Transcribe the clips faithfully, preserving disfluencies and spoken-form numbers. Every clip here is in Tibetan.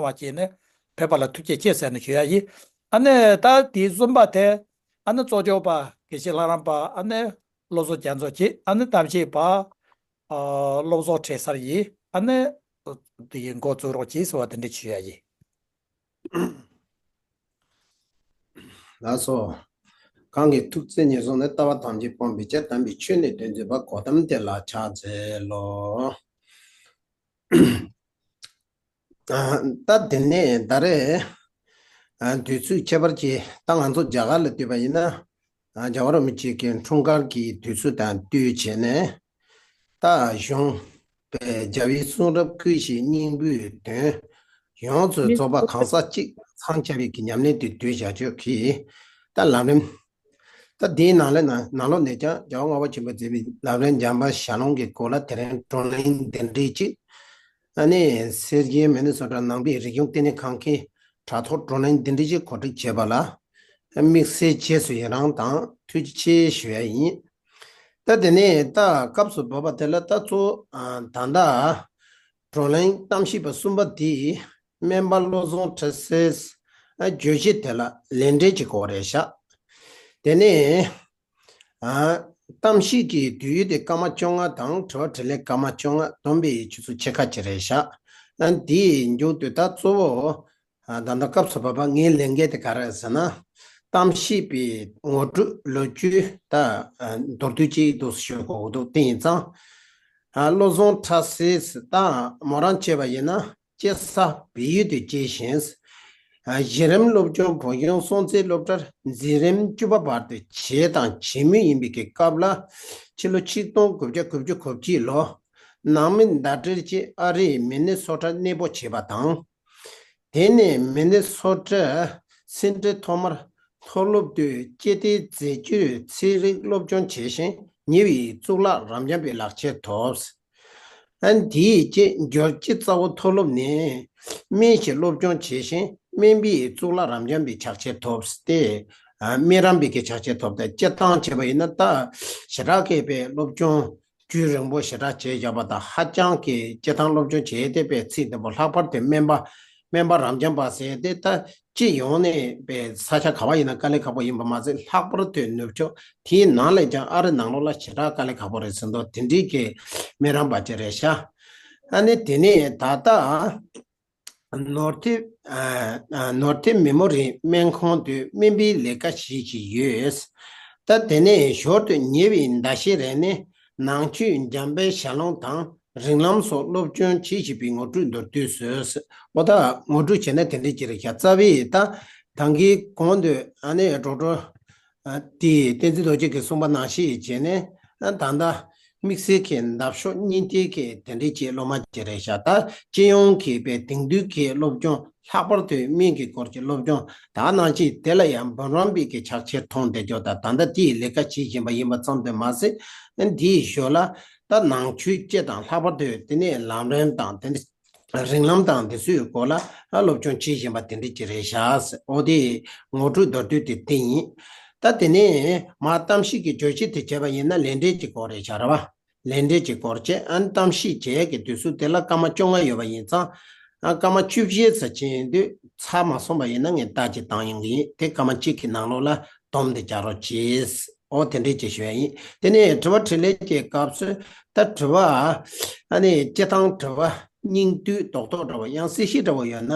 བ་བྱས་ནས་བོད་པ་ལ་ཐུགས་རྗེ་ཆེ་ཟེར་ནས་ཞུ་ཡ་ཡིན། ཨ་ནི་ད་དེའི་གསུམ་པ་དེ་ཨ་ནི་གཙོ་སྐྱོང་པ་དགེ་བཤེས་ལྷ་རམས་པ། ཨ་ནི་བློ་བཟང་རྒྱ་མཚོ་བྱས། ཨ་ནི་གཏམ་བཤད་པ་ཨ་བློ་བཟང་བྲེ་སར་ཡིན། ཨ་ནི་དེ་ཡི་འགོ་བཙུགས་རོགས་གྱིས་ཟེར་བ་དེ་འདྲ་ཞུ་ཡ་ཡིན། ལགས་སོ། གང་གི་ཐུགས་བརྩེ་ཉེར་བཟུང་ནས། ལྟ་བ་ཐམས་ཅད་སྤང་བའི་ཕྱིར། དམ་པའི་ཆོས་ནི་སྟོན་མཛད་པ། གོ་ཏམ་དེ་ལ་ཕྱག་འཚལ་ལོ། ད་དེ་ནས་ད་རེས་དུས་ཚོད་ཁྱད་པར་གྱིས་ད་ང་ཚོ་རྒྱ་གར་ལ་ལྟོས་པ་ཡིན་ན། རྒྱལ་བ་རིན་པོ་ཆེ་གི་འཁྲུངས་སྐར་གྱི་དུས་ཚོད་དང་བསྟུན་བྱས་ནས། ད་གཞུང་པའི་རྒྱལ་བའི་གསུང་རབ་ཀུན་ཤེས་སྙིང་པོའི་དོན། ཡོངས་སུ་རྫོགས་པ་གང་ཟག་གཅིག་འཚང་རྒྱ་བའི་གི་ཉམས་ལེན་དུ་འདོད་བྱ་སྤྱོད་ཀྱི་ད་ལམ་རིམ། ད་དེའི་ནང་ལ་ནང་ནང་ལོགས་ནས་ཀྱང་རྒྱལ་བ་ལྔ་པ་ཆེན་པོས་མཛད་པའི་ལམ་རིམ་འཇམ་དཔལ་ཞལ་ལུང་གི་སྐོར་ལ་དེ་རིང་བགྲོ་གླེང་འདི་འདྲའི་ཅིག་ཨ་ནི་སེར་སྐྱའི་མི་ནི་སོ་ཊ་ནང་པའི་རིག་གཞུང་ལྟེ་གནས་ཁང་གི་དྲ་ཐོག་བགྲོ་གླེང་འདི་འདྲའི་ཅིག་གོ་སྒྲིག་བྱས་པ་ལ་དམིགས་བསལ་རྗེས་སུ་ཡི་རང་དང་ཐུགས་རྗེ་ཆེ་ཞུ་ཡ་ཡིན། ད་དེ་ནས་ད་སྐབས་སུ་བབ་པ་དེ་ལ་ད་གཙོ་བོ་ཨ་ད་ལྟ་བགྲོ་གླེང་གཏམ་བཤད་པ་གསུམ་པ་འདི་སྨན་པ་བློ་བཟང་བཀྲ་ཤིས་ཨ་བརྗོད་གཞི་དེ་ལ་ལན་འདེབས་ཀྱི་སྐོར་རེད་ཤག་དེ་ནས་ཨ་གཏམ་བཤད་ཀྱི་དུས་ཡུན་དེ་སྐར་མ་བཅོ་ལྔ་དང་དྲི་བ་དྲིས་ལན་སྐར་མ་བཅོ་ལྔ། བསྡོམས་པའི་ཆུ་ཚོད་ཕྱེད་ཀ་ཅིག་རེད་ཤག་ཨ་འདིའི་མཇུག་ཏུ་ད་གཙོ་བོ་ཨ་ད་ལྟ་སྐབས་སུ་བབ་པ་ངའི་ལས་འགན་དེ་ག་རེ་རེད་ཟེར་ན། གཏམ་བཤད་པའི་ངོ་སྤྲོད་ལོ་རྒྱུས་ད་ཨ་མདོར་བསྡུས་ཅིག་འདུག་ཞུ་དགོས་འདུག་དེ་ཡིན་ཙང་། ཨ་བློ་བཟང་བཀྲ་ཤིས་དང་མོ་རང་བཅས་པ་ཡིན་ན་སྐྱེས་ས་བལ་ཡུལ་དུ་སྐྱེས་ཤིང་། ཨ་གཞི་རིམ་སློབ་སྦྱོང་བོད་གཞུང་སྲོང་བཙན་སློབ་གྲྭར་འཛིན་རིམ་བཅུ་པ་བར་དུ་བྱས་དང་བྱེད་མུས་ཡིན་པའི་གི་སྐབས་ལ། ཕྱི་ལོ་ཆིག་སྟོང་དགུ་བརྒྱ་དགུ་བཅུ་གོ་གཅིག་ལོ། ནང་མི་ཟླ་སྒྲིལ་གྱིས་ཨ་རིའི་མི་ནི་སོ་ཊར་གནས་སྤོ་བྱས་པ་དང་། དེ་ནས་མི་ནི་སོ་ཊ་སེན་ཊར་ཐོག་མར་མཐོ་སློབ་ཏུ་སྤྱི་བདེའི་འཛད་སྤྱོད་ཚན་རིག་སློབ་སྦྱོང་བྱས་ཤིང་། ཉེ་བའི་གཙུག་ལག་རབ་འབྱམས་པའི་ལག་ཁྱེར་ཐོབ། ཨ་དེའི་རྗེས་འབྱོར་སྤྱི་གཙོ་བོ་མཐོ་སློབ་ནས་སྨན་ཞིག་སློབ་སྦྱོང་བྱས་ཤིང་། སྨན་པའི་གཙུག་ལག་རབ་འབྱམས་པའི་ཕྱག་ཕྱིར་ཐོབ་སྟེ། ཨ་སྨན་རམས་པའི་གི་ཕྱག་ཕྱིར་ཐོབ་སྟེ། སྤྱིར་བཏང་བྱས་པ་ཡིན་ན་ད་ཞེ་དྲག་གི་པའི་སློབ་སྦྱོང་རྒྱུན་རིང་པོ་ཞེ་དྲག་བྱས་བཞག་པ་དང་། ཧ་ཅང་གི་སྤྱིར་བཏང་སློབ་སྦྱོང་བྱས་ཏེ་པའི་ཚིག་དེ་པོ་ལྷག་པར་དུ་སྨན་པ་སྨན་པ་རབ་འབྱམས་པ་ཟེར་ཏེ་ད་སྤྱི་ཡོངས་ནས་པའི་ས་ཆ་ག་བ་ཡིན་ན་དཀའ་ལས་ཁག་པོ་ཡིན་པ་མ་ཟད། ལྷག་པར་དུ་ནུབ་ཕྱོགས་དེའི་ནང་ལས་ཀྱང་ཨ་རི་ནང་ལོགས་ལ་ཞེ་དྲག་དཀའ་ལས་ཁག་པོ་རེད་ཟེར་འདུག་དེ་འདྲའི་གི་སྨན་རམས་པ་ཅིག་རེད་ཤག་ཨ་ནི་དེ་ནས་ད་ལྟ་ནོར་ཐེབས་ཨ་ནོར་ཐེབས་མེ་མོ་རི་སྨན་ཁང་དུ་སྨན་པའི་ལས་ཀ་བྱེད་བཞིན་ཡོད། ད་དེ་ནས་ཞོར་དུ་ཉེ་བའི་ཟླ་ཤས་རིང་ནས་ནང་ཆོས་འཇམ་དཔལ་ཞལ་ལུང་དང་རིགས་ལམ་སོགས་སློབ་སྦྱོང་བྱེད་བཞིན་པའི་ངོ་སྤྲོད་མདོར་བསྡུས་སུ། འོ་ད་ངོ་སྤྲོད་བྱས་ན་དེ་འདྲའི་ཅིག་རེད་ཤག་རྩ་བའི་ད་ད་གིན་གོང་དུ་ཨ་ནི་འགྲོ་གྲོལ་ཨ་དེ་བསྟན་འཛིན་རྡོ་རྗེ་གིས་གསུངས་པ་ནང་བཞིན་བྱས་ནས། ཨ་ད་ལྟ་དམིགས་བསལ་གྱི་འདབ་གཤོག་གཉིས་ལྡན་གྱི་དེ་འདྲའི་ཅིག་སློབ་མ་ཅིག་རེད་ཤག་ད་སྤྱི་ཡོངས་ཀྱི་པའི་དེང་དུས་ཀྱི་སློབ་སྦྱོང་། ལྷག་པར་དུ་སྨན་གྱི་སྐོར་གྱི་སློབ་སྦྱོང་དག་གནང་ཅིང་། དེ་ལ་ཡང་འབུམ་རམས་པའི་གི་ཕྱག་ཕྱིར་མཐོང་བདེ་སྐྱོ་དང་། ད་ལྟ་དེའི་ལས་ཀ་བྱེད་བཞིན་པ་ཡིན་པ་ཙམ་དུ་མ་ཟད། འདིའི་ཞོར་ལ་ད་ནང་ཆོས་སྤྱི་དང་། ལྷག་པར་དུ་དེ་ནས་ལམ་རིམ་དང་། དེ་ནས་རིགས་ལམ་དང་། འདི་ཚོའི་སྐོར་ལ་སློབ་སྦྱོང་བྱེད་བཞིན་པ་དེ་འདྲ་ཅིག་རེད་ཤག་འོ་དེ་ངོ་སྤྲོད་མདོར་བསྡུས་དེ་དེ་ཡིན། ད་དེ་ནས་མར་གཏམ་བཤད་ཀྱི་བརྗོད་གཞི་དེ་བྱས་པ་ཡིན་ན་ལས་འབྲས་ཀྱི་སྐོར་རེད་ཤག་རེད་བ། ལས་འབྲས་ཀྱི་སྐོར་བྱས། ཨ་ནི་གཏམ་བཤད་བྱེད་ཀྱི་དུས་ཚོད་དེ་ལ་སྐར་མ་བཅོ་ལྔ་ཡོད་པ་ཡིན་ཙང་། ཨ་སྐར་མ་བཅུ་བཞི་ཙམ་ཕྱིན་དུས་ཚར་མ་སོང་བ་ཡིན་ན་ངས་ལྟ་ཅིག་བཏང་ཡོང་གི་ཡིན། དེ་སྐར་མ་གཅིག་གི་ནང་ལོགས་ལ་སྡོམ་དེ་རྒྱག་རོགས་གྱིས། འོ་དེ་འདྲས་ཅིག་ཞུ་ཡ་ཡིན། དེ་ནས་དྲི་བ་དྲིས་ལན་གྱི་སྐབས་སུ་ད་དྲི་བ་ཨ་ནི་སྤྱི་བཏང་དྲི་བ་སྙིང་བསྡུས་རྡོག་རྡོག་འདྲ་བོ་ཡང་གསལ་བཤད་འདྲ་བོ་ཡོད་ན།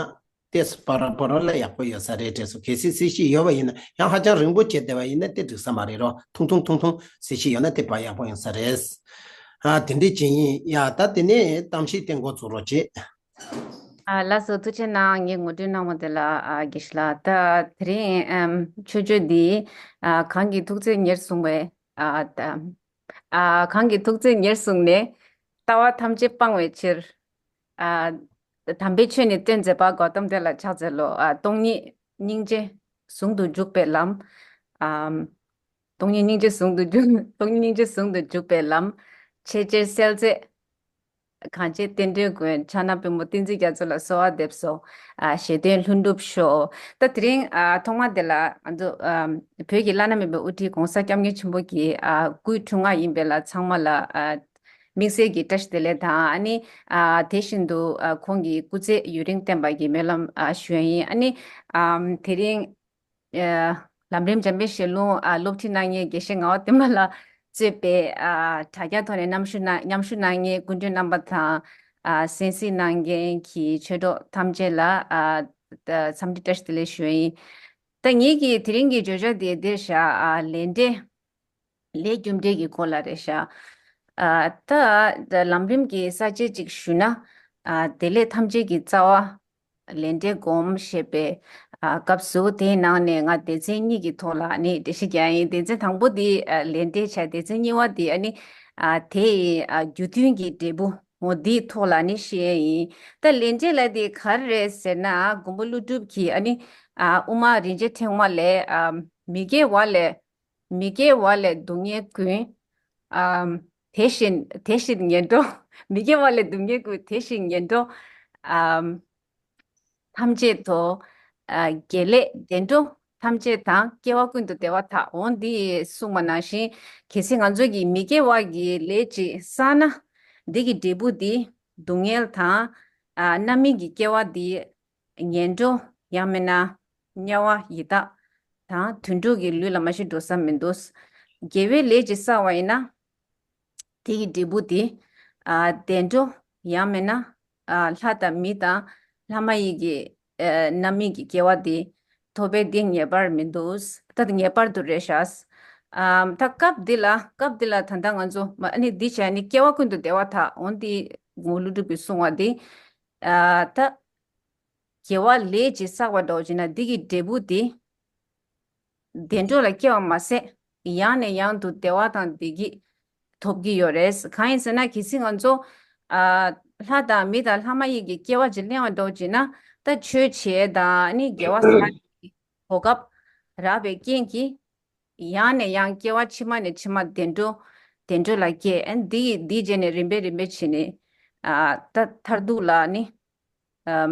ཏེས་པ་ར་པ་ར་ལ་ཡག་པོ་ཡོད་ས་རེད་དྲན་སོང་། གལ་སྲིད་གསལ་བཤད་ཡོད་པ་ཡིན་ན། ཡང་ཧ་ཅང་རིང་པོ་བྱས་བསྡད་པ་ཡིན་ན་དེ་འགྲིག་ས་མ་རེད་རོ། ཐུང་ཐུང་ཐུང་ཐུང་གསལ་བཤད་ཡོད་ན་དེ་པ་ཡག་པོ་ཡོང་ས་རེད། ཨ་དེ་འདྲས་བྱེད་ཡིན་ཡ། ད་དེ་ནས་གཏམ་བཤད་དེ་འགོ་ཚུགས་རོགས་བྱེད། ཨ་ལགས་སོ། ཐུགས་རྗེ་གནང་། ངས་ངོ་སྤྲོད་གནང་བ་དེ་ལ། ཨ་དགེ་བཤེས་ལགས། ད་དེ་རིང་ཨམ་ཆོས་སྤྱོད་འདི་ཨ་གང་གིས་ཐུགས་བརྩེ་ཉེར་བཟུང་བའི་ཨ་ད་ཨ་གང་གིས་ཐུགས་བརྩེ་ཉེར་བཟུང་ནས་ལྟ་བ་ཐམས་ཅད་སྤང་བའི་ཕྱིར། ཨ་དམ་པའི་ཆོས་ནི་སྟོན་མཛད་པ། གོ་ཏམ་དེ་ལ་ཕྱག་འཚལ་ལོ། ཨ་སྟོང་ཉིད་སྙིང་རྗེ་ཟུང་དུ་འཇུག་པའི་ལམ། ཨ་སྟོང་ཉིད་སྙིང་རྗེ་ཟུང་དུ་འཇུག་སྟོང་ཉིད་སྙིང་རྗེ་ཟུང་དུ་འཇུག་པའི་ལམ། ཆེས་ཆེར་གསལ་མཛད་གངས་ཅན་བསྟན་འགྲོའི་མགོན། ཕྱག་ན་པདྨོ་བསྟན་འཛིན་རྒྱ་མཚོ་ལ་གསོལ་བ་འདེབས་སོ། ཨ་ཞེ་འདོད་ལྷུན་གྲུབ་ཤོག་ད་དེ་རིང་ཨ་ཐོག་མ་དེ་ལ་ང་ཚོ་ཨ་བོད་ཀྱི་བླ་ན་མེད་པའི་དབུ་ཁྲིད་༸གོང་ས་༸སྐྱབས་མགོན་ཆེན་པོ་གི་ཨ་སྐུའི་འཁྲུངས་སྔགས་ཡིན་པས་ལ། ཚང་མ་ལ་ཨ་ དམིགས་བསལ་གྱི་བཀྲ་ཤིས་བདེ་ལེགས་དང་། ཨ་ནི་ཨ་དེ་བཞིན་དུ་ཨ་ཁོང་གི་སྐུ་ཚེ་ཡུན་རིང་བརྟན་པ་གི་སྨོན་ལམ་ཨ་ཞུ་ཡ་ཡིན། ཨ་ནི་ཨམ་དེ་རིང་ཨ་ལམ་རིམ་འཇམ་དཔལ་ཞལ་ལུང་ཨ་སློབ་ཁྲིད་གནང་མཁན་དགེ་བཤེས་ངག་དབང་བསྟན་པ་ལགས་གཙོས་པའི་ཨ་དྲ་རྒྱ་ཐོག་ནས་མཉམ་ཞུགས་གནང་མཉམ་ཞུགས་གནང་མཁན་སྐུ་མགྲོན་རྣམ་པ་དང་། ཨ་གསན་གཟིགས་གནང་མཁན་གྱི་ཆོས་གྲོགས་ཐམས་ཅད་ལ་ཨ་འཚམས་འདྲི་བཀྲ་ཤིས་བདེ་ལེགས་ཞུ་ཡ་ཡིན། ད་ངེད་ཀྱི་དེ་རིང་གི་བརྗོད་བྱ་དེ་འདིར་བཞག་ཨ་ལས་འབྲས། ལས་རྒྱུ་འབྲས་ཀྱི་སྐོར་ལ་རེད་ཤག་ཨ་ད་ད་ལམ་རིམ་གྱི་ས་བཅད་ཅིག་ཞུས་ན། ཨ་བདེ་ལེགས་ཐམས་ཅད་ཀྱི་རྩ་བ། ལས་འབྲས་སྒོམ་ཞེས་པའི་ཨ་སྐབས་སུ་དེའི་ནང་ནས་ང་སྡེ་ཚན་གཉིས་ཀྱི་ཐོག་ལ་ནི་འགྲེལ་བཤད་རྒྱག་ཡིན། སྡེ་ཚན་དང་པོ་དེ་ཨ་ལས་འབྲས་བྱས། སྡེ་ཚན་གཉིས་པ་དེ་ཨ་ནི་ཨ་དེ་ཡི་ཨ་རྒྱུ་མཐུན་གྱི་འབྲས་བུ་འོ་འདིའི་ཐོག་ལ་ནི་བཤད་ཡིན། ད་ལས་འབྲས་ལ་དེ་ག་རེ་རེད་ཟེར་ན། མགོན་པོ་ཀླུ་སྒྲུབ་ཀྱིས་ཨ་ནི་ཨ་དབུ་མ་རིན་ཆེན་ཕྲེང་བ་ལས་ཨ་མི་དགེ་བ་ལས། མི་དགེ་བ་ལས་སྡུག་བསྔལ་ཀུན། ཨམ། དེ་བཞིན་དེ་བཞིན་ངན་འགྲོ། མི་དགེ་བ་ལས་སྡུག་བསྔལ་ཀུན། དེ་བཞིན་ངན་འགྲོ། ཨམ། ཐམས་ཅད་དོ། ཨ་དགེ་ལེགས་བདེ་འགྲོ་ཐམས་ཅད་དང་། སྐྱེ་བ་ཀུན་ཏུ་བདེ་བ་དག་འོ་འདི་གསུངས་པ་ནང་བཞིན། གལ་སྲིད་ང་ཚོ་གིས་མི་དགེ་བ་གི་ལས་ཅིག་བསགས་ན། འདི་གི་འབྲས་བུ་འདི་སྡུག་བསྔལ་དང་། ཨ་རྣམ་སྨིན་གྱི་སྐྱེ་བ་འདི། ངན་འགྲོ། ཡང་མིན་ན་དམྱལ་བ་ཡི་དྭགས་དང་དུད་འགྲོ་གི་ལུས་ལ་མ་ཤི་འགྲོ་ས་མི་འདུག་དགེ་བའི་ལས་ཅིག་བསགས་པ་ཡིན་ན། དེ་ཡི་འབྲས་བུ་དེ། ཨ་བདེ་འགྲོ། ཡང་མིན་ན། ཨ་ལྷ་དང་མི་དང་ལྷ་མ་ཡིན་གྱི་ཨ་རྣམ་སྨིན་གྱི་སྐྱེ་བ་དེ་ཐོབ་པའི་དེ་ངེས་པར་མི་འདུག་ད་དེ་ངེས་པར་དུ་རེད་ཤག་ཨ་ད་སྐབས་འདི་ལ་སྐབས་འདི་ལ་ད་ལྟ་ང་ཚོ་མ་ཨ་ནི་འདི་བྱས་ནི་སྐྱེ་བ་ཀུན་ཏུ་བདེ་བ་དག་འོ་འདི་མགོན་པོ་ཀླུ་སྒྲུབ་ཀྱིས་གསུངས་པ་འདི། ཨ་ད། དགེ་བ་ལས་ཅིག་བསགས་པ་འདྲ་བོ་བྱས་ན་འདི་གི་འབྲས་བུ་དེ། བདེ་འགྲོ་ལ་སྐྱེ་བ་མ་ཟད། ཡང་ནས་ཡང་དུ་བདེ་བ་དང་བདེ་སྐྱིད་ཐོབ་ཀྱི་ཡོད་རེད། གང་ཡིན་ཟེར་ན་གལ་སྲིད་ང་ཚོ། ཨ་ལྷ་དང་མི་དང་ལྷ་མ་ཡིན་གྱི་སྐྱེ་བ་ཅིག་ལེན་པ་འདྲ་བོ་བྱས་ན། ད་ཆོས་བྱེད་དང་ནི་དགེ་བ་བསགས་ཀྱི་གོ་སྐབས་རག་པའི་རྐྱེན་གྱིས། ཡང་ནས་ཡང་སྐྱེ་བ་ཕྱི་མ་ནས་ཕྱི་མ་བདེ་འགྲོ། བདེ་འགྲོ་ལ་སྐྱེ། ཨ་འདི་ཡི་འདིའི་རྗེས་ནས་རིམ་པས་རིམ་པས་བྱས་ནས། ཨ་ད་མཐར་ཐུག་ལ་ནི། ཨམ།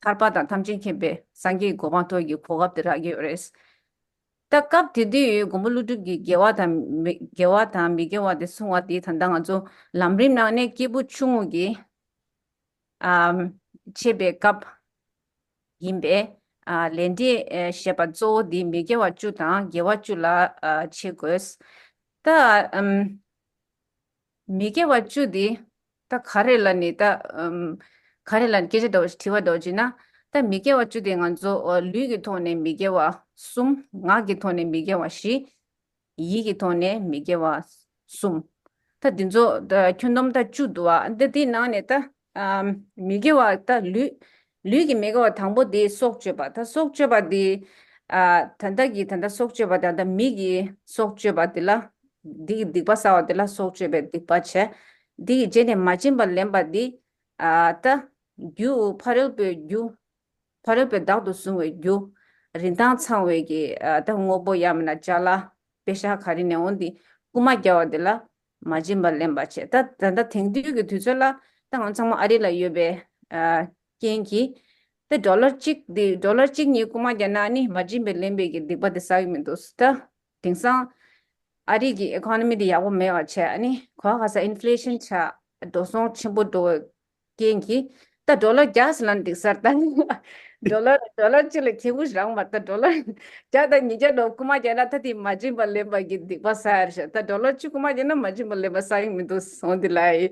ཐར་པ་དང་ཐམས་ཅད་མཁྱེན་པའི་སངས་རྒྱས་ཀྱི་གོ་འཕང་ཐོབ་ཀྱི་གོ་སྐབས་དེ་རག་གི་ཡོད་རེད། ད་སྐབས་དེ་དུས་མགོན་པོ་ཀླུ་སྒྲུབ་ཀྱིས་དགེ་བ་དང་མི་དགེ་བ་དང་མི་དགེ་བ་དེ་གསུང་བ་དེ་ད་ལྟ་ང་ཚོ་ལམ་རིམ་ནང་ནས་སྐྱེས་བུ་ཆུང་ངུ་གི། ཨམ། འཆད་པའི་སྐབས་ཡིན་པས། ཨ་ལས་འབྲས་ཨེ་ཞེས་པ་གཙོ་བོ་འདི་མི་དགེ་བ་བཅུ་དང་དགེ་བ་བཅུ་ལ་ཨ་འཆད་དགོས། ད་ཨམ། མི་དགེ་བ་བཅུ་འདི་ད་ག་རེ་ལ་ནི་ད་ཨམ། ག་རེ་ལ་ནི་སྐད་ཆ་འདྲ་བོ་ཞིག་དྲི་བ་འདྲ་བོ་ཅིག་ན། ད་མི་དགེ་བ་བཅུ་དེ་ང་ཚོ་ཨ་ལུས་ཀྱི་ཐོག་ནས་མི་དགེ་བ་གསུམ། ངག་གི་ཐོག་ནས་མི་དགེ་བ་བཞི། ཡིད་ཀྱི་ཐོག་ནས་མི་དགེ་བ་གསུམ། ད་འདི་ཚོ་ད་ཁྱོན་བསྡོམས་ད་བཅུ་འདུག་ཨ། ད་འདི་ནང་ནས་ད་ཨམ། མི་དགེ་བ་ད་ལུས། ལུས་ཀྱི་མི་དགེ་བ་དང་པོ་དེ་སྲོག་གཅོད་པ། ད་སྲོག་གཅོད་པ་དེ་ཨ། ད་ལྟ་གི་ད་ལྟ་སྲོག་གཅོད་པ་དང་ད་མི་གི་སྲོག་གཅོད་པ་དེ་ལ། འདི་གི་སྡིག་པ་བསགས་པ་དེ་ལ་སྲོག་གཅོད་པའི་སྡིག་པ་བྱས། འདི་གི་རྗེས་ནས་མ་བྱིན་པ་ལེན་པ་འདི། ཨ་ད་རྒྱུ་ཕ་རོལ་པོའི་རྒྱུ། ཕ་རོལ་པོས་བདག་ཏུ་བཟུང་བའི་རྒྱུ། རིན་ཐང་ཚང་བའི་གི་ཨ་ད་དངོས་པོ་ཡང་མིན་ན་ཅ་ལག་པེ་ཤག་ག་རེ་ནས་འོང་འདི་རྐུ་མ་རྒྱག་པ་འདི་ལ་མ་བྱིན་པ་ལེན་པ་བྱས། ད་ད་ལྟ་དེང་དུས་ཀྱི་དུས་ཚོད་ལ་ད་ང་ཚང་མ་ཨ་རི་ལ་ཡོད་པའི་ཨ་རྐྱེན་གྱིས། ད་ཌོ་ལར་གཅིག་འདི་ཌོ་ལར་གཅིག་གཉིས་རྐུ་མ་རྒྱག་ན་ནི་མ་བྱིན་པས་ལེན་པའི་གི་སྡིག་པ་འདི་བསགས་ཀྱི་མི་འདུག་ད་དེང་སང་ཨ་རི་གི་ཨི་ཀོ་ནོ་མི་འདི་ཡག་པོ་མེད་པ་བྱས། ཨ་ནི་གོ་ག་ས་ཨིན་ཕི་ལེ་ཤན་ཆགས། འགྲོ་སོང་ཆེན་པོ་འགྲོ་བའི་རྐྱེན་གྱིས། ད་ཌོ་ལར་བརྒྱ་ཟེར་ན་འགྲིག་ས་རེད་ད། ཌོ་ལར་ཌོ་ལར་གཅིག་ལ་ཁེ་བུ་རང་མ། ད་ཌོ་ལར་བརྒྱ་དང་ཉིས་བརྒྱ་འགྲོ་རྐུ་མ་རྒྱག་ན་ད་དེ་མ་བྱིན་པ་ལེན་པ་གི་སྡིག་པ་བསགས་ཡ་རེད་ཤག་ད་ཌོ་ལར་བཅུ་རྐུ་མ་རྒྱག་ན་མ་བྱིན་པ་ལེན་པ་བསགས་ཀྱི་མི་འདུག་འོ་འདི་ལ་ཡི།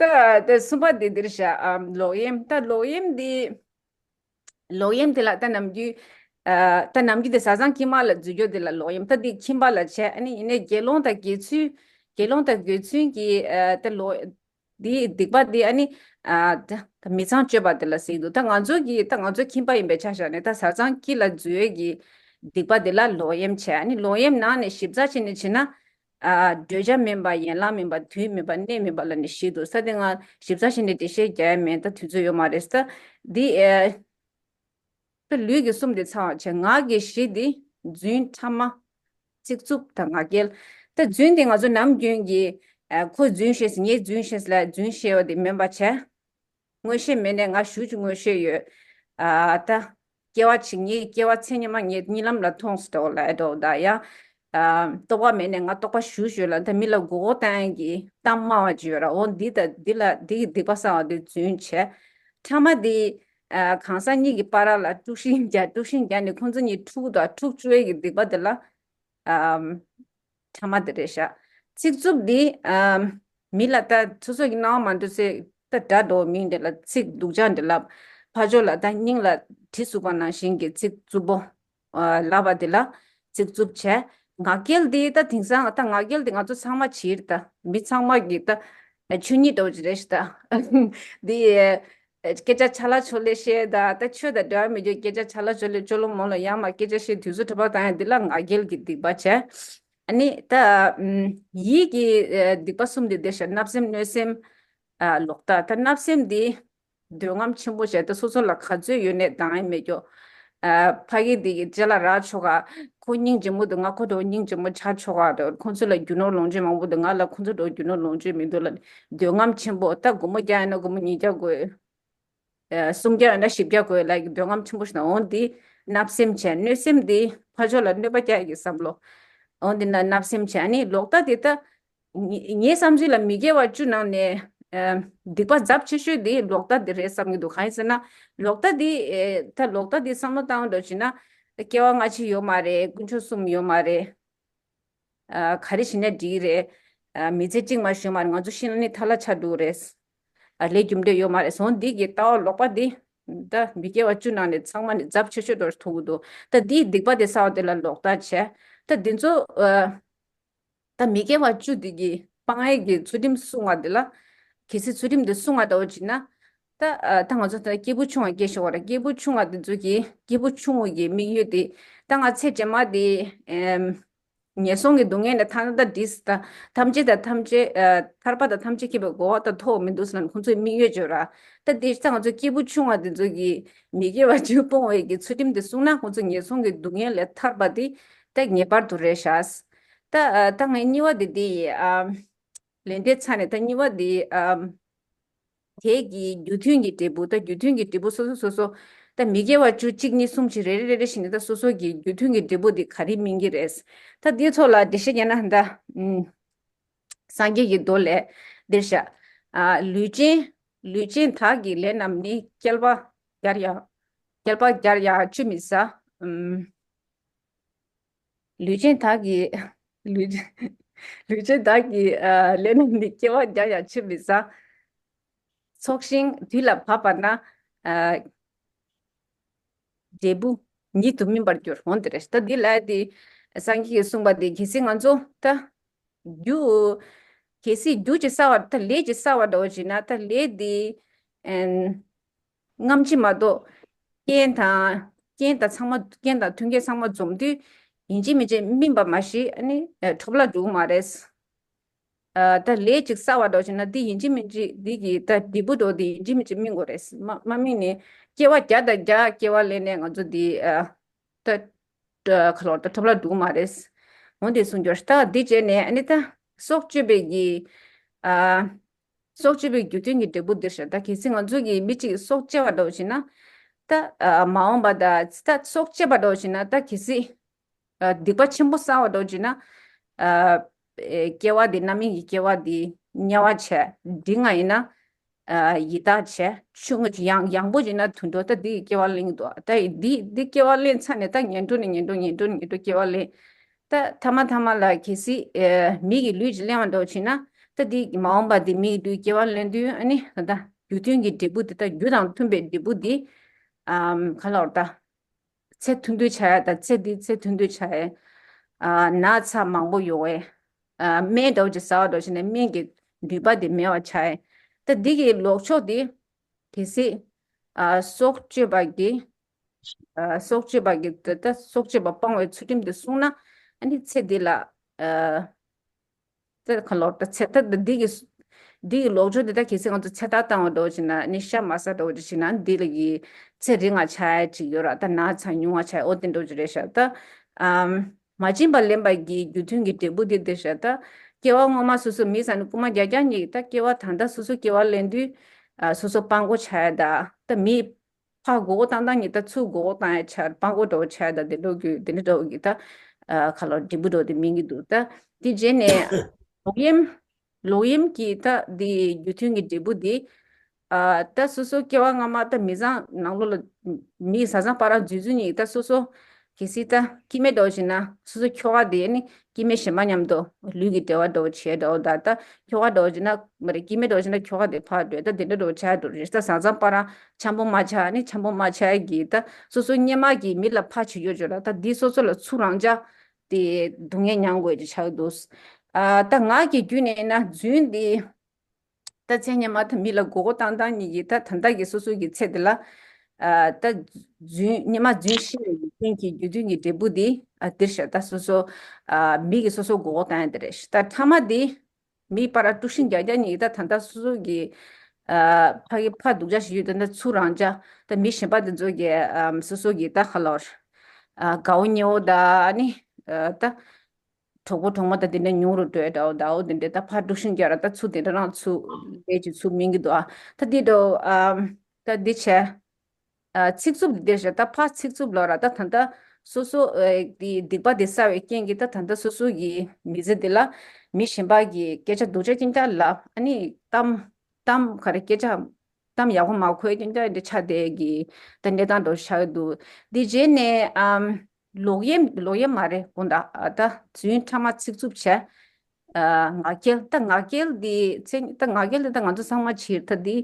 ད་ད་གསུམ་པ་འདི་འདིར་བཞག་ཨམ། ལོག་གཡེམ། ད་ལོག་གཡེམ་འདི། ལོག་གཡེམ་དེ་ལ་ད་ནམ་རྒྱུན། ཨ་ད་ནམ་རྒྱུན་དེ་བཟའ་ཚང་དཀྱིལ་མ་ལ་འཛུལ་རྒྱུ་དེ་ལ་ལོག་གཡེམ། ད་འདི་ཁྱིམ་པ་ལ་བྱས། ཨ་ནི་ཡིན་ནའི་དགེ་སློང་དང་དགེ་ཚུལ། དགེ་སློང་དང་དགེ་ཚུལ་གྱི་ཨ་ད་ལོག་འདིའི་སྡིག་པ་འདི་ཨ་ནི་ཨ་ད་ད་མི་ཚངས་སྤྱོད་པ་དེ་ལ་ཟེར་གྱི་འདུག་ད་ང་ཚོ་གི་ད་ང་ཚོ་ཁྱིམ་པ་ཡིན་པའི་ཆ་བཞག་ནས་ད་བཟའ་ཚང་དཀྱིལ་ལ་འཛུལ་ཡས་ཀྱི་སྡིག་པ་དེ་ལ་ལོག་གཡེམ་བྱས། ཨ་ནི་ལོག་གཡེམ་ནང་ནས་ཞིབ་ཚགས་བྱས་ནས་བྱས་ན། ཨ་བགྲོད་བྱ་མིན་པ། ཡན་ལག་མིན་པ། དུས་མིན་པ། གནས་མིན་པ་ལ་ནི་བཞི་འདུག་ས་དེ་ང་ཞིབ་ཚགས་བྱས་ནས་འགྲེལ་བཤད་རྒྱག་ཡ་མེད། ད་དུས་ཚོད་ཡོད་མ་རེད་ས། འདི་ཨེ། ད་ལུས་ཀྱི་གསུམ་དེ་ཚང་བ་བྱས། ངག་གི་བཞི་འདི་རྫུན་ཕྲ་མ། ཚིག་རྩུབ་དང་ངག་འཁྱལ། ད་རྫུན་དེ་ང་ཚོ་ནམ་རྒྱུན་གྱི་ཨ་ཁོས་རྫུན་བཤད་ཟེར་ངས་རྫུན་བཤད་ཟེར་ལ་རྫུན་བཤད་པ་དེ་མིན་པ་བྱས། མངོན་ཤེས་མེད་ནས་ང་ཞུ་ཅིག་མངོན་ཤེས་ཡོད། ཨ་ད་སྐྱེ་བ་ཕྱི་ངའི་སྐྱེ་བ་ཚེ་སྔོན་མ་ངས་གཉིད་ལམ་ལ་མཐོང་སོང་འདྲ་བོ་ལ་འདྲ་བོ་ད་ཡང་། ཨ་རྟོགས་པ་མེད་ནས་ང་རྟོགས་པ་ཞུ་ཞུ་ལ་ད་མི་ལ་མགོ་སྐོར་བཏང་ཡས་ཀྱི་གཏམ་སྨྲ་བ་ཅིག་ཡོད་ར། འོ་འདི་ད་འདི་ལ་འདི་གི་སྡིག་པ་བསགས་པ་དེ་རྫུན་བྱས། ཕྲ་མ་འདི་ཨ་གང་ཟག་གཉིས་ཀྱི་བར་ལ་དཀྲུག་ཤིང་རྒྱག་དཀྲུག་ཤིང་རྒྱག་ནས་ཁོང་ཚོ་གཉིས་འཁྲུག་དང་འཁྲུག་བཅུག་ཡས་ཀྱི་སྡིག་པ་དེ་ལ་ཨ་ཕྲ་མ་དེ་རེད་ཤག་ཚིག་རྩུབ་འདི་ཨ་མི་ལ་ད་སོ་སོ་གི་སྣང་བ་མ་འདོད་ཚེ་ད་དགྲ་འགྲོ་མིང་འདི་ལ་ཚིག་སྡུག་ཅག་འདི་ལ་ཕར་ཕྱོགས་ལ་ད་སྙིང་ལ་གྲི་ཟུག་པ་ནང་བཞིན་གྱི་ཚིག་རྩུབ་པོ་ཨ་ལབ་པ་འདི་ལ་ཚིག་རྩུབ་བྱས། ངག་འཁྱལ་འདི་ད་དེང་སང་ད་ངག་འཁྱལ་འདི་ང་ཚོ་ཚང་མ་བྱེད་ད་མི་ཚང་མ་གི་ད་ཆོས་ཉིད་འདྲ་བོ་ཅིག་རེད་ཤག་ད་འདི་སྐད་ཆ་ཆ་ལ་ཆོ་ལེ་བཤད་ད་ད་ཆོས་དང་འབྲེལ་བ་མེད་རྒྱུ་སྐད་ཆ་ཆ་ལ་ཆོ་ལེ་ཅོ་ལོ་མོ་ལོ་ཡར་མར་སྐད་ཆ་བཤད་དུས་ཚོད་འཕྲོ་བརླག་བཏང་ཡ་འདི་ལ་ངག་འཁྱལ་གྱི་སྡིག་པ་བྱས། ཨ་ནི་ད་ཨམ་ཡིད་ཀྱི་ཨ་སྡིག་པ་གསུམ་འདི་འདི་ཤ་བརྣབ་སེམས་གནོད་སེམས་ཨ་ལོག་ལྟ། ད་བརྣབ་སེམས་འདི་འདོད་རྔམ་ཆེན་པོ་བྱས་ད་སོ་སོ་ལ་ག་ཚོད་ཡོད་ནས་འདང་ཡ་མེད་རྒྱུ། ཨ་ཕ་གི་འདི་གི་རྗེས་ལ་རག་ཆོག་ག་ཁོ་སྙིང་རྗེ་མོ་འདུག་ང་ཁོ་འདྲ་སྙིང་རྗེ་མོ་ཆགས་ཆོག་ག་ཁོ་ཚོ་ལ་རྒྱུ་ནོར་ལོངས་སྤྱོད་མང་པོ་འདུག་ང་ལ་ཁོ་ཚོ་འདྲ་རྒྱུ་ནོར་ལོངས་སྤྱོད་མི་འདུག་ལ་འདོད་རྔམ་ཆེན་པོ། ད་སྒོར་མོ་བརྒྱ་ཡོད་ན་སྒོར་མོ་ཉིས་བརྒྱ་དགོས། ཨ་སུམ་བརྒྱ་ཡོད་ན་བཞི་བརྒྱ་དགོས་ལབ་ཀྱི་འདོད་རྔམ་ཆེན་པོ་ཞིག་དང་། འོ་འདི་བརྣབ་སེམས་བྱས། གནོད་སེམས་འདི་ཕར་ཕྱོགས་ལ་གནོད་པ་རྒྱག་ཡ་གི་བསམ་བློ། འོ་འདི་ན་བརྣབ་སེམས་བྱས། ཨ་ནི་ལོག་ལྟ་འདི་ད་ངའི་ངའི་བསམ་ཚུལ་ལ་མི་དགེ་བ་བཅུ་ནང་ནས་ཨ་སྡིག་པ་ཚབས་ཆེ་ཤོས་འདི་ལོག་ལྟ་འདི་རེད་བསམ་གྱི་འདུག་གང་ཡིན་ཟེར་ན་ལོག་ལྟ་འདི་ཨེ་ད་ལོག་ལྟ་འདི་བསམ་བློ་བཏང་འགྲོ་བྱས་ན་སྐྱེ་བ་སྔ་ཕྱི་ཡོད་མ་རེད། དཀོན་མཆོག་གསུམ་ཡོད་མ་རེད། ཨ་ག་རེ་བྱས་ན་འགྲིག་གི་རེད། ཨ་མི་ཚེ་གཅིག་མ་ཞུ་མ་རེད། ང་ཚོ་ཤི་ན་ནི་ཐ་ལ་ཆགས་འགྲོ་གི་རེད། ཨ་ལས་རྒྱུ་འབྲས་ཡོད་མ་རེད། སོང་འདི་གི་ལྟ་བ་ལོག་པ་འདི་ད་མི་དགེ་བ་བཅུ་ནང་ནས་ཚང་མ་ནས་ཚབས་ཆེ་ཤོས་འདྲ་མཐོང་གི་འདུག་ད་འདིའི་སྡིག་པ་དེ་བསགས་པ་དེ་ལ་ལོག་ལྟ་བྱས། ད་འདི་ཚོ་ཨ་ད་མི་དགེ་བ་བཅུ་འདི་གི་སྤང་ཡས་ཀྱི་ཚུལ་ཁྲིམས་སྲུང་བ་འདི་ལ་གལ་སྲིད་ཚུལ་ཁྲིམས་འདི་སྲུང་བ་འདྲ་བོ་བྱས་ན། ད་ཨ་ད་ང་ཚོ་ད་སྐྱེས་བུ་ཆུང་བ་སྐྱེས་ཤོག་ར། སྐྱེས་བུ་ཆུང་བ་འདི་ཚོ་གི་སྐྱེས་བུ་ཆུང་བ་གི་དམིགས་ཡུལ་དེ་ད་ང་ཚེ་རྗེས་མ་དེ་ཨེམ། ངན་སོང་གི་སྡུག་བསྔལ་ནས་ཐར་ན་ད་འགྲིག་ད་ཐམས་ཅད་དང་ཐམས་ཅད་ཨ་ཐར་པ་དང་ཐམས་ཅད་མཁྱེན་པའི་གོ་འཕང་ད་ཐོབ་མི་འདུག་ཟེར་ན་ཁོང་ཚོའི་དམིགས་ཡུལ་བརྗོད་ར། ད་འདི་ད་ང་ཚོ་སྐྱེས་བུ་ཆུང་བ་འདི་ཚོ་གི་མི་དགེ་བ་བཅུ་སྤོང་བའི་གི་ཚུལ་ཁྲིམས་འདི་སྲུང་ན་ཁོང་ཚོ་ངན་སོང་གི་སྡུག་བསྔལ་ལས་ཐར་པ་འདི་ད་ངེས་པར་དུ་རེད་ཤག་ད་ཨ་ད་ངའི་གཉིས་པ་འདི་འདི་ཡི་ཨ་ལན་འདེབས་ཚར་ནས་ད་གཉིས་པ་འདི་ཨ། དེ་གི་རྒྱུ་མཐུན་གྱི་འབྲས་བུ། ད་རྒྱུ་མཐུན་གྱི་འབྲས་བུ་སོ་སོ་སོ་སོ། ད་མི་དགེ་བ་བཅུ་གཅིག་གཉིས་གསུམ་བཞི་རེ་རེ་རེ་རེ་བཞིན་ད་སོ་སོ་གི་རྒྱུ་མཐུན་གྱི་འབྲས་བུ་འདི་ག་རེ་སྨིན་གྱི་རེད། ད་འདིའི་ཚོགས་ལ་འགྲེལ་བཤད་རྒྱག་ན་ད། ཨུམ། སངས་རྒྱས་ཀྱི་མདོ་ལས། འདིར་བཞག་ཨ་ལུས་ཅན། ལུས་ཅན་དག་གི་ལས་རྣམས་ནི། སྐྱེ་བ་བརྒྱར་ཡང་། སྐྱེ་བ་བརྒྱར་ཡང་ཆུད་མི་ཟ། ཨུམ། ལུས་ཅན་དག་གི། ལུས་ལུས་ཅན་དག་གི་ཨ་ལས་རྣམས་ནི། སྐྱེ་བ་བརྒྱར་ཡང་ཆུད་མི་ཟ། ཚོགས་ཞིང་དུས་ལ་བབ་པ་ན། ཨ་འབྲས་བུ་ཉིད་དུ་སྨིན་པར་འགྱུར། འོ་དེ་རེད། ད་འདི་ལ་དེ་སངས་རྒྱས་ཀྱིས་གསུངས་པ་དེ་གལ་སྲིད་ང་ཚོ་ད་རྒྱུ། གལ་སྲིད་རྒྱུ་ཅིག་བསགས་པ་ད་ལས་ཅིག་བསགས་པ་འདྲ་བོ་ཅིག་ན་ད་ལས་དེ་ཨན། སྔ་ཕྱི་མ་གཏོགས། རྐྱེན་དང་། རྐྱེན་དང་ཚང་མ་རྐྱེན་དང་མཐུན་རྐྱེན་ཚང་མ་འཛོམས་དུས་ཡིན་གཅིག་མིན་གཅིག་སྨིན་པ་མ་གཞི་ཨ་ནི་ཨ་འཕྲོ་བརླག་འགྲོ་གི་མ་རེད། ཨ་ད་ལས་ཅིག་བསགས་པ་འདྲ་བོ་བྱས་ན་འདི་ཡིན་གཅིག་མིན་གཅིག་འདི་གི་ད་འབྲས་བུ་འདྲ་བོ་འདི་ཡིན་གཅིག་མིན་གཅིག་སྨིན་དགོས་རེད། མ་མ་སྨིན་ནས་སྐྱེ་བ་བརྒྱ་དང་བརྒྱ་སྐྱེ་བ་ལེན་ནས་ང་ཚོ་འདི་ཨ་ད་ཨ་ག་ལོར་ད་འཕྲོ་བརླག་འགྲོ་གི་མ་རེད། འོ་འདི་གསུངས་རྒྱུ་རེད། ད་འདི་བྱས་ནས་ཨ་ནི་ད་སྲོག་གཅོད་པའི་གི་ཨ། སྲོག་གཅོད་པའི་རྒྱུ་མཐུན་གྱི་འབྲས་བུ་འདིར་བཞག་ད་གལ་སྲིད་ང་ཚོ་གིས་མི་གཅིག་གི་སྲོག་བཅད་པ་འདྲ་བོ་བྱས་ན། ད་ཨ་མ་འོངས་པ་ད་ད་སྲོག་བཅད་པ་འདྲ་བོ་བྱས་ན་ད་གལ་སྲིད་ཨ་སྡིག་པ་ཆེན་པོ་བསགས་པ་འདྲ་བོ་བྱས་ན། ཨ་ཨེ་སྐྱེ་བ་འདི་རྣམ་སྨིན་གྱི་སྐྱེ་བ་འདི་དམྱལ་བ་བྱས། འབྲིང་བ་ཡིན་ན་ཨ་ཡི་དྭགས་བྱས། ཆུང་ཡང་ཡང་པོ་བྱས་ན་དུད་འགྲོ། ད་འདི་གི་སྐྱེ་བ་ལེན་གྱི་འདུག་ད་འདི་འདི་སྐྱེ་བ་ལེན་ཚར་ནས་ད་ངན་འགྲོ་ནས་ངན་འགྲོ་ངན་འགྲོ་ངན་འགྲོ་སྐྱེ་བ་ལེན། ད་ཐ་མ་ཐ་མ་ལ་གལ་སྲིད་ཨེ་མི་གི་ལུས་ཀྱི་གླེང་བ་འདྲ་བོ་བྱས་ན། ད་འདི་མ་འོངས་པ་འདི་མི་གི་ལུས་སྐྱེ་བ་ལེན་དུས་ཨ་ནི་ད་ལྟ་རྒྱུ་མཐུན་གྱི་འབྲས་བུ་འདི་ད་རྒྱུ་དང་མཐུན་པའི་འབྲས་བུ་འདི་ཨམ་ག་ལ་བར་ད་ཚེ་ཐུང་ཐུང་ཆགས་ཡ། ད་ཚེ་འདི་ཚེ་ཐུང་ཐུང་ཆགས་ཡ། ཨ་ན་ཚ་མང་པོ་ཡོང་བས། ཨ་སྨན་འདྲ་བོ་ཅིག་ཟ་བ་འདྲ་བོ་བྱས་ནས་སྨན་གྱི་ནུས་པ་འདི་མེད་པ་ཆགས་ཡ། ད་འདི་གི་ལོག་ཕྱོགས་འདི་གལ་སྲིད་ཨ་སྲོག་གཅོད་པ་གི་ཨ་སྲོག་གཅོད་པ་གི་ད་ད་སྲོག་གཅོད་པ་སྤང་བའི་ཚུལ་ཁྲིམས་དེ་བསྲུངས་ན་ཨ་ནི་ཚེ་འདི་ལ་ཨ་ད་ག་ལོག་ད་ཚེ་ད་འདི་གི་འདི་གི་ལོག་ཕྱོགས་འདི་ད་གལ་སྲིད་ང་ཚོ་ཚེ་ཐར་བཏང་བ་འདྲ་བོ་ཅིག་ན་ཨ་ནི་ཤ་མ་ཟ་འདྲ་བོ་ཅིག་བྱས་ན་འདི་ལ་གི་ཚེ་རིང་བ་ཆགས་ཡ་ཅིག་ཡོད་ར། ད་ན་ཚ་ཉུང་བ་ཆགས་ཡ་འོ་དེ་འདྲ་བོ་ཅིག་རེད་ཤག་ད་ཨམ་མ་བྱིན་པ་ལེན་པ་གི་རྒྱུ་མཐུན་གྱི་འབྲས་བུ་འདི་འདི་ཤག་ད་སྐྱེ་བ་སྔོན་མ་སོ་སོ་མི་ཟ་ནི་རྐུན་མ་རྒྱག་རྒྱག་ཉིད་ད་སྐྱེ་བ་ད་ལྟ་སོ་སོ་སྐྱེ་བ་ལེན་དུས་ཨ་སོ་སོ་སྤྲང་པོ་ཆགས་ཡ། ད་ད་མི་ཕར་མགོ་སྐོར་བཏང་བཏང་ཉིད་ད་ཚུར་མགོ་སྐོར་བཏང་ཡ་ཆགས་སྤྲང་པོ་འདྲ་བོ་ཆགས་ཡ། ད་དེ་འདྲ་གི་དེ་འདྲ་འདྲ་བོ་གི་ད་ ཨ་ཁ་ལོ་འབྲས་བུ་འདྲ་བོ་དེ་སྨིན་གྱི་འདུག་ད་དེ་རྗེས་ནས་ལོག་གཡེམ། ལོག་གཡེམ་གྱི་ད་འདི་རྒྱུ་མཐུན་གྱི་འབྲས་བུ་འདི། ཨ་ད་སོ་སོ་སྐྱེ་བ་སྔ་མ་ད་མི་ཚང་ནང་ལོགས་ལ་མི་བཟའ་ཚང་བར་ར་འཛུལ་འཛུལ་གཉིས་ད་སོ་སོ་གལ་སྲིད་ད་སྐྱེ་དམན་འདྲ་བོ་ཞིག་ན་སོ་སོ་ཁྱོ་ག་དེ་ནི་སྐྱེ་དམན་གཞན་པ་མཉམ་དུ་ལུས་ཀྱི་འབྲེལ་བ་འདྲ་བོ་བྱས་འདྲ་བོ་ད་ད་ཁྱོ་ག་འདྲ་བོ་ཞིག་ན་མ་རེད་སྐྱེ་དམན་འདྲ་བོ་ཞིག་ན་ཁྱོ་ག་དེ་ཕར་འགྲོ་ད་དེ་འདྲ་འདྲ་བོ་བྱས་འགྲོ་རེད་ད་བཟའ་ཚང་བར་ར་འཆམ་པོ་མ་ཆགས་ནི་འཆམ་པོ་མ་ཆགས་ཀྱི་ད་སོ་སོ་སྔོན་མ་གི་མི་ལ་ཕར་བྱེད་ཡོད་འཇོག་ལ་ད་འདི་སོ་སོ་ལ་ཚུར་རང་འཇགས་དེ་སྡུག་བསྔལ་མྱང་དགོས་ཀྱི་ཆགས་འདུག་ཨ་ད་ང་གི་རྒྱུད་ནས་ན་རྫུན་འདི། ད་ཚེ་སྔོན་མ་ད་མི་ལ་མགོ་སྐོར་བཏང་བཏང་གཉིས་ཀྱིས་ད་ད་ལྟ་གི་སོ་སོ་གི་ཚེ་འདི་ལ་ཨ་ད་རྫུན་སྔོན་མ་རྫུན་ཤེས་པའི་རྐྱེན་གྱིས་རྒྱུ་མཐུན་གྱི་འབྲས་བུ་འདི་ཨ་འདིར་ཤར་ད་སོ་སོ་ཨ་མི་གིས་སོ་སོ་མགོ་སྐོར་བཏང་ཡ་འདི་རེད་ཤག་ད་ཕྲ་མ་འདི་མིའི་བར་ལ་དཀྲུག་ཤིང་རྒྱག་རྒྱག་གཉིས་ཀྱིས་ད་ད་ལྟ་སོ་སོ་གི་ཨ་ཕ་གི་ཕ་སྡུག་ཅག་ཞིག་ཡོད་ད་ད་ཚུར་རང་ཅག་ད་མི་གཞན་པ་འདི་ཚོ་གི་ཨ་སོ་སོ་གི་ད་ཁ་ལོར་ཨ་དགའ་བོ་ཉེ་བོ་ད་ནི་ཨ་ད། གྲོགས་པོ་གྲོགས་མོ་དང་དེ་འདྲ་ཉུང་རུ་འགྲོ་ཡ་འདྲ་བོ་འདྲ་བོ་དེ་འདྲ་ད་ཕར་དཀྲུག་ཤིང་རྒྱག་ར་ད་ཚུར་དེ་འདྲ་རང་ཚུར་ལས་ཀྱི་ཚུར་སྨིན་གྱི་འདུག་ཨ། ད་འདི་འདྲ་བོ་ཨམ་ད་འདི་བྱས་ཨ་ཚིག་རྩུབ་འདི་འདྲ་བྱས་ད་ཕར་ཚིག་རྩུབ་ལབ་ར་ད་ད་ལྟ་སོ་སོ་ཨེ་འདི་སྡིག་པ་འདི་བསགས་པའི་རྐྱེན་གྱིས་ད་ད་ལྟ་སོ་སོ་གི་མི་ཚེ་འདི་ལ་མི་གཞན་པ་གི་སྐད་ཆ་སྡུག་ཅག་ཅིག་ད་ལབ་ཨ་ནི་གཏམ་གཏམ་ག་རེ་སྐད་ཆ། གཏམ་ཡག་པོ་མ་གོ་ཡ་ཅིག་འདྲ་འདྲ་ཆགས་བསྡད་ཀྱི་ད་གནས་སྟངས་འདྲ་བོ་ཆགས་ཀྱི་འདུག་འདི་རྗེས་ནས་ཨམ་ལོག་གཡེམ་ལོག་གཡེམ་མ་རེད་དགོངས་དག་ཨ་ད་རྫུན་ཕྲ་མ་ཚིག་རྩུབ་བྱས། ཨ་ངག་འཁྱལ་ད་ངག་འཁྱལ་འདི་ཚེ་ད་ངག་འཁྱལ་འདི་ད་ང་ཚོ་ཚང་མ་ཕྱིར་ད་འདི་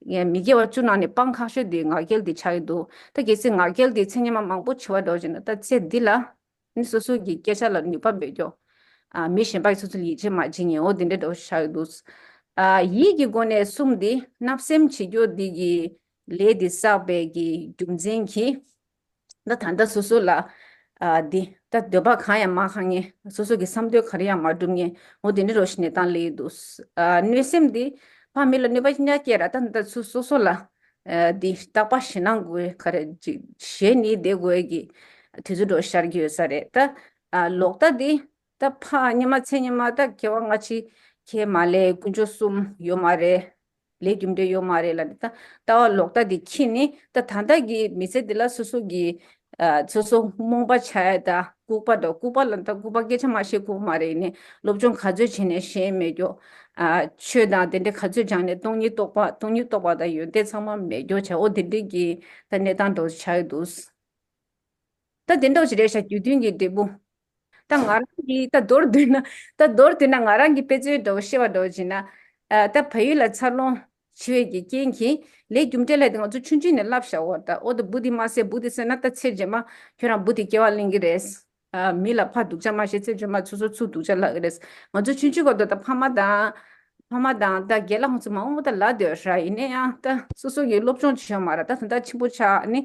ངས་མི་དགེ་བ་བཅུ་ནང་ནས་སྤང་ཁག་ཤོས་འདི་ངག་འཁྱལ་འདི་ཆགས་ཀྱི་འདུག་ད་གལ་སྲིད་ངག་འཁྱལ་འདི་ཚེ་སྔོན་མ་མང་པོ་བྱས་པ་འདྲ་བོ་བྱས་ན་ད་ཚེ་འདི་ལ། ནི་སོ་སོ་གི་སྐད་ཆ་ལ་ནུས་པ་མེད་ཀྱོ། ཨ་མི་གཞན་པ་གི་སོ་སོ་ལ་ཡིད་ཆེས་མ་བྱེད་ཉེན་འོ་དེ་འདྲ་འདྲ་བོ་ཆགས་ཀྱི་འདུག་ཨ་ཡིད་ཀྱི་སྒོ་ནས་གསུམ་འདི་བརྣབ་སེམས་བྱེད་རྒྱུ་འདི་གི་ལས་འདི་བསགས་པའི་གི་རྒྱུ་མཚན་གྱིས་ད་ད་ལྟ་སོ་སོ་ལ་ཨ་འདི་ད་འདོད་པ་གང་ཡང་མ་ཁེངས་ངེས་སོ་སོ་གི་བསམ་འདོད་ག་རེ་ཡང་མ་འགྲུབ་ངེས་འོ་དེ་འདྲ་འདྲ་བོ་ཞིག་གནས་སྟངས་སླེབས་ཀྱི་འདུག་ཨ་གནོད་སེམས་འདི་ཕར་མི་ལ་གནོད་པ་ཅི་འདྲ་སྐྱེལ་ར་ད་ད་ཚུར་སོ་སོ་ལ། ཨ་འདི་རྟག་པར་ཞེད་སྣང་དགོས་ག་རེ་ཅིག་ཞེད་ནི་བསྡད་དགོས་ཀྱི་དུས་ཚོད་འགྲོ་ཤར་གྱི་ཡོད་ས་རེད་ད། ཨ་ལོག་ལྟ་འདི་ད་ཕ་སྔོན་མ་ཚེ་སྔོན་མ་ད་སྐྱེ་བ་སྔ་ཕྱི་ཁས་མ་ལེན་དཀོན་མཆོག་གསུམ་ཡོད་མ་རེད། ལས་རྒྱུ་འབྲས་ཡོད་མ་རེད་ལབ་ནི་ད་ལྟ་བ་ལོག་ལྟ་འདི་འཁྱེར་ནི་ད་ད་ལྟ་གི་མི་ཚེ་འདི་ལ་སོ་སོ་གི་ཨ་སོ་སོ་རྨོངས་པ་ཆགས་ཡ་ད་ལྐུགས་པ་འདྲ་ལྐུགས་པ་ལ་ད་ལྐུགས་པ་སྐད་ཆ་མ་བཤད་ལྐུགས་པ་མ་རེད་ནི་སློབ་སྦྱོང་ག་ཚོད་བྱས་ནས་ཤེས་མེད་ཀྱོ། ཨ་ཆོས་དང་དེ་འདྲའི་ག་ཚོད་སྦྱངས་ནས་སྟོང་ཉིད་རྟོགས་པ་སྟོང་ཉིད་རྟོགས་པ་དང་ཡོན་ཏན་ཚང་མ་མེད་ཀྱོ་བྱ་འོ་དེ་འདྲའི་གི་ད་གནས་སྟངས་འདྲ་བོ་ཆགས་ཀྱི་འདུག་ད་དེ་འདྲ་བོ་ཞིག་རེད་ཤག་རྒྱུ་མཐུན་གྱི་འབྲས་བུ། ད་ང་རང་གི་ད་མདོར་བསྡུས་ན་ད་མདོར་བསྡུས་ན་ང་རང་གི་དཔེ་མཚོན་འདྲ་བོ་བཤད་པ་འདྲ་བོ་བྱས་ན། ཨ་ད་བལ་ཡུལ་ལ་འཚར་ལོངས་བྱུང་བའི་གི་རྐྱེན་གྱིས་ལས་རྒྱུ་འབྲས་ལ་དེ་ང་ཚོ་ཆུང་ཆུང་ནས་བསླབ་བཞག་འོ་ད་འོ་ད་འབུ་འདི་མ་བསད་འབུ་འདི་བསད་ན་ད་ཚེ་རྗེས་མ་ཁྱོད་རང་འབུ་འདི་སྐྱེ་བ་ལེན་གི་རེད། ཨ་མི་ལ་ཕར་སྡུག་ཅག་མ་བྱེད་ཚེ་རྗེས་མ་སོ་སོ་ཚུར་སྡུག་ཅག་ལབ་གི་རེད། ང་ཚོ་ཆུང་ཆུང་སྐབས་དུ་ད་ཕ་མ་དང་། ཕ་མ་དང་ད་རྒན་ལགས་ཁོང་ཚོ་མང་པོ་ད་ལབ་སྡོད་ར་ཡིན་ན་ཡང་ད་སོ་སོ་གི་སློབ་སྦྱོང་བྱེད་ཡོད་མ་རེད་ད་ད་ལྟ་ཆེན་པོ་ཆགས་ནི།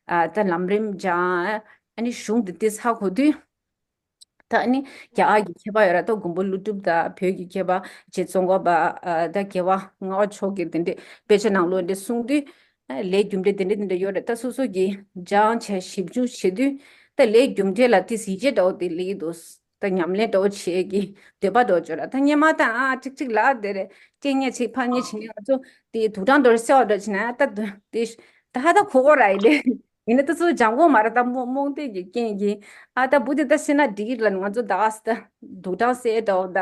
ཨ་ད་ལམ་རིམ་སྦྱང་ཨ་ནི་གཞུང་འདི་ཏིས་ཧ་གོ་དུས། ད་ཨ་ནི་རྒྱ་གར་གྱི་མཁས་པ་ཡོད་ར་ད་མགོན་པོ་ཀླུ་སྒྲུབ་དང་བོད་ཀྱི་མཁས་པ་རྗེ་ཙོང་ཁ་པ་ཨ་ད་རྒྱལ་བ་ལྔ་པ་མཆོག་གིས་དེ་འདྲའི་དཔེ་ཆ་ནང་ལོགས་འདི་གསུངས་དུས། ལས་རྒྱུ་འབྲས་དེ་འདྲ་དེ་འདྲ་ཡོད་རེད་ད་སོ་སོ་གིས་སྦྱངས་བྱས་ཞིབ་འཇུག་བྱེད་དུས་ད་ལས་རྒྱུ་འབྲས་ལ་དེ་ཡིད་ཆེས་འདྲ་བོ་དེ་སླེབས་ཀྱི་འདུག་ད་ཉམས་ལེན་འདྲ་བོ་བྱེད་ཀྱི་འདོད་པ་འདྲ་བོ་བྱོས་ར་ད་སྔོན་མ་ད་ཨ་ཅིག་ཅིག་ལ་དེ་རེད་སྐད་ངན་ཅིག་ཕར་ངན་བྱེད་ནས་ང་ཚོ་དེ་དུག་སྦྲང་འདྲ་བོ་སེལ་བ་འདྲ་བྱེད་ན་ད་དེ་ད་ཧ་ད་གོ་གོ་ར་ཡིན་ད་ཡིན་ན་ད་ཚོ་སྦྱང་གོ་མ་ར་ད་རྨོངས་རྨོངས་དད་ཀྱི་རྐྱེན་གྱིས་ཨ་ད་འབུ་དེ་ད་སེལ་ན་འགྲིག་གི་ལ་ང་ཚོ་ད་ཨ་ད་དུག་སྦྲང་སེལ་འདྲ་བོ་ད་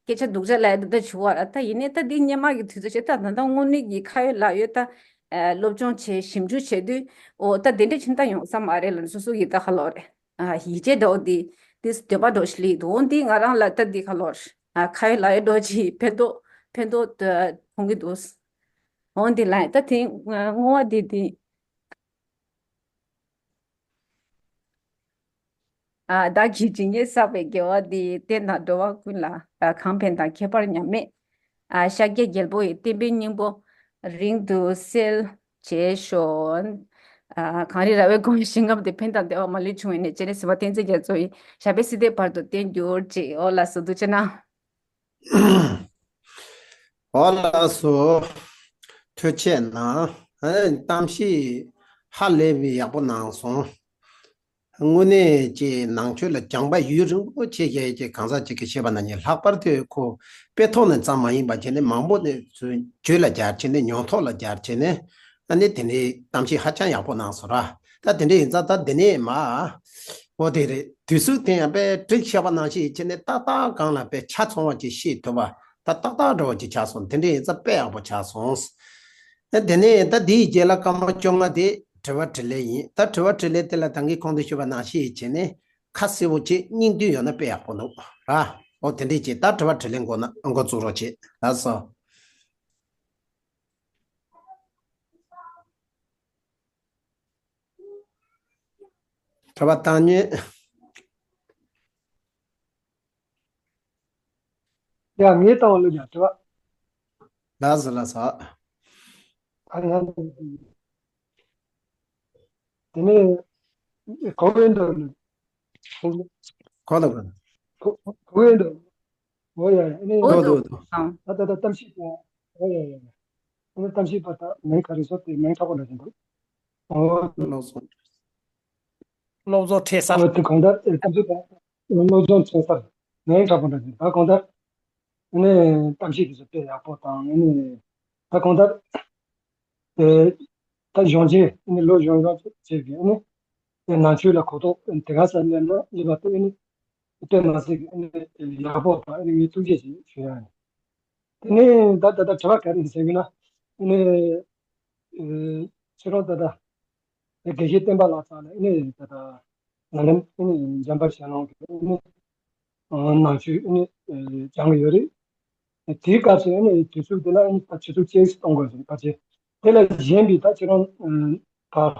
སྐད་ཆ་སྡུག་ཅག་ལ་ད་ད་བྱུང་བ་ར་ད་ཡིན་ནའི་ད་འདི་སྔོན་མ་གི་དུས་ཚོད་བྱས་ད་ད་ད་དངོས་གནས་ཀྱི་ཁ་ཡོད་ལག་ཡོད་ད། ཨ་སློབ་སྦྱོང་བྱས་ཞིབ་འཇུག་བྱས་དུས་འོ་ད་དེ་འདྲ་ཕྱིན་ད་ཡོང་ས་མ་རེད་ལ་སོ་སོ་ཡི་ད་ཧ་ལོ་རེད། ཨ་ཡིད་ཆེས་འདྲ་བོ་འདི་འདི་འདོད་པ་འདྲ་བོ་ཞིག་སླེབས་འདུག་འོ་འདི་ང་རང་ལ་ད་འདི་ཧ་ལོ་རེད། ཨ་ཁ་ཡོད་ལག་ཡོད་འདྲ་བོ་ཅིག་ཕན་ཐོགས་ཕན་ཐོགས་མཐོང་གི་འདུག་འོ་འདི་ལ་ད་དེ་བསྔོ་བ་འདི་འདི། ཨ་བདག་གིས་ཇི་སྙེད་བསགས་པའི་དགེ་བ་འདིས། བསྟན་དང་འགྲོ་བ་ཀུན་ལ་གང་ཕན་དང་ཁྱད་པར་མཉམ་མེད། ཨ་ཤཱཀྱའི་རྒྱལ་པོ་ཡི་བསྟན་པའི་སྙིང་པོ་རིང་དུ་གསལ་བྱེད་ཤོག་ཨ་གངས་རི་ར་བས་དགོངས་པའི་ཞིང་ཁམས་འདིར། ཕན་དང་བདེ་བ་མ་ལུས་འབྱུང་བའི་གནས། སྤྱན་རས་གཟིགས་དབང་བསྟན་འཛིན་རྒྱ་མཚོ་ཡི། ཞབས་པད་སྲིད་མཐའི་བར་དུ་བརྟན་གྱུར་ཅིག་འོ་ལགས་སོ་ཐུགས་རྗེ་གནང་། འོ་ལགས་སོ། ཐུགས་རྗེ་གནང་། ཨ་གཏམ་བཤད་ཧ་ལས་པའི་ཡག་པོ་གནང་སོང་། དངོས་གནས་ཀྱི་ནང་ཆོས་ལ་སྦྱངས་པ་ཡུན་རིང་པོ་བྱས་བྱས་ཀྱི་གང་ཟག་ཅིག་གིས་བཤད་པ་ན་ནི་ལྷག་པར་དུ་ཁོ་དཔེ་ཐོག་ནས་ཙམ་མ་ཡིན་པ་བྱས་ནས་མང་པོ་ནས་བརྗོད་ལ་སྦྱར་བྱས་ནས་མྱོང་ཐོག་ལ་སྦྱར་བྱས་ནས་ཨ་ནི་དེ་ནས་གཏམ་བཤད་ཧ་ཅང་ཡག་པོ་གནང་སོང་ར། ད་དེ་འདྲ་ཡིན་ཙང་ད་འདི་ནས་མ་ འོ་དེ་རེད། དུས་ཚོད་དེ་ཡང་དཔེ་གྲིག་ཤག་པ་ནང་བཞིན་བྱས་ནས་ཏག་ཏག་སྒང་ལ་དཔེ་ཆ་ཚང་བ་ཅིག་ཤེས་ཐུབ་པ། ད་ཏག་ཏག་འདྲ་བོ་ཅིག་ཆགས་སོང་། དེ་འདྲ་ཡིན་ཙང་དཔེ་ཡག་པོ་ཆགས་སོང་། ཨ་དེ་ནས་ད་འདིའི་རྗེས་ལ་སྐར་མ་བཅོ་ལྔ་དེ་དྲི་བ་དྲིས་ལན་ཡིན། ད་དྲི་བ་དྲིས་ལན་དེ་ལ་ད་གིན་གོང་དུ་ཞུས་པ་ནང་བཞིན་བྱས་ནས་ཁ་གསལ་པོ་ཅིག་སྙིང་བསྡུས་ཡོང་ན་དཔེ་ཡག་པོ་འདུག་ར། འོ་དེ་འདྲ་ཅིག་ད་དྲི་བ་དྲིས་ལན་འགོ་ན་འགོ་བཙུགས་རོགས་བྱེད། ལགས་སོ། དྲི་བ་བཏང་ཉན། ཡ། ངས་བཏང་བ་ལོས་ཀྱང་དྲི་བ། ལགས་སོ་ལགས་སོ། ཨ་ང་དེ་ནས་གོ་བའི་འདུག་གོ་ལ་གོ་གོ་བའི་འདུག་འོ་ཡ་ཡ། ཨ་ནི་འོ་འདུག་འདུག་ད་ད་ད་གཏམ་བཤད་པ། འོ་ཡ་ཡ་ཡ། ཨ་ནི་གཏམ་བཤད་པ་ད་མིང་ག་རེ་བཟོ་དེ་མིང་ཁག་པོ་འདྲ་ཞིག་འདུག་འོ། ལགས་སོ། སློབ་གསོ་འཕྲད་སར། འོ་དེ་གང་ལྟར་ཨེ་གཏམ་བཤད་པ་སློབ་སྦྱོང་འཕྲད་སར་ནས་དྲག་པོ་འདྲ་ཞིག་ད་གང་ལྟར་ཨ་ནི་གཏམ་བཤད་དེ་ཚོ་དཔེ་ཡག་པོ་དང་། ཨ་ནི་ད་གང་ལྟར་ཨེ་ད་གཞོན་ཆེ་ཨ་ནི་ལོ་གཞོན་གཞོན་ཆེ་གི་ཨ་ནི་ནང་ཆོས་ལ་གོ་རྟོགས་དེ་ག་ས་སླེབས་ན་སླེབས་པ་དེ་ཨ་ནི་དཔེ་མ་སྲིད་ཀྱི་ཨ་ནི་ཡག་པོ་དང་། ཨ་ནི་ངས་ཐུགས་རྗེ་ཆེ་ཞུ་ཡ་ཡིན། དེ་ནས་ད་ད་ད་དྲི་བ་ག་རེ་ཡིན་ཟེར་གྱི་ན། ཨ་ནི་ཨེ་ཁྱེད་རང་ད་ད་དགེ་བཤེས་སྟོན་པ་ལགས་ཚང་ལ་ཨ་ནི་ད་ད་ང་རང་ཨ་ནི་འཇམ་དཔལ་ཞལ་ལུང་གི་ཨ་ནི་ནང་ཆོས་ཨ་ནི་སྦྱང་གི་ཡོད་རེད། དེའི་སྐབས་སུ་ཨ་ནི་དུས་ཚོད་དེ་ལ་ཨ་ནི་ད་ཆུ་ཚོད་གཅིག་གཏོང་དགོས་ཟེར་ཕལ་ཆེར། དེ་ལ་གཞན་པའི་ད་ཁྱེད་རང་ཕར་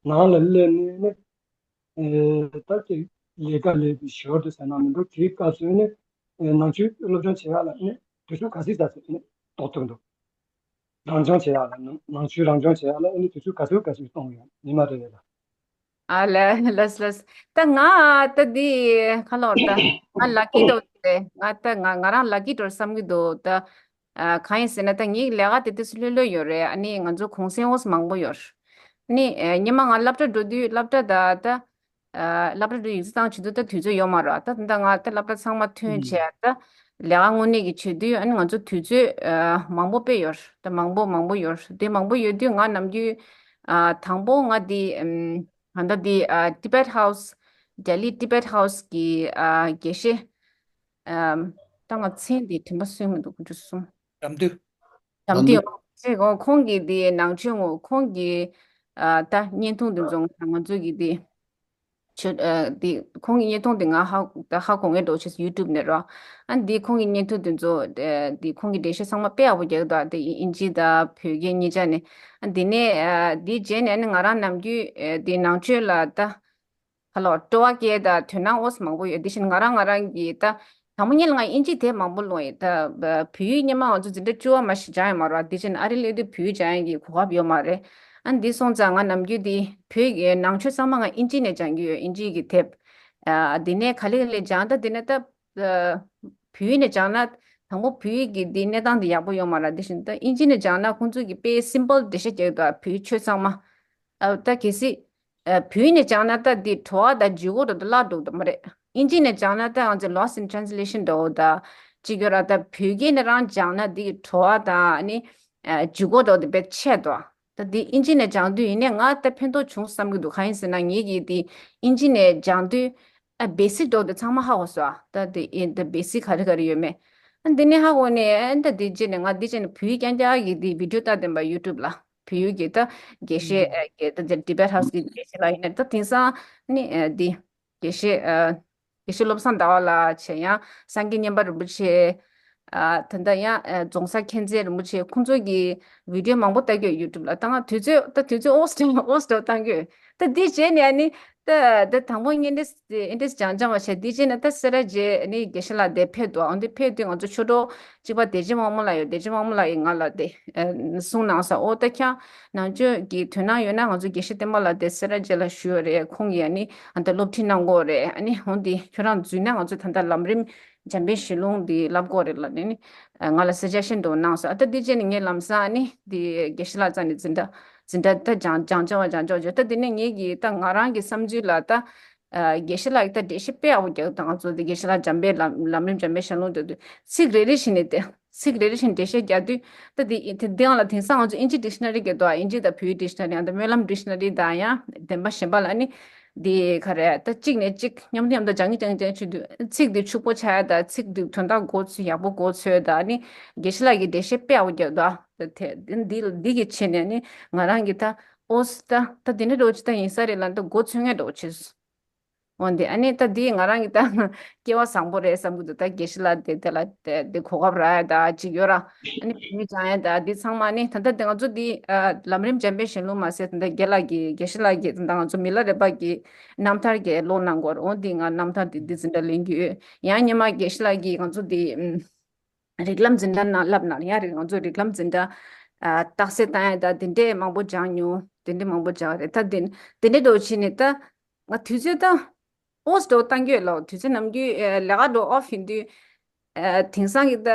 ནང་ལ་སླེབས་ནས་ཨ་ནི་ཨེ་ད་ཅིག་ལས་ཀ་ལས་པའི་ཞོར་དུ་ཟེར་ན་མི་འདུག་དེའི་སྐབས་སུ་ཨ་ནི་ནང་ཆོས་སློབ་སྦྱོང་བྱེད་ཡག་ལ་ཨ་ནི་དུས་ཚོད་ག་ཚོད་ག་ཚོད་ཨ་ནི་གཏོང་ཐུབ་འདུག་རང་སྦྱོང་བྱེད་ཡག་ལ་ནང་ནང་ཆོས་རང་སྦྱོང་བྱེད་ཡག་ལ་ཨ་ནི་དུས་ཚོད་ག་ཚོད་ག་ཚོད་གཏོང་ཡོད་ཉི་མ་རེ་རེ་ལ། ཨ་ལ་ལགས་ལགས། ད་ང་ད་འདི་ཁ་ལོར་ད་ང་ལག་ཀི་འདྲ་རེད། ང་ད་ང་ང་རང་ལག་ཀི་འདྲ་བསམ་གྱི་འདུག་ད་ཨ་གང་ཡིན་ཟེར་ན་ད་ངའི་ལས་ཀ་དེ་དུས་སུ་ལྷོད་ལྷོད་ཡོད་རེད། ཨ་ནི་ང་ཚོ་གུང་སེང་འོས་མང་པོ་ཡོད། ཨ་ནི་ཨ་སྔོན་མ་ང་སློབ་གྲྭ་འགྲོ་དུས་སློབ་གྲྭ་ད་ད་ཨ་སློབ་གྲྭ་འགྲོ་ཡིག་ཚང་བྱེད་དུས་ད་དུས་ཚོད་ཡོད་མ་རེད། ད་ད་ང་ད་སློབ་གྲྭ་ཚང་མ་ཐོན་བྱས་ད་ལས་ཀ་དངོས་གནས་ཀྱི་བྱེད་དུས་ཨ་ནི་ང་ཚོ་དུས་ཚོད་ཨ་མང་པོ་དཔེ་ཡོད། ད་མང་པོ་མང་པོ་ཡོད། དེ་མང་པོ་ཡོད་དུས་ང་ནམ་རྒྱུན་ཨ་དང་པོ་ང་དེ་ཨམ་ད་ལྟ་དེ་ཨ་Tibet House། Delhi Tibet House་གི་ཨ་དགེ་བཤེས་ཨམ་ད་ང་མཚན་དེ་དྲན་པ་སོན་མི་འདུག་ཁོང་ཚོ་གསུམ། དགྲ་འདུལ། དགྲ་འདུལ། ཁོང་གིས་དེ་ནང་ཆོས་ངོ་ཁོང་གིས་ཨ་ད་བརྙན་ཐུང་དེ་ཚོ་ང་ཚོ་གིས་དེ་ཆོས་ཨ་དེ་ཁོང་གི་བརྙན་ཐུང་དེ་ང་ཧ་ད་ཧ་གོ་ངེས་འགྲོ་ཆེས་YouTube་ནས་རོ། ཨ་འདི་ཁོང་གི་བརྙན་ཐུང་དེ་ཚོ་ཨ་དེ་ཁོང་གི་འགྲེལ་བཤད་ཚང་མ་དཔེ་ཡག་པོ་རྒྱག་གི་འདུག་དེ་ཨིན་ཇི་དང་བོད་སྐད་གཉིས་ཆ་ནས། ཨ་འདི་ནས་ཨ་འདི་རྗེས་ནས་ཨ་ནི་ང་རང་ནམ་རྒྱུན་ཨ་དེ་ནང་ཆོས་ལ་ད་ཧ་ལོ་སྤྲོ་བ་སྐྱེ་དང་དོ་སྣང་འོས་མང་པོ་ཡོད། དེ་བཞིན་ང་རང་ང་རང་གི་ད་དང་པོ་ཉིད་ལ་ང་ཨིན་ཇི་དེབ་མང་པོ་ཀློག་ཡིན། ད་བོད་ཡིག་སྔོན་མ་ང་ཚོ་འཛིན་གྲྭ་བཅུ་པ་མ་ཞིག་སྦྱངས་ཡོད་མ་རེད། དེ་བཞིན་ཨ་རི་སླེབས་དུས་བོད་ཡིག་སྦྱང་ཡག་གི་གོ་སྐབས་ཡོད་མ་རེད། ཨ་འདི་སོང་ཙང་ང་ནམ་རྒྱུན་འདི་བོད་ཡིག་ནང་ཆོས་ཚང་མ་ང་ཨིན་ཇི་ནས་སྦྱང་གི་ཡོད། ཨིན་ཇི་གི་དེབ། ཨ་འདི་ནས་ག་ལེ་ག་ལེ་སྦྱང་། ད་འདི་ནས་ད་བོད་ཡིག་ནས་སྦྱངས་ན་དང་པོ་བོད་ཡིག་གི་འདི་གནས་སྟངས་འདི་ཡག་པོ་ཡོད་མ་རེད། དེ་བཞིན་ད་ཨིན་ཇི་ནས་སྦྱངས་ན་ཁོང་ཚོ་གི་དཔེ་སིམ་པལ་འགྲེལ་བཤད་རྒྱག་གི་འདུག་བོད་ཡིག་ཆོས་ཚང་མ། ཨ་ད་གལ་སྲིད་ཨ་བོད་ཡིག་ནས་སྦྱངས་ན་ད་འདི་བྲོ་བ་དང་ལྗིད་ཁོག་འདྲ་བོ་དེ་བརླག་འགྲོ་གི་འདུག་མ་རེད། ཨིན་ཇི་ནས་སྦྱངས་ན་ད་ང་ཚོ་Lost in Translation་འདྲ་བོ་དང་གཅིག་ཡོད་ར། ད་བོད་སྐད་ནས་རང་སྦྱངས་ན་འདི་བྲོ་བ་དང་ཨ་ནི་ཨ་ལྗིད་ཁོག་འདྲ་བོ་དེ་དཔེ་ཆེ་འདུག་ད་འདི་ཨིན་ཇི་ནས་སྦྱངས་དུས་ཡིན་ནའི་ང་ད་ཕན་ཐོགས་བྱུང་བསམ་གྱི་འདུག་གང་ཡིན་ཟེར་ན་ངེད་ཀྱིས་འདི་ཨིན་ཇི་ནས་སྦྱངས་དུས་ཨ་བེ་སིག་འདྲ་བོ་དེ་ཚང་མ་ཧ་གོ་སོང་། ཨ་ད་འདི་ཨིན་ད་བེ་སིག་ག་རེ་ག་རེ་ཡོད་མེད། ཨ་འདི་ནས་ཧ་གོ་ནས་ཨ་ད་འདི་རྗེས་ནས་ང་འདི་རྗེས་ནས་བོད་ཡིག་རྐྱང་རྐྱང་གི་འདི་video་ལྟ་བསྡད་པ་YouTube་ལ། བོད་ཡིག་གི་ད་དགེ་བཤེས་ཨ་གི་ད་Tibet House་གི་དགེ་བཤེས་ལགས་ཡིན་ནའི་ད་དེང་སང་ནི་ཨ་འདི་དགེ་བཤེས་ཨ་དགེ་བཤེས་བློ་བཟང་ཟླ་བ་ལགས་བྱས། ཡང་སངས་རྒྱས་མཉན་པ་རིན་པོ་ཆེ། ཨ་ད་ལྟ་ཡང་ཨ་རྫོང་སར་མཁྱེན་བརྩེ་རིན་པོ་ཆེ་ཁོང་ཚོ་གི་video་མང་པོ་ལྟ་གི་ཡོད་YouTube་ལ། ད་ང་དུས་ཚོད་ད་དུས་ཚོད་ཨོས་ཏེ་ཨོས་ཏེ་བཏང་གི་ཡོད། ད་འདི་རྗེས་ནས་ཨ་ནི་ད་ད་དང་པོ་ངས་འདི་འདི་སྦྱང་སྦྱང་བ་བྱས། འདི་རྗེས་ནས་ད་སེ་ར་བྱེས་ཨ་ནི་དགེ་བཤེས་ལགས་དེ་ཕེབས་འདུག་ཨ་འདི་ཕེབས་དུས་ང་ཚོ་ཆོས་གྲོགས་གཅིག་པ་བདེ་ཆེན་དབང་མོ་ལགས་ཡོད། བདེ་ཆེན་དབང་མོ་ལགས་ཀྱིས་ང་ལ་དེ་ཨ་གསུངས་གནང་སོང་། ཨོ་ད་ཁྱེད་ནང་ཆོས་ཀྱི་དོ་སྣང་ཡོད་ན་ང་ཚོ་དགེ་བཤེས་བསྟན་པ་ལགས་དེ་སེ་ར་བྱེས་ལ་ཞུས་ཡོད་རེད། ཁོང་གིས་ཨ་ནི་ཨ་ད་སློབ་ཁྲིད་གནང་གི་ཡོད་རེད། ཨ་ནི་འོ་འདི་ཁྱོད་རང་འཛུལ་ན་ང་ཚོ་ད་ལྟ་ལམ་རིམ་འཇམ་དཔལ་ཞལ་ལུང་འདི་བསླབ་ཀྱི་ཡོད་རེད་ལབ་ནས་ནི་ང་ལ་suggestion་འདྲ་བོ་གནང་སོང་། ཨ་ད་འདི་རྗེས་ནས་ངས་ལམ་སང་ཨ་ནི་འདི་དགེ་བཤེས་ལགས་རྩ་ནས་འཛིན་གྲྭ་འཛིན་གྲྭ་ད་སྦྱང་སྦྱང་སྦྱང་བ་སྦྱང་སྦྱང་བྱས། ད་འདི་ནས་ངེད་ཀྱི་ད་ང་རང་གི་བསམ་ཚུལ་ལ་ད་ཨ་དགེ་བཤེས་ལགས་ཀྱིས་ད་འགྲེལ་བཤད་དཔེ་ཡག་པོ་རྒྱག་ད་ང་ཚོ་འདི་དགེ་བཤེས་ལགས་འཇམ་དཔལ་ལམ་ལམ་རིམ་འཇམ་དཔལ་ཞལ་ལུང་འདྲ་བོ་དེ་ཚིག་རེ་རེ་བཞིན་ནས་དེ་ཚིག་རེ་རེ་བཞིན་འགྲེལ་བཤད་རྒྱག་དུས་ད་འདི་དེ་འདི་ཡང་ལ་དེང་སང་ང་ཚོ་ཨིན་ཇི་dictionary་གི་འདུག་ཨིན་ཇི་དང་བོད་ཡིག་dictionary་ཡང་ད་སྨོན་ལམ་dictionary་དང་ཡང་བདེན་པ་གཞན་པ་ལ་ཨ་ནི་ འདི་ག་རེ་ད་གཅིག་ནས་གཅིག་མཉམ་དུ་མཉམ་དུ་སྦྱང་གིན་སྦྱང་གིན་སྦྱང་གིན་བྱེད་དུས་ཚིག་འདི་ཕྱུག་པོ་ཆགས་ཡ་ད་ཚིག་འདི་དོན་དག་གོ་ཚུལ་ཡག་པོ་གོ་ཚུལ་ད་ནི་དགེ་བཤེས་ལགས་ཀྱིས་འགྲེལ་བཤད་དཔེ་ཡག་པོ་རྒྱབ་འདུག་ད་དེ་འདི་འདི་གི་ཆེད་ནས་ནི་ང་རང་གི་ད་ཨོ་ད་ད་འདི་འདྲ་འགྲོ་ཆེ་ད་ཡིན་ས་རེད་ལ་ད་གོ་ཚོད་ངེས་འགྲོ་ཆེ། འོན་ཏེ་ཨ་ནི་ད་འདི་ང་རང་གི་ད་སྐལ་བ་བཟང་པོ་རེད་བསམ་གི་འདུག་ད་དགེ་བཤེས་ལགས་དེ་དེ་ལ་དེ་དེ་གོ་སྐབས་རག་ཡ་ད་ཅིག་ཡོད་ར། ཨ་ནི་བོད་ཡིག་སྦྱང་ཡ་ད་འདི་ཚང་མ་ནི་ད་ལྟ་དེ་ང་ཚོ་འདི་ཨ་ལམ་རིམ་འཇམ་དཔལ་གཞན་ལུགས་མ་ཟད་ད་ལྟ་དགེ་ལགས་ཀྱི་དགེ་བཤེས་ལགས་ཀྱི་ད་ལྟ་ང་ཚོ་མི་ལ་རས་པ་གི་རྣམ་ཐར་གྱི་ཀློག་གནང་གོ་ར། འོ་འདི་ང་རྣམ་ཐར་འདི་འདི་འཛིན་གྲྭ་ལེན་གྱི་ཡོད། ཡང་སྔོན་མ་དགེ་བཤེས་ལགས་ཀྱིས་ང་ཚོ་འདི་ཨམ་རིགས་ལམ་འཛིན་གྲྭ་ནང་བསླབ་ན་ཡང་རིགས་ང་ཚོ་རིགས་ལམ་འཛིན་གྲྭ་ཨ་རྟགས་གསལ་བཏང་ཡ་ད་དེ་འདྲས་མང་པོ་སྦྱང་མྱོང་། དེ་འདྲས་མང་པོ་སྦྱང་རེད། ད་དེ་དེ་འདྲས་འགྲོ་ཕྱིན་ནས་ད་ང་དུས་ཚོད་ད་ཨོས་འགྲོ་བཏང་གི་ཡོད་ལོ། དུས་ཚོད་ནམ་རྒྱུན་ཨེ་ལས་ཀ་འགྲོ་ཨོཕ་ཡིན་དུས་ཨེ་དེང་སང་གི་ད་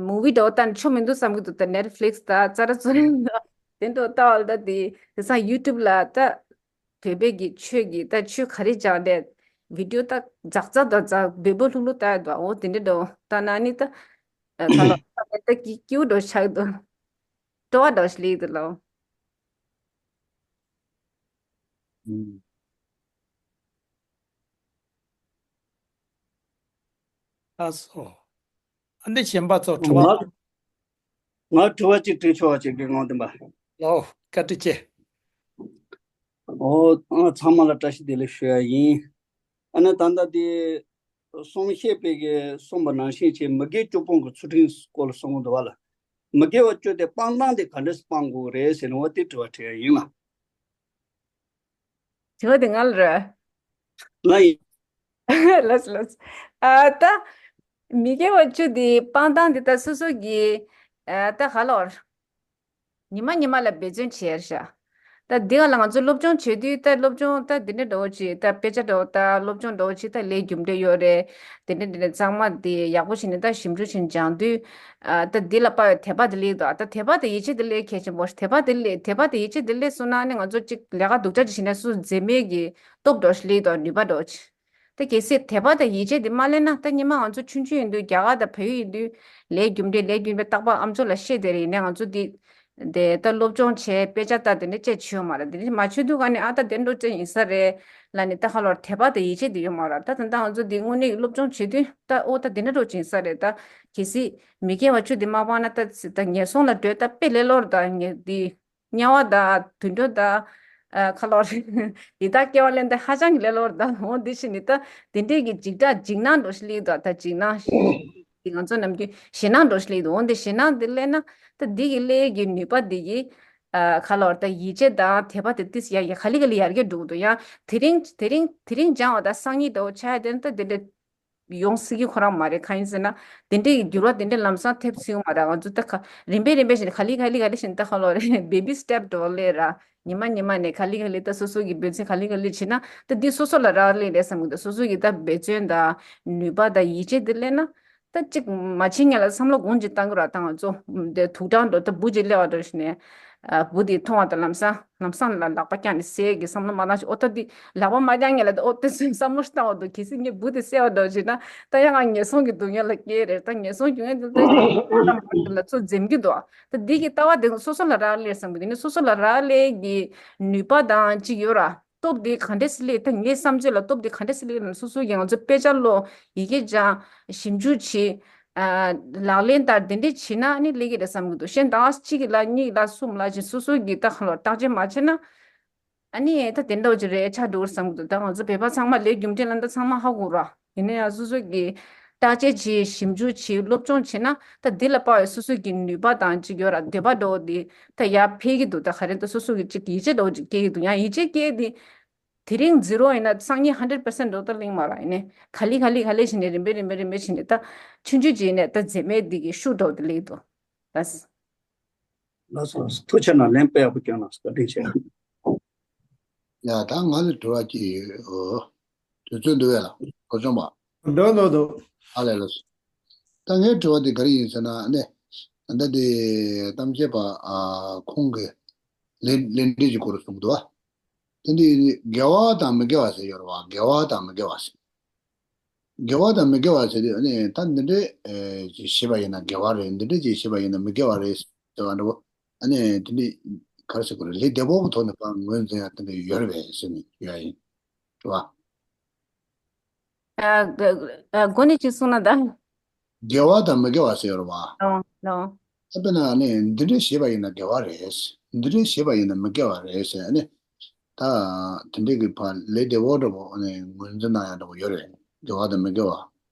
མུ་ཝི་འགྲོ་བཏང་ཆོ་མི་འདུག་བསམ་གི་འདུག་ད་ནེཊ་ཕི་ལིག་སི་ད་ཙ་ར་ཙུ་ར་ད་དེ་འགྲོ་ལྟ་བ་ལ་ད་དེ་དེང་སང་ཡུ་ཊུབ་ལ་ད་བོད་པའི་གི་ཆོས་ཀྱི་ད་ཆོས་ག་རེ་སྦྱང་དེ་བི་ཌིའོ་ད་འཛག་འཛག་ད་འཛག་འབེལ་པོ་ལྷུག་ལྷུག་ལྟ་ཡ་འདུག་འོ་དེ་འདྲས་འགྲོ་ལྟ་ན་ནི་ད་ཨེ་ཁ་ལོ་ད་ཀི་ཀིའུ་འགྲོ་ཆགས་འདུག་སྤྲོ་བ་འདྲ་ཞིག་སླེབས་འདུག་ལོ། ཨུམ། ལགས་སོ། ཨ་འདི་གཞན་པ་ཚོ་དྲི་བ། ང་ང་དྲི་བ་གཅིག་དྲི་ཆོག་པ་ཅིག་གི་ངང་དུ་འབའ། ལོ། བཀའ་དྲིན་ཆེ། ཨོ། ཨ་ཚང་མ་ལ་བཀྲ་ཤིས་བདེ་ལེགས་ཞུ་ཡ་ཡིན། ཨ་ནི་ད་ལྟ་དེ་གསུང་བཤད་པའི་གི་གསུངས་པ་ནང་བཞིན་བྱས་མི་དགེ་བཅུ་སྤོང་གི་ཚུལ་ཁྲིམས་སྐོར་ལ་གསུང་གི་འདུག་བ་ལ། མི་དགེ་བ་བཅུ་དེ་སྤང་སྟངས་དེ་ག་འདྲས་སྤང་དགོས་རེད་ཟེར་ནས་འོ་དེ་དྲི་བ་དྲི་ཡ་ཡིན་ལ། དྲི་བ་དེ་ང་ལ་རེད། ང་ཡིན། ལགས་ལགས། ཨ་ད་མི་དགེ་བ་བཅུ་དེ་སྤང་སྟངས་དེ་ད་སོ་སོ་གི་ཨ་ད་ག་ལོར། ཉི་མ་ཉི་མ་ལ་འབད་བརྩོན་བྱས་ཤག་ད་འདི་ག་ལ་ང་ཚོ་སློབ་སྦྱོང་བྱེད་དུས་ད་སློབ་སྦྱོང་ད་འདི་འདྲ་འདྲ་བོ་ཅིག་ད་དཔེ་ཆ་འདྲ་བོ་ད་སློབ་སྦྱོང་འདྲ་བོ་ཅིག་ད་ལས་རྒྱུ་འབྲས་ཡོད་རེད། དེ་འདྲ་འདི་འདྲ་གཙང་མ་དེ་ཡག་པོ་བྱས་ནས་ད་ཞིབ་འཇུག་བྱས་ནས་སྦྱང་དུས་ཨ་ད་འདི་ལ་དཔག་པའི་དད་པ་དེ་སླེབས་འདུག་ད་དད་པ་དང་ཡིད་ཆེས་དེ་སླེབས་གལ་ཆེན་པོ་རེད། དད་པ་དེ་སླེབས་དད་པ་དང་ཡིད་ཆེས་དེ་སླེབས་སོང་ན་ནི་ང་ཚོ་ཅིག་ལས་ཀ་སྡུག་ཅག་ཅིག་བྱས་ན་སུ་མཛེས་མའི་གི་སྟོབས་འདྲ་བོ་ཞིག་སླེབས་འདུག་ནུས་པ་འདྲ་བོ་ཅིག་ད་གལ་སྲིད་དད་པ་དང་ཡིད་ཆེས་དེ་མ་སླེབས་ན་ད་སྔོན་མ་ང་ཚོ་ཆུང་ཆུང་ཡིན་དུས་རྒྱ་གར་དང་བལ་ཡུལ་ཡིན་དུས་ལས་རྒྱུ་འབྲས་ལས་རྒྱུ་འབྲས་རྟག་པར་ཨ་མཆོག་ལ་བཤད་བསྡད་རེད། ཡིན་ནའི་ང་ཚོ་འདི་དེ་ད་སློབ་སྦྱོང་བྱས་དཔེ་ཆ་ལྟ་དེ་འདྲ་བྱས་བྱས་ཡོད་མ་རེད། དེ་འདྲ་མ་བྱས་དུས་ག་ནས་ཨ་ད་དེ་འགྲོ་ཅན་ཡིན་ས་རེད་ལ་ནི་ད་ཁ་ལོར་དད་པ་དང་ཡིད་ཆེས་དེ་ཡོད་མ་རེད། ད་ད་ལྟ་ང་ཚོ་འདི་དངོས་གནས་ཀྱི་སློབ་སྦྱོང་བྱེད་དུས་ད་ཨོ་ད་དེ་འདྲ་འགྲོ་ཅན་ཡིན་ས་རེད། ད་གལ་སྲིད་མི་དགེ་བ་བཅུ་དེ་མ་སྤངས་ན་ད་ད་ངན་སོང་ལ་འགྲོ་ད་དཔེ་ལས་སླ་རེད། ད་ངས་འདི་དམྱལ་བ་དང་དུད་འགྲོ་དང་ཨ་ཁ་ལོར་ཡི་དྭགས་སྐྱེ་བ་ལེན་ཏེ་ཧ་ཅང་གི་ལས་སླ་པོ་རེད། ད་འོ་འདི་ཕྱིན་ནི་ད་དེ་འདྲས་ཀྱི་འཇིགས་སྐྲག་འཇིགས་སྣང་འདྲ་བོ་ཞིག་སླེབས་འདུག་ད་འཇིགས་སྣང་ཞིག་འདི་ང་ཚོ་ནམ་རྒྱུན་ཞེད་སྣང་འདྲ་བོ་ཞིག་སླེབས་འདུག་འོ་འདི་ཞེད་སྣང་འདི་སླེབས་ན་ད་འདི་གི་སླེབས་ཀྱི་ནུས་པ་འདི་གི་ཨ་ཁ་ལོར་ད་ཡིད་ཆེས་དང་དད་པ་དེ་ཏིས་ཡ་ཡ་ག་ལེ་ག་ལེ་ཡར་རྒྱས་འགྲོ་གི་འདུག་ཡང་དེ་རིང་དེ་རིང་སྦྱང་བ་དང་སང་ཉིན་འདྲ་བོ་ཆགས་ཡ་དེ་ནི་ད་དེ་འདྲས་ཡོང་སྲིད་ཀྱི་ཁོ་རང་མ་རེད། གང་ཡིན་ཟེར་ན་དེ་འདྲའི་འགྱུར་བ་དེ་འདྲའི་ལམ་སང་ཐེབས་སྲིད་ཡོད་མ་རེད། ང་ཚོ་ད་ག་རིམ་པས་རིམ་པས་བཞིན་ག་ལེ་ག་ལེ་ག་ལེ་བཞིན་ད་ཁ་ལོ་རེད། བེ་བི་སི་ཊེབ་འདྲ་བོ་སླེབས་ར། ཉི་མ་ཉི་མ་ནས་ག་ལེ་ག་ལེ་ད་སོ་སོ་གི་འབད་བརྩོན་ག་ལེ་ག་ལེ་བྱེད་ན་ད་འདི་སོ་སོ་ལ་རག་ལས་རེད་བསམ་གི་འདུག་སོ་སོ་གི་ད་འབད་བརྩོན་དང་ནུས་པ་དང་ཡིད་ཆེས་དེ་སླེབས་ན་ད་གཅིག་མ་བྱེད་སྔོན་ལ་བསམ་བློ་གོང་ཅིག་བཏང་གི་ར། ད་ང་ཚོ་དེ་དུག་སྦྲང་འདྲ་བོ་ད་འབུ་ཅིག་སླེབས་པ་འདྲ་བོ་ཞིག་ནས་ཨ་འབུ་དེ་མཐོང་བ་དང་ལམ་སང་ལམ་སང་ལ་ལག་པ་བརྐྱངས་ནས་བསད་ཀྱི་བསམ་བློ་མ་བཏང་ཞིག་ཨོ་ད་འདི་ལག་པ་མ་བརྐྱངས་སྔོན་ལ་ཨོ་དེ་ཚོའི་བསམ་བློ་ཞིག་བཏང་བ་འདུག་གལ་སྲིད་ངས་འབུ་དེ་བསད་པ་འདྲ་བོ་ཞིག་ན་ད་ཡང་ང་ངན་སོང་གི་སྡུག་བསྔལ་ལ་སྐྱེ་རེད། ད་ངན་སོང་སྡུག་བསྔལ་དེ་ད་ལ་ཚོ་འཛེམ་གྱི་འདུག་ད་འདི་གི་ལྟ་བ་དེ་སོ་སོ་ལ་རག་ལས་བསམ་གི་འདུག་ནི་སོ་སོ་ལ་རག་ལས་ཀྱི་ནུས་པ་དང་གཅིག་ཡོད་ར། སྟོབས་དེ་ག་འདྲས་སེ་སླེབས། ད་ངའི་བསམ་ཚུལ་ལ་སྟོབས་དེ་ག་འདྲས་སེ་སླེབས་ན་སོ་སོ་ཡང་ང་ཚོ་དཔེ་ཆ་ཀློག་ཡི་གེ་སྦྱང་ཞིབ་འཇུག་བྱེད། ཨ་ལག་ལེན་བསྟར་དེ་འདྲས་བྱེད་ན་ནི་སླེབས་ཀྱི་རེད་བསམ་གི་འདུག་གཞན་ད་གཅིག་ལ་གཉིས་ལ་གསུམ་ལ་བྱས་སོ་སོ་གི་ད་ཁ་ལོ་བརྟག་དཔྱད་མ་བྱས་ན། ཨ་ནི་ད་དེ་འདྲ་བོ་ཅིག་རེད་ཆགས་འགྲོ་གི་བསམ་གི་འདུག་ད་ང་ཚོ་བོད་པ་ཚང་མ་ལས་རྒྱུ་འབྲས་ལ་ད་ཚང་མ་ཧ་གོ་ར། ཡིན་ན་ཡང་སོ་སོ་གི་བརྟག་དཔྱད་བྱེད་ཞིབ་འཇུག་བྱེད་སློབ་སྦྱོང་བྱེད་ན་ད་འདི་ལ་དཔག་པའི་སོ་སོ་གི་ནུས་པ་དང་ཅིག་ཡོད་ར། འདོད་པ་འདྲ་བོ་འདི་ད་ཡར་འཕེལ་གྱི་འདུག་ད་ག་རེ་ད་སོ་སོ་གི་ཅིག་ཡིད་ཆེས་འདྲ་བོ་ཅིག་སྐྱེ་གི་འདུག་ཡང་ཡིད་ཆེས་སྐྱེ་དེ་དེ་རིང་ཛི་རོ་ཡིན་ན་སང་ཉིན་ཧན་ཌེ་རེཌ་པར་སེན་ཊི་འགྲོ་ད་གླེང་མ་ར། ཡིན་ནའི་ག་ལེ་ག་ལེ་ག་ལེ་བྱས་ནས་རིམ་པས་རིམ་པས་རིམ་པས་བྱས་ནས་ད་ཆུང་ཆུང་བྱས་ནས་ད་མཛེས་མའི་འདི་གི་ཤུགས་འདྲ་བོ་འདི་སླེབས་འདུག་ད། ལགས་སོ་ལགས་སོ། ཐུགས་རྗེ་གནང་། ལན་དཔེ་ཡག་པོ་བསྐྱོན་གནང་། བཀའ་དྲིན་ཆེ། ཡ་ད་ང་ལ་དྲི་བ་གཅིག་ཡོད། དུས་ཚོད་འདུག་བས་ལ་གོ་ཆོང་པ། འདུག་འདུག་འདུག་ཨ་ལས་ལགས་སོ། ད་ངའི་དྲི་བ་འདི་ག་རེ་ཡིན་ཟེར་ན་ནི། ད་འདི་གཏམ་བཤད་པ་ཨ་ཁོང་གི་ལས་ལས་འབྲས་ཀྱི་སྐོར་གསུངས་འདུག་བ། དེ་འདི་དགེ་བ་དང་མི་དགེ་བ་ཟེར་ཡོད་རེད་བ། དགེ་བ་དང་མི་དགེ་བ་ཟེར། དགེ་བ་དང་མི་དགེ་བ་ཟེར་དུས་ནི་ད་འདི་འདྲས་ཨེ་ཅིག་ཤེས་པ་ཡིན་ན་དགེ་བ་རེད། འདི་འདྲས་ཅིག་ཤེས་པ་ཡིན་ན་མི་དགེ་བ་རེད་ཟེར་བ་འདྲ་བོ། ཨ་ནི་འདི་འདྲས་ག་རེ་ཟེར་དགོས་རེད། ལས་བདེ་པོ་གི་ཐོག་ནས་ཕར་ངོས་འཛིན་ཡ་དེ་འདྲ་ཡོད་རེད་པས་ཟེར་ནས་ཞུ་ཡ་ཡིན། རེད་བ། ཨ་ག- ཨ་མགོ་ནས་ཅིག་གསུངས་ན་ད། དགེ་བ་དང་མི་དགེ་བ་ཟེར་ཡོད་རེད་བ། ལོང་ལོང་། ཨ་དཔེར་ན་ནི་འདི་འདྲ་བྱས་པ་ཡིན་ན་དགེ་བ་རེད། འདི་འདྲ་བྱས་པ་ཡིན་ན་མི་དགེ་བ་རེད་ཟེར་ནི། ད་དེ་འདྲའི་གི་ཕར་ལས་བདེ་བོ་འདྲ་པོ་ནི་ངོས་འཛིན་གནང་ཡག་འདྲ་པོ་ཡོད་རེད། དགེ་བ་དང་མི་དགེ་བ་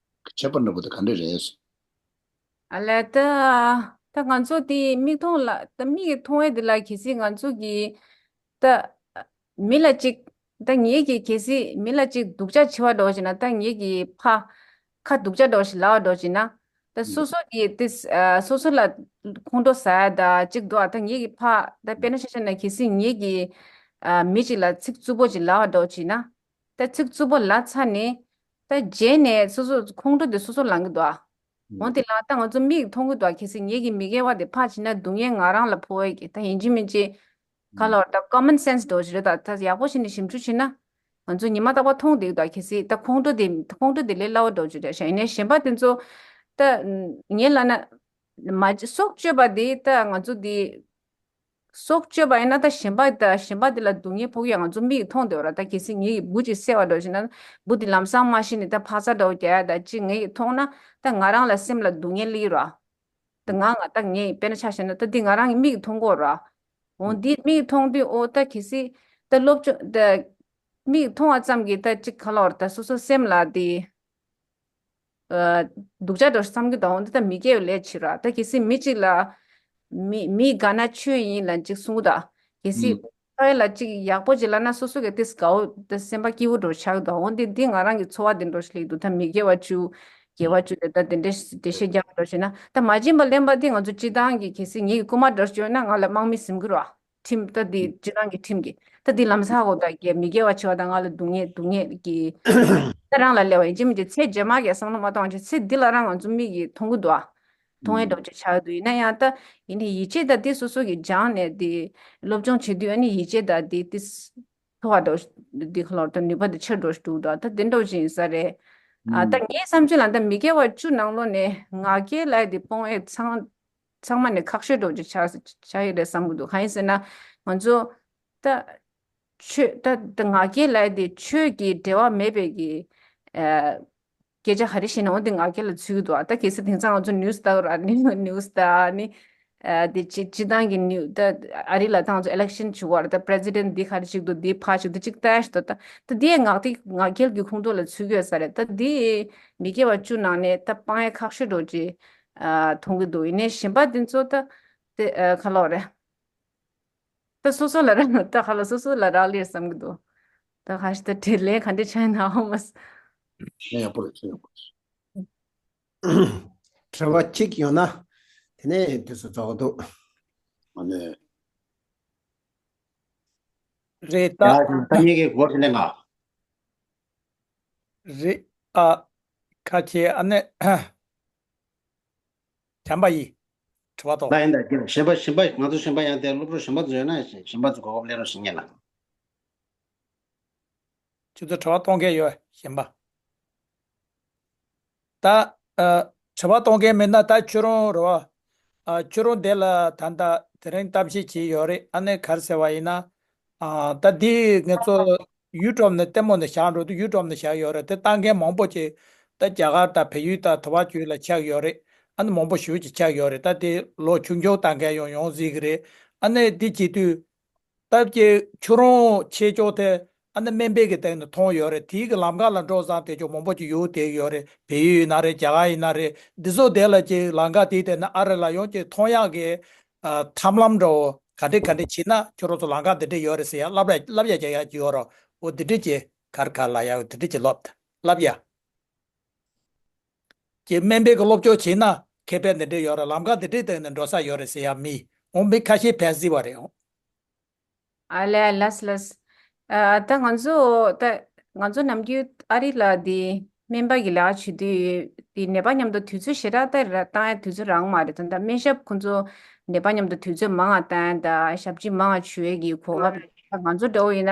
ཁྱད་པར་འདྲ་པོ་དེ་ག་འདྲ་རེད། ཨ་ལས་ད་ད་ང་ཚོ་དེ་མིག་མཐོང་ལ་ད་མིག་གིས་མཐོང་བའི་དེ་ལ་གལ་སྲིད་ང་ཚོ་གི་ད་མི་ལ་ཅིག་ད་ངེད་ཀྱིས་གལ་སྲིད་མི་ལ་ཅིག་སྡུག་ཅག་བྱེད་པ་འདྲ་བོ་ཞིག་ན་ད་ངེད་ཀྱིས་ཕ་ཁ་སྡུག་ཅག་འདྲ་བོ་ཞིག་ལབ་པ་འདྲ་བོ་ཞིག་ན་ད་སོ་སོ་གི་དེ་སོ་སོ་ལ་ཁོང་ཁྲོ་ཟ་ཡ་ད་ཅིག་འདུག་ཨ་ད་ངེད་ཀྱི་ཕ་ད་དཔེར་ན་ཆ་བཞག་ན་གལ་སྲིད་ངེད་ཀྱིས་མི་ཅིག་ལ་ཚིག་རྩུབ་པོ་ཅིག་ལབ་པ་འདྲ་བོ་ཞིག་ན་ད་ཚིག་རྩུབ་པོ་ལབ་ཚར་ནས་ད་རྗེས་ནས་སོ་སོ་ཁོང་ཁྲོ་དེ་སོ་སོ་ལངས་ཀྱི་འདུག་ཨ། འོན་ཏེ་ལ་ད་ང་ཚོ་མིག་མཐོང་གི་འདུག་གལ་སྲིད་ངེད་ཀྱི་མི་དགེ་བ་དེ་ཕར་ཕྱིན་ན་སྡུག་བསྔལ་ང་རང་ལ་ཕོག་ཡས་ཀྱི་ད་ཡིན་གཅིག་མིན་གཅིག་ག་ལོར་ད་common sense་འདྲ་བོ་ཞིག་རེད་ད། ད་ཡག་པོ་བྱས་ནས་ཞིབ་འཇུག་བྱས་ན་ང་ཚོ་ཉི་མ་རྟག་པར་མཐོང་བསྡད་ཀྱི་འདུག་གལ་སྲིད་ད་ཁོང་ཁྲོ་དེ་ཁོང་ཁྲོ་དེ་ལས་སླ་བོ་འདྲ་བོ་ཞིག་རེད་ཤག་ཡིན་ནའི་གཞན་པ་དེ་ཚོ་ད་ངས་ལབ་ན་མ་སྲོག་གཅོད་པ་དེ་ད་ང་ཚོ་དེ། སྲོག་གཅོད་པ་ཡིན་ན་ད་གཞན་པ་ད་གཞན་པ་དེ་ལ་སྡུག་བསྔལ་ཕོག་ཡ་ང་ཚོ་མིག་གིས་མཐོང་བསྡད་ཡོད་ར། ད་གལ་སྲིད་ངེད་ཀྱིས་འབུ་ཅིག་བསད་པ་འདྲ་བོ་ཞིག་ན་འབུ་དེ་ལམ་སང་མ་ཤི་ནས་ད་ཕག་ཚ་འདྲ་བོ་རྒྱག་ཡ་ད་ཅིག་ངེད་ཀྱིས་མཐོང་ན་ད་ང་རང་ལ་སེམས་ལ་སྡུག་བསྔལ་སླེབས་ཀྱི་ར། ད་ང་ང་ད་ངས་དཔེར་ན་ཆ་བཞག་ན་ད་འདི་ང་རང་གི་མིག་གིས་མཐོང་གི་ཡོད་ར། འོ་འདི་མིག་གིས་མཐོང་དུས་ཨོ་ད་གལ་སྲིད་ད་སློབ་སྦྱོང་ད་མིག་གིས་མཐོང་བ་ཙམ་གྱིས་ད་ཅིག་ག་ལོར་ད་སོ་སོ་སེམས་ལ་དེ། ཨ། སྡུག་ཅག་འདྲ་བསམ་གྱི་འདུག་འོ་འདི་ད་མི་དགེ་བའི་ལས་བྱེད་ར། ད་གལ་སྲིད་མི་གཅིག་ལ་མི་མི་དགའ་ན་ཆོས་ཡིན་ལབ་ཅིག་གསུང་གི་འདུག་གལ་སྲིད་ཕ་ཡུལ་ལ་གཅིག་ཡག་པོ་ཅིག་ལབ་ན་སོ་སོ་གི་ཏིས་དགའ་བོ་ད་སེམས་པ་སྐྱིད་པོ་འདྲ་ཆགས་གི་འདུག་འོ་འདི་འདི་ང་རང་གི་ཚོར་བ་འདི་འདྲ་ཞིག་སླེབས་འདུག་ད་མི་དགེ་བ་བཅུ་དགེ་བ་བཅུ་དེ་ད་དེ་འདྲ་འགྲེལ་བཤད་རྒྱག་འདྲ་བྱས་ན་ད་མ་བྱིན་པ་ལེན་པ་འདི་ང་ཚོ་སྤྱི་བཏང་གི་གལ་སྲིད་ངེད་ཀྱི་རྐུན་མ་འདྲ་བྱུང་ན་ང་ལ་དམག་མི་ཟིན་གི་ར། ཁྲིམས་ད་འདི་སྤྱི་བཏང་གི་ཁྲིམས་ཀྱི་ད་འདི་ལམ་སང་གོ་ད་གི་མི་དགེ་བ་བྱེད་པ་དང་ང་ལ་སྡུག་བསྔལ་སྡུག་བསྔལ་གྱི་ད་རང་ལ་སླེབས་པ་ཡིན་གཅིག་མིན་གཅིག་ཚེ་རྗེས་མ་གི་བསམ་བློ་མ་གཏོང་བ་ཅིག་ཚེ་འདི་ལ་རང་ང་ཚོ་མིག་གིས་མཐོང་གི་འདུག་ཨ། མཐོང་ཡས་འདྲ་ཅིག་ཆགས་འདུག་ཡིན་ན་ཡང་ད་ཡིན་ནའི་ཡིད་ཆེས་ད་འདི་སོ་སོ་གི་སྦྱངས་ནས་འདི་སློབ་སྦྱོང་བྱེད་དུས་ཨ་ནི་ཡིད་ཆེས་ད་འདི་ཏིས་མཐོ་བ་འདྲ་འདི་ཁ་ལོར་ད་ནུས་པ་འདི་ཆེར་འགྲོ་འདུག་ད་ད་འདི་འདྲ་ཅིག་ཡིན་ས་རེད། ཨ་ད་ངའི་བསམ་ཚུལ་ལ་ད་མི་དགེ་བ་བཅུ་ནང་ལོགས་ནས་ང་རྒྱལ་ལབ་ཡས་འདི་སྤོང་ཡས་ཚང་ཚང་མ་ནས་ཁག་ཤོས་འདྲ་ཅིག་ཆགས་ཆགས་ཡོད་རེད་བསམ་གྱི་འདུག་གང་ཡིན་ཟེར་ན་ང་ཚོ་ད་ཆོས་ད་ད་ང་རྒྱལ་ལབ་ཡས་དེ་ཆོས་ཀྱི་འབྲེལ་བ་མེད་པའི་གི་ཨ་སྐད་ཆ་ག་རེ་བཤད་ན་འོ་དེ་ང་རྒྱལ་ལ་ཚུད་ཀྱི་འདུག་ཨ་ད་གལ་སྲིད་དེང་སང་ང་ཚོ་ནིའུ་སི་ལྟ་བུ་ར་ནི་ནིའུ་སི་ད་ནི་ཨ་དེ་སྤྱི་སྤྱི་བཏང་གི་ནིའུ་ད་ཨ་རི་ལ་ད་ང་ཚོ་ཨི་ལེག་ཤན་བྱུང་བ་རེད། ད་པི་རེ་སི་ཌེན་ཊི་འདི་ག་རེ་བྱེད་ཀྱི་འདུག་འདི་ཕར་བྱེད་ཀྱི་འདུག་ཅིག་ལྟ་ཡ་ཞིག་འདུག་ད་ད་དེ་ང་དེ་ང་རྒྱལ་གྱི་ཁོངས་གཏོགས་ལ་ཚུད་ཀྱི་ཡོད་ས་རེད། ད་དེ་མི་དགེ་བ་བཅུ་ནང་ནས་ད་སྤང་ཡ་ཁག་ཤོས་འདྲ་ཅིག་ཨ་མཐོང་གི་འདུག་ཡིན་ནའི་གཞན་པ་དེ་ཚོ་ད་དེ་ཨ་ག་ལབ་རེད། ད་སོ་སོ་ལ་རག་ད་ག་ལ་སོ་སོ་ལ་རག་ལས་བསམ་གྱི་འདུག་ད་ག་ཞིག་ད་དྲིས་ལན་ག་འདྲ་ཆགས་ན་ཧ་མ་སོང་། ཡག་པོ་རེད་ཡག་པོ་རེད། དྲི་བ་གཅིག་ཡོད་ན་དེ་ནས་དུས་སུ་རྫོགས་འདུག་ཨ་ནི། རེད་ད། ཡ་ད་ངེད་ཀྱི་སྒོ་དེ་ལས་ང་། རེད་ཨ། ཁ་ཆེ་ཨ་ནི། བྱམས་པ་ཡིས། དྲི་བ་ཏོག་ད་ཡིན་ད་གཞན་པ་གཞན་པ་ང་ཚོ་གཞན་པ་ཡང་དེ་སློབ་གྲོགས་གཞན་པ་ཚོ་ཡོད་ན་གཞན་པ་ཚོ་གོ་སྐབས་ལེན་རོགས་ཞུ་ངེས་ལ། ཁྱོད་ཚོ་དྲི་བ་གཏོང་མཁན་ཡོད་གཞན་པ། ད་ཨ། དྲི་བ་གཏོང་མཁན་མེད་ན་ད་ཁྱོད་རང་རེད་བ། ཨ། ཁྱོད་རང་དེ་ལ་ད་ལྟ་དེ་རིང་གཏམ་བཤད་བྱས་ཡོད་རེད། ཨ་ནི་ག་རེ་ཟེར་བ་ཡིན་ན། ཨ། ད་འདི་ང་ཚོ་ཡུ་ཊུབ་ནས་ལྟད་མོ་ནས་བཞག་འགྲོ་དུས་ཡུ་ཊུབ་ནས་བཞག་ཡོད་རེད། དེ་ལྟ་མཁན་མང་པོ་ཅིག་ད་རྒྱ་གར་དང་བལ་ཡུལ་དང་དུ་བ་ཅུ་ལ་ཆགས་ཡོད་རེད། ཨ་ནི་མང་པོ་ཞེ་པོ་ཅིག་ཆགས་ཡོད་རེད། ད་དེ་ལོ་ཆུང་ཆུང་ལྟ་མཁན་ཡང་ཡོང་སྲིད་ཀྱི་རེད། ཨ་ནི་འདི་བྱེད་དུས། སྟབས་ཀྱིས་ཁྱོད་རང་ཆེ་ཕྱོགས་དེ་ཨ་ནི་སྨན་པའི་གི་སྟེང་ནས་མཐོང་ཡོད་རེད། དེའི་གི་ལམ་ཁ་ལ་འགྲོ་བསམ་དེ་ཚོ་མང་པོ་ཅིག་ཡོང་བསྡད་ཡོད་རེད། བལ་ཡུལ་ཡིན་ན་རེད། རྒྱ་གར་ཡིན་ན་རེད། འདི་ཚོ་དེ་ལ་ཅིག་ལམ་ཁ་དེའི་སྟེང་ནས་ཨ་རི་ལ་ཡོང་ཅིག་མཐོང་ཡག་གི་ཨ། ཐབས་ལམ་འདྲ་བོ་ག་འདྲ་ག་འདྲ་བྱེད་ན་ཁྱོད་རང་ཚོ་ལམ་ཁ་འདི་འདྲ་ཡོད་རེད་ཟེར་ཡ་བསླབ་ཡ་བསླབ་ཡ་རྒྱག་ཡ་ཅིག་ཡོད་རེད། འོ་འདི་འདྲ་ཅིག་ག་རེ་ག་རེ་ལབ་ཡ་འོ་འདི་འདྲ་ཅིག་ལབ་ལབ་ཡ། ཅིག་སྨན་པའི་གི་སློབ་སྦྱོང་བྱེད་ན་ཁེ་ཕན་འདི་འདྲ་ཡོད་རེད། ལམ་ཁ་འདི་འདྲའི་སྟེང་ནས་འགྲོ་ས་ཡོད་རེད་ཟེར་ཡ་མི་འོང་མི་ཁ་ཤས་ཕན་སྲིད་པ་རེད་འོང་། ཨ་ལས་ལགས་ལགས། ཨ་ད་ང་ཚོ་ད་ང་ཚོ་ནམ་རྒྱུན་ཨ་རི་ལ་དེ་སྨན་པ་གི་ལས་ཀ་བྱེད་དུས་དེ་ནད་པ་མཉམ་དུ་དུས་ཚོད་ཞེ་དྲག་ད་ར་བཏང་ཡ་དུས་ཚོད་རག་མ་རེད། ད་ད་སྨན་ཞབས་ཁོང་ཚོ་ནད་པ་མཉམ་དུ་དུས་ཚོད་མང་ང་བཏང་ཡ་ད་ཞབས་ཕྱི་མང་ང་བྱེད་ཡ་གི་གོ་སྐབས་རེད། ད་ང་ཚོ་འདྲ་བོ་ཡིན་ན་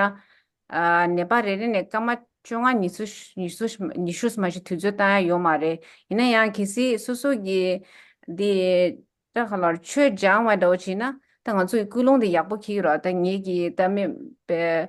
ཨ་ནད་པ་རེ་རེ་ནས་སྐར་མ་བཅོ་ལྔ་ཉི་ཤུ་ཉི་ཤུ་ཉི་ཤུ་མ་ཞིག་དུས་ཚོད་བཏང་ཡ་ཡོད་མ་རེད། ཡིན་ན་ཡང་གལ་སྲིད་སོ་སོ་གི་དེ། ད་ག་ལ་ཆོས་སྦྱང་བ་འདྲ་བོ་བྱས་ན་ད་ང་ཚོའི་ཀུན་སློང་དེ་ཡག་པོ་འཁྱེར་གྱི་རེད། ད་ངེད་ཀྱི་ད་མི་པའི་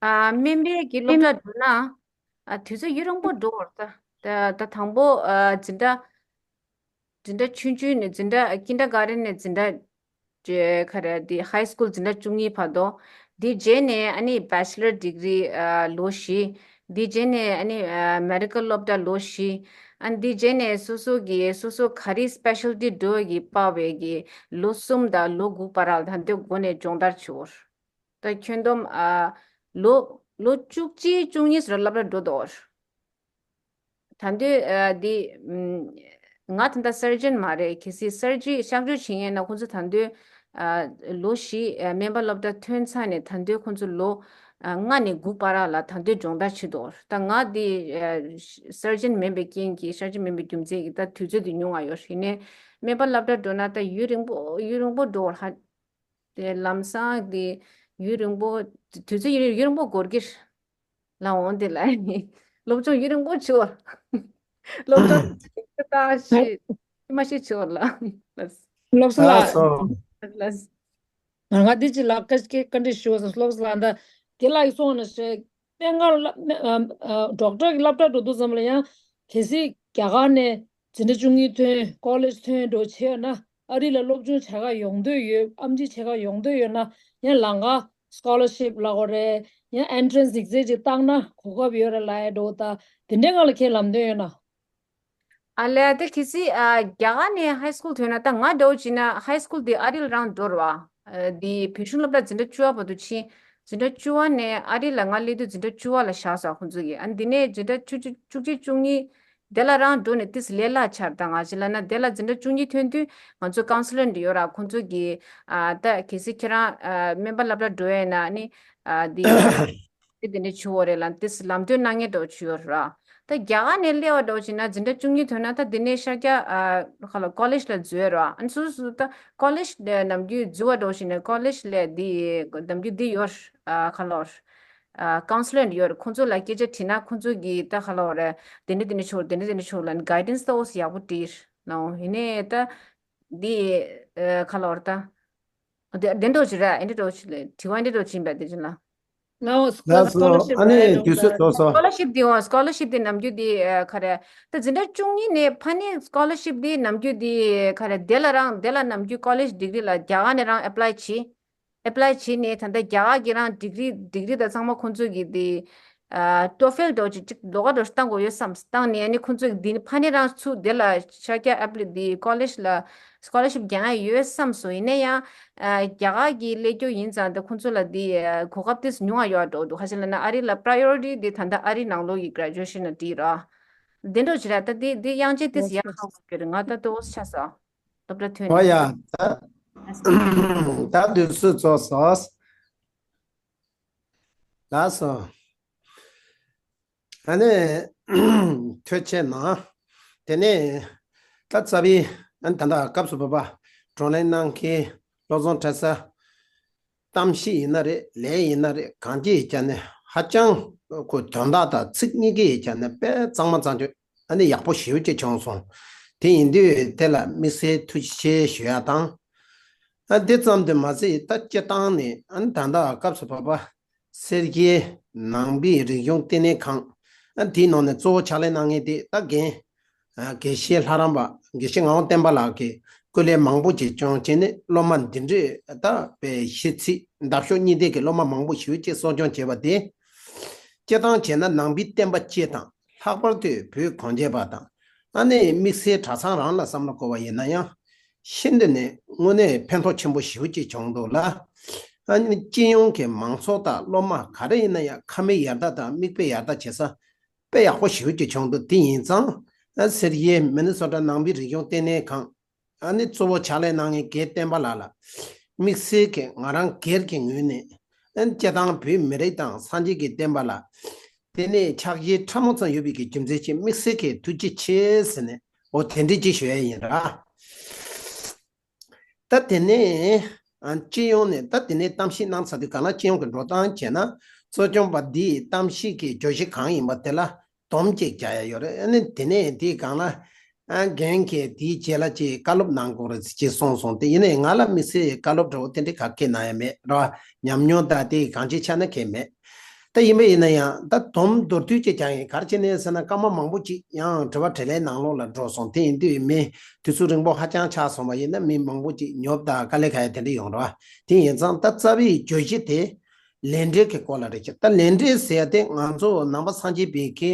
ཨ་སྨན་པའི་གི་སློབ་གྲྭ་འགྲོ་ན་ཨ་དུས་ཚོད་ཡུན་རིང་པོ་འགྲོ་བར་ད་ད་ད་དང་པོ་ཨ་འཛིན་གྲྭ་འཛིན་གྲྭ་ཆུང་ཆུང་ནས་འཛིན་གྲྭ་ཀིན་ཌར་གྷར་ཌེན་ནས་འཛིན་གྲྭ་ཅེ་ག་རེ་འདི་ཧའི་སི་ཀུལ་འཛིན་གྲྭ་བཅུ་གཉིས་བར་དུ། འདི་རྗེས་ནས་ཨ་ནི་བེ་ཆི་ལར་ཌི་གི་རི་ཨ་ལོ་བཞི། འདི་རྗེས་ནས་ཨ་ནི་ཨ་མེ་ཌི་ཀལ་སློབ་གྲྭ་ལོ་བཞི། ཨ་འདི་རྗེས་ནས་སོ་སོ་གི་སོ་སོ་ག་རེ་སི་པེ་ཤལ་ཊི་འགྲོ་གི་པ་བའི་གི་ལོ་གསུམ་དང་ལོ་དགུ་བར་ལ་ད་འདི་འགོ་ནས་སྦྱོང་བརྡར་བྱེད་འོར། ད་ཁྱོན་བསྡོམས་ཨ་ལོ་ལོ་བཅུ་གཅིག་བཅུ་གཉིས་ཟེར་སློབ་གྲྭ་འགྲོ་དོར། ད་དུས་ཨ་འདི་ཨམ་ང་ད་ལྟ་སར་ཇན་མ་རེད། གལ་སྲིད་སར་ཇི་གཤག་བཅོས་བྱེད་མཁན་ན་ཁོང་ཚོ་ད་དུས་ཨ་ལོ་བཞི་ཨ་སྨན་པ་སློབ་གྲྭ་ཐོན་ཚར་ནས་ད་དུས་ཁོང་ཚོ་ལོ་ཨ་ལྔ་ནས་དགུ་བར་ལ་ད་དུས་སྦྱོང་བརྡར་བྱེད་དོ། ད་ང་འདི་ཨ་སར་ཇན་མིན་པའི་རྐྱེན་གྱིས་སར་ཇན་མིན་པའི་རྒྱུ་མཚན་གྱིས་ད་དུས་ཚོད་འདི་ཉུང་བ་ཡོད། ཡིན་ནའི་སྨན་པ་སློབ་གྲྭ་འགྲོ་ན་ད་ཡུན་རིང་པོ་ཡུན་རིང་པོ་འགྲོ་བར་ཧ། དེ་ལམ་སང་དེ་ཡུན་རིང་པོ་དུས་ཚོད་ཡུན་ཡུན་རིང་པོ་འགོར་གྱི་རེད། ལ་འོང་དེ་ལ་ནི་སློབ་སྦྱོང་ཡུན་རིང་པོ་བྱེད་བར། སློབ་སྦྱོང་ཏག་ཏག་ཞིག་མ་ཞིག་བྱེད་བར་ལ། ལགས་སོ་ལགས་སོ། ལགས། ང་འདི་ཅི་ལགས་ཀ་ཀ་འདྲི་ཞུ་བ་སོ་སློབ་སླ་འདྲ་དེ་ལ་ཡི་སོང་ན་ཞེས་སྨན་ཁང་སློབ་སྨན་ཨ་ཨ་ཌོག་ཊར་གྱི་སློབ་གྲྭ་འགྲོ་དུས་ཙམ་ལ་ཡང་གལ་སྲིད་རྒྱ་གར་ནས་འཛིན་གྲྭ་བཅུ་གཉིས་ཐོན་ཀོ་ལེཇ་ཐོན་འགྲོ་བྱས་ཡོད་ན་ཨ་རི་ལ་སློབ་སྦྱོང་བྱེད་ག་ཡོང་འདོད་ཡོད་ཨམ་ཆི་བྱེད་ག་ཡོང་འདོད་ཡོད་ན་ཡང་ལམ་ཁ་སི་ཀོ་ལར་ཤིབ་ལབ་དགོས་རེད། ཡང་ཨེན་ཊི་རན་སི་ཨེག་ཛེམ་ཅིག་བཏང་ན་གོ་སྐབས་ཡོད་རེད་ལབ་ཡ་འགྲོ་ད་དེ་འདྲའི་སྒང་ལ་ཁྱེད་ལམ་སྟོན་ཡོད་ན། ཨ་ལས་དེ་གལ་སྲིད་ཨ་རྒྱ་གར་ནས་ཧའི་སི་ཀུལ་ཐོན་ན་ད་ང་འདྲ་བོ་བྱས་ན་ཧའི་སི་ཀུལ་དེ་ཨ་རི་ལ་རང་འགྲོ་ར་བ། ཨ་དེ་བོད་གཞུང་སློབ་གྲྭ་འཛིན་གྲྭ་བཅུ་པ་བར་དུ་ཕྱིན། འཛིན་གྲྭ་བཅུ་པ་ནས་ཨ་རི་ལ་ང་སླེབས་དུས་འཛིན་གྲྭ་བཅུ་པ་ལ་བཞག་སོང་ཁོང་ཚོ་གིས། ཨ་འདི་ནས་འཛིན་གྲྭ་བཅུ་གཅིག་བཅུ་གཅིག་བཅུ་གཉིས་དེ་ལ་རང་འགྲོ་ནས་ཏིས་ལས་སླ་ཆར་ད་ང་ཅི་ལ་ན་དེ་ལ་འཛིན་གྲྭ་བཅུ་གཉིས་ཐོན་དུས་ང་ཚོ་ཀའུན་སི་ལར་འདི་ཡོད་ར་ཁོང་ཚོ་གིས་ཨ་ད་གལ་སྲིད་ཁྱེད་རང་ཨ་སྨན་པ་སློབ་གྲྭ་འགྲོ་ཡས་ན་ནི་ཨ་འདི་དེ་དེ་འདྲ་བྱུང་བ་རེད་ལ་དེ་ལམ་སྟོན་གནང་མཁན་འདྲ་བོ་བྱུང་ཡོད་ར། ད་རྒྱ་གར་ནས་སླེབས་པ་འདྲ་བོ་བྱས་ན་འཛིན་གྲྭ་བཅུ་གཉིས་ཐོན་ན་ད་དེ་ནས་ཤར་རྒྱག་ཨ་ཁ་ལ་ཀོ་ལེཇ་ལ་འཛུལ་ཡོད་ར། ཨ་ནི་སོ་སོ་སོ་ད་ཀོ་ལེཇ་ནམ་རྒྱུན་འཛུལ་བ་འདྲ་བོ་བྱས་ན་ཀོ་ལེཇ་ལ་དེ་ནམ་རྒྱུན་དེ་ཡོད་ཨ་ཁ་ལ་ཨ་ཀའུན་སི་ལར་ཡོད་ར། ཁོང་ཚོ་ལ་སྐད་ཆ་དྲིས་ན་ཁོང་ཚོ་གིས་ད་ཁ་ལ་ར་དེ་འདྲ་དེ་འདྲ་བྱུང་དེ་འདྲ་དེ་འདྲ་བྱུང་ལ་གའི་ཌན་སི་ད་འོ་སི་ཡག་པོ་སྤྲད་ནའོ་ཡིན་ནའི་ད་དེ་ཨ་ཁ་ལ་ར་ད། དེ་དེ་འདྲ་བྱེད་ར་ཨེ་འདྲ་འདྲ་བྱེད་ལེ་དྲི་བ་འདི་འདྲ་བྱིན་པ་དེ་བྱིན་ལ། ང་ལགས་སོ། ཨ་ནི་དུས་ཚོད་རྫོགས་སོང་། སི་ཀོ་ལར་ཤིབ་དེ་འོང་སི་ཀོ་ལར་ཤིབ་དེ་ནམ་རྒྱུན་དེ་ཨ་ག་རེ། ད་འཛིན་གྲྭ་བཅུ་གཉིས་ནས་ཕ་ནི་སི་ཀོ་ལར་ཤིབ་དེ་ནམ་རྒྱུན་དེ་ག་རེ་དེ་ལ་རང་དེ་ལ་ནམ་རྒྱུན་ཀོ་ལེཇ་ཌིག་རི་ལ་རྒྱ་གར་ནས་རང་ཨེ་པ་ལའི་བྱེད། ཨེ་པ་ལའི་བྱས་ནས་ད་ལྟ་རྒྱ་གར་གྱི་རང་ཌིག་རི་ཌིག་རི་དང་ཚང་མ་ཁོང་ཚོས་ཀྱི་དེ་ཨ་ཊོ་ཕེལ་འདྲ་བོ་ཅིག་ཅིག་ལོགས་ཀ་འདྲ་བོ་ཞིག་བཏང་དགོས་ཡོད་བསམ། བཏང་ནས་ཨ་ནི་ཁོང་ཚོས་ཀྱི་དེ་ནི་ཕ་ནི་རང་ཚུར་དེ་ལ་ཤར་རྒྱག་ཨེ་པ་ལའི་དེ་ཀོ་ལེཇ་ལ་སི་ཀོ་ལར་ཤིབ་རྒྱག་ཡ་ཡོད་བསམ་སོང་། ཡིན་ན་ཡང་ཨ་རྒྱ་གར་གྱི་སླེབས་རྒྱུ་ཡིན་ཙང་དེ་ཁོང་ཚོ་ལ་དེ་ཨ་གོ་སྐབས་དེ་ཉུང་བ་ཡོད་འགྲོ་འདུག་ཧ་ཅང་ལ་ན་ཨ་རི་ལ་པ་ར་ཡོ་རི་ཊི་དེ་ད་ལྟ་ཨ་རི་ནང་ལོགས་ཀྱི་གྷ་རེ་ཇུ་ཨེ་ཤན་ལ་བྲིས་ར། དེ་འདྲ་བྱེད་ར་ད་དེ་དེ་དབྱངས་ཅན་དེ་ཡག་ཁག་པོ་ཡོད་རེད། ང་ད་ལྟ་འོ་ཆ་ས་སློབ་གྲྭ་ཐོན་ཨོ་ཡ་ནས། ད་ད་དུས་ཚོད་རྫོགས་སོང་། ལགས་སོ། ཨ་ནི་ཐུགས་རྗེ་གནང་། དེ་ནས་ད་རྩ་བའི་ཨ་ནི་ད་ལྟ་སྐབས་སུ་བབ་པ་བགྲོ་གླེང་གནང་མཁན་བློ་བཟང་གྲྭ་ཚང་གཏམ་བཤད་ཡིན་ན་རེད། ལན་ཡིན་ན་རེད། གང་ཅི་ཡིན་ཀྱང་ནི་ཧ་ཅང་ཁོ་དོན་དག་དང་ཚིག་གཉིས་ཀྱི་ཡིན་ཀྱང་ནི་དཔེ་གཙང་མ་གཙང་རྐྱང་ཨ་ནི་ཡག་པོ་ཞེ་པོ་ཅིག་བྱུང་སོང་། དེ་ཡིན་དུས་དེ་ལ་དམིགས་བསལ་ཐུགས་རྗེ་ཆེ་ཞུ་ཡ་དང་། ཨ་འདི་ཙམ་དུ་མ་ཟད་ད་སྤྱིར་བཏང་ནས་ཨ་ནི་ད་ལྟ་སྐབས་སུ་བབ་པ་སེར་སྐྱའི་ནང་པའི་རིག་གཞུང་བསྟི་གནས་ཁང་ ཨ་དེའི་ནང་ནས་གཙོ་བོ་ཕྱག་ལས་གནང་མཁན་དེ་ད་རྒན། ཨ་དགེ་བཤེས་ལྷ་རམས་པ་དགེ་བཤེས་ངག་དབང་བསྟན་པ་ལགས་ཀྱིས་སྐུ་ལས་མང་པོ་ཅིག་བསྐྱོན་བྱས་ནས་སློབ་མ་འདི་འདྲས་ད་དཔེ་ཤེས་ཚད་འདབ་གཤོག་གཉིས་ལྡན་གྱི་སློབ་མ་མང་པོ་ཞེ་པོ་ཅིག་གསོ་སྐྱོང་བྱས་པ་དེ། སྤྱིར་བཏང་བྱས་ན་ནང་པའི་བསྟན་པ་སྤྱི་དང་ལྷག་པར་དུ་བོད་གངས་ཅན་པ་དང་། ཨ་ནི་དམིགས་བསལ་གྲྭ་ཚང་རང་ལ་བསམ་བློ་བསྐོར་བ་ཡིན་ན་ཡང་། ཤིན་ཏུ་ནས་དངོས་གནས་ཕན་ཐོགས་ཆེན་པོ་ཞེ་པོ་ཅིག་བྱུང་འདུག་ལ། ཨ་ནི་སྤྱི་ཡོངས་ཀྱི་མང་ཚོགས་དང་སློབ་མ་ག་རེ་ཡིན་ན་ཡང་ཁ་མིག་ཡར་ལྟ་དང་མིག་དཔེ་ཡར་ལྟ་བྱེད་ས་དཔེ་ཡག་པོ་ཞེ་པོ་ཅིག་བྱུང་འདུག་དེ་ཡིན་ཙང་། ཨ་སེར་ཡེ་མི་ནི་སོ་ཊ་ནང་པའི་རིག་གཞུང་ལྟེ་གནས་ཁང་། ཨ་ནི་གཙོ་བོ་ཕྱག་ལས་གནང་མཁན་དགེ་བསྟན་པ་ལགས་ལ། དམིགས་བསལ་གྱི་ང་རང་སྒེར་གྱི་ངོས་ནས། ཨ་ནི་སྤྱིར་བཏང་བོད་མི་རིགས་དང་སངས་རྒྱས་ཀྱི་བསྟན་པ་ལ། དེ་ནས་ཕྱག་བཞེས་ཕྲ་མོ་ཙམ་ཡོད་པའི་གི་རྒྱུ་མཚན་གྱིས་དམིགས་བསལ་གྱི་ཐུགས་རྗེ་ཆེ་ཟེར་ནས་འོ་དེ་འདྲའི་ཅིག་ཞུ་ཡ་ཡིན་ར། ད་དེ་ནས་ཨ་སྤྱི་ཡོངས་ནས་ད་དེ་ནས་གཏམ་བཤད་གནང་ཚར་དུས་གང་ལ་སྤྱི་ཡོངས་ཀྱི་འགྲོ་སྟངས་བྱས་ན། གཙོ་སྐྱོང་པ་འདིས་གཏམ་བཤད་ཀྱི་བརྗོད་གཞི་གང་ཡིན་པ་དེ་ལ་སྡོམ་གཅིག་རྒྱག་ཡ་ཡོད་རེད། ཨ་ནི་དེ་ནས་དེའི་སྒང་ལ་ཨ་རྒན་གྱིས་དེའི་རྗེས་ལ་ཅིག་བཀའ་སློབ་གནང་དགོས་རེད་ཅེས་གསུངས་སོང་། དེ་ཡིན་ནའི་ང་ལ་དམིགས་བསལ་བཀའ་སློབ་འདྲ་བོ་དེ་འདྲའི་ག་གེ་གནང་ཡ་མེད་ར། ཉམས་མྱོང་ད་དེ་གང་ཅིའི་ཆ་ནས་གང་ཡང་མེད། ད་ཡིན་པ་ཡིན་ན་ཡང་ད་སྡོམ་མདོར་བསྡུས་ཅིག་ཀྱང་ཡིན། ག་རེ་བྱས་ནས་ཟེར་ན་སྐར་མ་མང་པོ་ཅིག་ཡང་དྲི་བ་དྲིས་ལན་ནང་ལོགས་ལ་འགྲོ་སོང་། དེ་ཡིན་དུས་མི་དུས་ཚོད་རིང་པོ་ཧ་ཅང་ཆགས་སོང་བ་ཡིན་ན་མི་མང་པོ་ཅིག་ཉོབ་དང་དཀའ་ལས་ཁག་ཡ་དེ་འདྲ་ཡོང་ར། དེ་ཡིན་ཙང་ད་རྩ་བའི་བརྗོད་གཞི་དེ་ལས་འབྲེལ་གྱི་སྐོར་ལ་རེད་ཀྱི། ད་ལས་འབྲེལ་ཟེར་ཡ་དེ་ང་ཚོ་ནང་པ་སངས་རྒྱས་པའི་གི་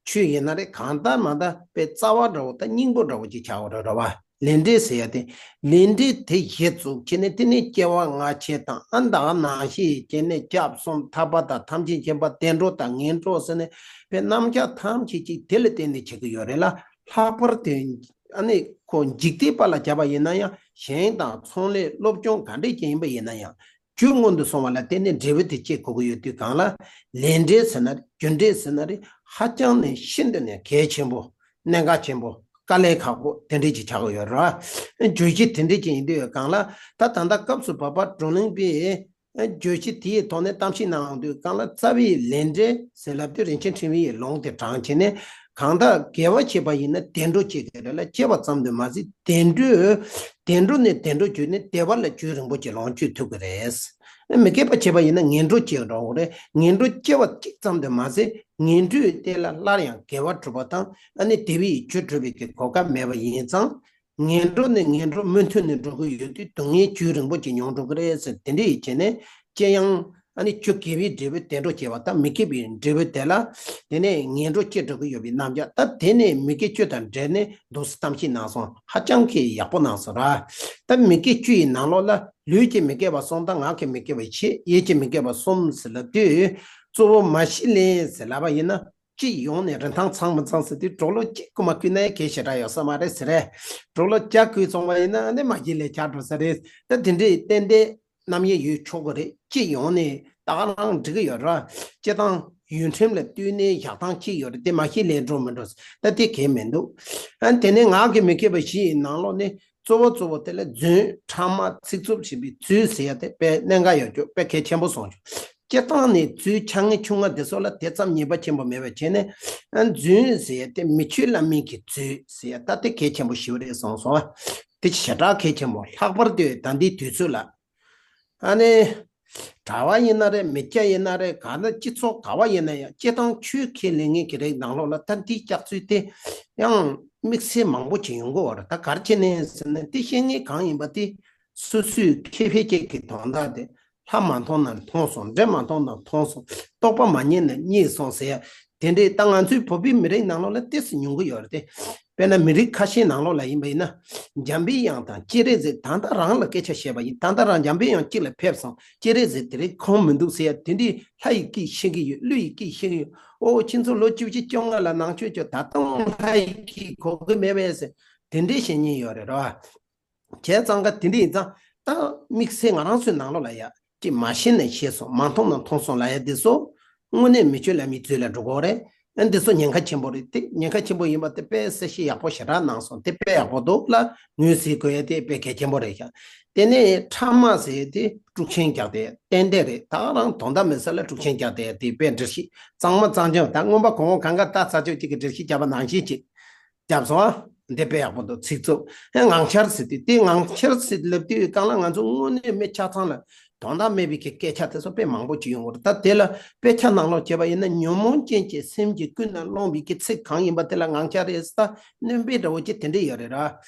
ཆོས་ཡིན་ན་རེད། གང་ལྟར་མ་ལྟར་དཔེ་རྩ་བ་འདྲ་བོ་ད་སྙིང་པོ་འདྲ་བོ་ཅིག་ཆགས་ཡོད་རེད་ར་བ། ལས་འབྲེལ་ཟེར་ཡ་དེ། ལས་འབྲེལ་དེ་གཞི་བཙུགས་བྱས་ནས་དེ་ནས་སྐྱེ་བ་སྔ་ཕྱི་དང་ཨ་ད་ནང་བཞིན་བྱས་ནས་སྐྱབས་གསུམ་ཐར་པ་དང་ཐམས་ཅད་མཁྱེན་པ་བསྟན་འགྲོ་དང་ངན་འགྲོ་ཟེར་ནས་དཔེ་རྣམ་གཞག་ཐམས་ཅད་ཅིག་དེ་ལ་བརྟེན་ནས་བྱེད་ཀྱི་ཡོད་རེད་ལ། ལྷག་པར་དུ་ཨ་ནི་ཁོ་འཇིག་རྟེན་པ་ལ་བྱ་བ་ཡིན་ན་ཡང་ཞིང་དང་ཚོང་ལས་སློབ་སྦྱོང་ག་འདྲས་ཅིག་ཡིན་པ་ཡིན་ན་ཡང་། རྒྱུ་སྔོན་དུ་སོང་བ་ལ་བརྟེན་ནས་འབྲས་བུ་དེ་སྐྱེ་དགོས་ཀྱི་ཡོད་དུས་གང་ལ། ལས་འབྲས་ཟེར་ན་རེད། རྒྱུ་འབྲས་ཟེར་ན་རེད། ཧ་ཅང་ནས་ཤིན་ཏུ་ནས་གལ་ཆེན་པོ། གནད་འགག་ཆེན་པོ། དཀའ་ལས་ཁག་པོ་དེ་འདྲས་ཅིག་ཆགས་ཀྱི་ཡོད་རེད། བརྗོད་གཞི་དེ་འདྲས་ཅིག་ཡིན་དུས་གང་ལ་ད་ད་ལྟ་སྐབས་སུ་བབ་པ་བགྲོ་གླེང་པས་བརྗོད་གཞི་དེའི་ཐོག་ནས་གཏམ་བཤད་གནང་དུས་གང་ལ་རྩ་བའི་ལས་འབྲས་ཟེར་ལབ་དུས་རིན་ཆེན་ཕྲེང་བའི་ལུང་དེ་དྲངས་བྱས་ནས་གང་ལྟར་དགེ་བ་བྱས་པ་ཡིན་ན་བདེ་འགྲོ་སྐྱེ་གི་རེད་ལ། སྐྱེ་བ་ཙམ་དུ་མ་ཟད་བདེ་འགྲོ། བདེ་འགྲོ་ནས་བདེ་འགྲོ་བརྒྱུད་ནས་བདེ་བ་ལ་རྒྱུན་རིང་པོ་ཅིག་ལོངས་སྤྱོད་ཐུབ་ཀྱི་རེད། མི་དགེ་བ་བྱས་པ་ཡིན་ན་ངན་འགྲོ་སྐྱེ་འགྲོ་གི་རེད། ངན་འགྲོ་སྐྱེ་བ་གཅིག་ཙམ་དུ་མ་ཟད་ངན་འགྲོའི་རྟེན་ལ་སླར་ཡང་དགེ་བ་སྒྲུབ་པ་དང་ཨ་ནི་བདེ་བའི་རྒྱུ་སྒྲུབ་པའི་གི་གོ་སྐབས་མེད་པ་ཡིན་ཙང་། ངན་འགྲོ་ནས་ངན་འགྲོ་མུ་མཐུད་ནས་འགྲོ་གི་ཡོད་དུས་སྡུག་བསྔལ་རྒྱུན་རིང་པོ་ཅིག་མྱོང་འགྲོ་གི་རེད་ཟེར། དེ་འདྲ་ཡིན་བྱས་ནས་སྐྱེ་ཡང་ཨ་ནི་རྒྱུ་དགེ་བའི་འབྲས་བུ་བདེ་འགྲོ་སྐྱེ་བ་དང་མི་དགེ་བའི་འབྲས་བུ་དེ་ལ་དེ་ནས་ངན་འགྲོ་སྐྱེ་འགྲོ་གི་ཡོད་པའི་རྣམ་གཞག་ད་དེ་ནས་མི་དགེ་བཅུ་དང་འབྲེལ་ནས་འདུག་སེ་གཏམ་བཤད་གནང་སོང་། ཧ་ཅང་གི་ཡག་པོ་གནང་སོང་ར། ད་མི་དགེ་བཅུ་ཡི་ནང་ལོགས་ལ་ལུས་ཀྱི་མི་དགེ་བ་གསུམ་དང་ངག་གི་མི་དགེ་བ་བཞི། ཡིད་ཀྱི་མི་དགེ་བ་གསུམ་ཟེར་ལབ་དུས་གཙོ་བོ་མ་གཞི་ལས་ཟེར་ལབ་པ་ཡིན་ན། སྤྱི་ཡོངས་ནས་རིན་ཐང་ཚང་མི་ཚང་ཟེར་དུས་གྲོགས་ལོ་གཅིག་རྐུ་མ་རྐུས་ན་ཡང་གལ་ཞེ་དྲག་ཡོད་ས་མ་རེད་ཟེར་རེད། གྲོགས་ལོ་བརྒྱ་རྐུས་སོང་བ་ཡིན་ན་ཨ་ནི་མ་གཞི་ལས་ཆགས་འགྲོ་ས་རེད། ད་དེ་འདྲའི་ཏན་ཏན་རྣམ་དབྱེ་ཡོད་ཆོག་གི་རེད། སྤྱི་ཡོངས་ནས་ད་ག་རང་འགྲིག་གི་ཡོད་ར། སྤྱི་བཏང་ཡུལ་ཁྲིམས་ལ་བསྟུན་ནས་བཞག་སྟངས་གཅིག་ཡོད་རེད། དེ་མ་གཞི་ལས་འགྲོ་མི་འགྲོ་ད་དེ་གལ་མི་འདུག་ཨ་དེ་ནས་ངག་གི་མི་དགེ་བ་བཞི་ཡི་ནང་ལོགས་ནས་གཙོ་བོ་གཙོ་བོ་དེ་ལ་རྫུན་ཕྲ་མ་ཚིག་རྩུབ་ཞེས་པའི་རྫུན་ཟེར་ཡ་དེ་དཔེ་གནད་འགག་ཡོད་རྒྱུ་དཔེ་གལ་ཆེན་པོ་སོང་བྱུང་། སྤྱིར་བཏང་ནས་རྫུན་ཆ་ངན་ཆུང་ང་དེ་ཚོ་ལ་དེ་ཙམ་ཉེས་པ་ཆེན་པོ་མེད་པ་བྱས་ནས། ཨ་རྫུན་ཟེར་ཡ་དེ་མི་ཆོས་བླ་མའི་གི་རྫུན་ཟེར་ཡ་ད་དེ་གལ་ཆེན་པོ་ཞེ་པོ་རེད་སོང་སོང་། དེ་ཞེ་དྲག་གལ་ཆེན་པོ། ལྷག་པར་དུ་ད་ལྟའི་དུས་ཚོད་ལ། ཨ་ནི། གྲྭ་བ་ཡིན་ན་རེད། མི་སྐྱ་ཡིན་ན་རེད། ག་ན་སྤྱི་ཚོགས་ག་བ་ཡིན་ན་ཡང་སྤྱིར་བཏང་ཆོས་ཁས་ལེན་མཁན་གྱི་རིགས་ནང་ལོགས་ལ་ད་འདིའི་སྐྱག་རྫུན་དེ་ཡང་དམིགས་བསལ་མང་པོ་ཅིག་ཡོང་གི་ཡོད་རེད། ད་ག་རེ་བྱས་ནས་ཟེར་ན་དེ་བཤད་མཁན་གང་ཡིན་པ་དེ་སོ་སོའི་ཁེ་ཕན་ཅན་གྱི་དོན་དག་དེ་ལྷ་མ་མཐོང་ན་མཐོང་སོང་། འདྲེ་མ་མཐོང་ན་མཐོང་སོང་། རྟོགས་པ་མ་རྙེད་ན་རྙེད་སོང་ཟེར་ཡ། དེ་འདྲའི་ད་ང་ཚོའི་བོད་པའི་མི་རིགས་ནང་ལོགས་ལ་ཏོག་ཙམ་ཉུང་གི་ཡོད་རེད་དེ། དཔེར་ན་མི་རིགས་ཁ་ཤས་ནང་ལོགས་ལ་ཡིན་པ་ཡིན་ན། འཇམ་པའི་དབྱངས་དང་སྤྱན་རས་གཟིགས། ད་ལྟ་རང་ལ་སྐད་ཆ་བཤད་པ་ཡིན། ད་ལྟ་རང་འཇམ་པའི་དབྱངས་གཅིག་ལ་ཕེབས་སོང་། སྤྱན་རས་གཟིགས་དེ་རིང་ཁོམ་མི་འདུག་ཟེར་ཡ་དེ་འདྲའི་ལྷ་ཡི་སྐད་བཤད་གི་ཡོད། ཀླུ་ཡི་སྐད་བཤད་གི་ཡོད། ཨོ་ཁྱེད་ཚོ་ལོ་བཅུ་བཞི་བཅོ་ལྔ་ལ་ནང་ཆོས་ཀྱི་ད་དུང་ལྷ་ཡི་སྐད་གོ་གི་མེད་པས་ཟེར་དེ་འདྲའི་བཤད་མཁན་ཡོད་རེད་རོ། བྱས་ཙང་ག་དེ་འདྲ་ཡིན་ཙང་ད་དམིགས་བསལ་ང་རང་ཚོའི་ནང་ལོགས་ལ་ཡ་ཅིག་མ་ཤེས་ནས་ཤེས་སོང་། མ་མཐོང་ན་མཐོང་སོང་ལབ་ཡ་འདི་ཚོ་དངོས་གནས་མི་ཆོས་བླ་མའི་རྫུན་ལ་འགྲོ་གི་རེད། ཨ་འདི་ཚོ་ཉེན་ཁ་ཆེན་པོ་རེད། དེ་ཉེན་ཁ་ཆེན་པོ་ཡིན་པ་དེ་དཔེ་གསལ་བཤད་ཡག་པོ་ཞེ་དྲག་གནང་སོང་། དེ་དཔེ་ཡག་པོ་འདུག་ལ་ངོས་ཟིན་དགོས་ཡ་དེ་དཔེ་གལ་ཆེན་པོ་རེད་ཤག་དེ་ནས་ཕྲ་མ་ཟེར་ཡ་དེ་དཀྲུག་ཤིང་རྒྱག་དེ་ཏན་ཏན་རེད། ད་ག་རང་དོན་དག་མེད་ས་ལ་དཀྲུག་ཤིང་རྒྱག་དེ་དེ་དཔེ་འགྲེལ་བཤད་གཙང་མ་གཙང་རྐྱང་ད་སྔོན་པ་གོང་འོག་གང་ག་ལྟ་ཚར་ཆོག་ཅིག་གི་འགྲེལ་བཤད་བརྒྱབ་པ་ནང་བཞིན་ཅིག་བརྒྱབ་སོང་ཨ། འདི་དཔེ་ཡག་པོ་འདུག་ཚིག་རྩུབ། ཨེ་ངང་འཆར་ཟེར་དུས་དེ་ངང་འཆར་ཟེར་ལབ་དུས་གང་ལ་ང་ཚོ་དངོས་གནས་མི་ཆ་ཚང་ལ་ དོན་དག་མེད་པའི་གི་སྐད་ཆ་དེ་ཚོ་དཔེ་མང་པོ་ཅིག་ཡོང་གི་རེད། ད་དེ་ལ་དཔེ་ཆ་ནང་ལོགས་བྱས་པ་ཡིན་ན་ཉོན་མོངས་ཅན་གྱི་སེམས་ཀྱིས་ཀུན་ནས་བསླངས་པའི་གི་ཚིག་གང་ཡིན་པ་དེ་ལ་ངང་ཆ་རེད། ད་སྣོན་པའི་འདྲ་བོ་ཅིག་དེ་འདྲ་ཡོད་རེད་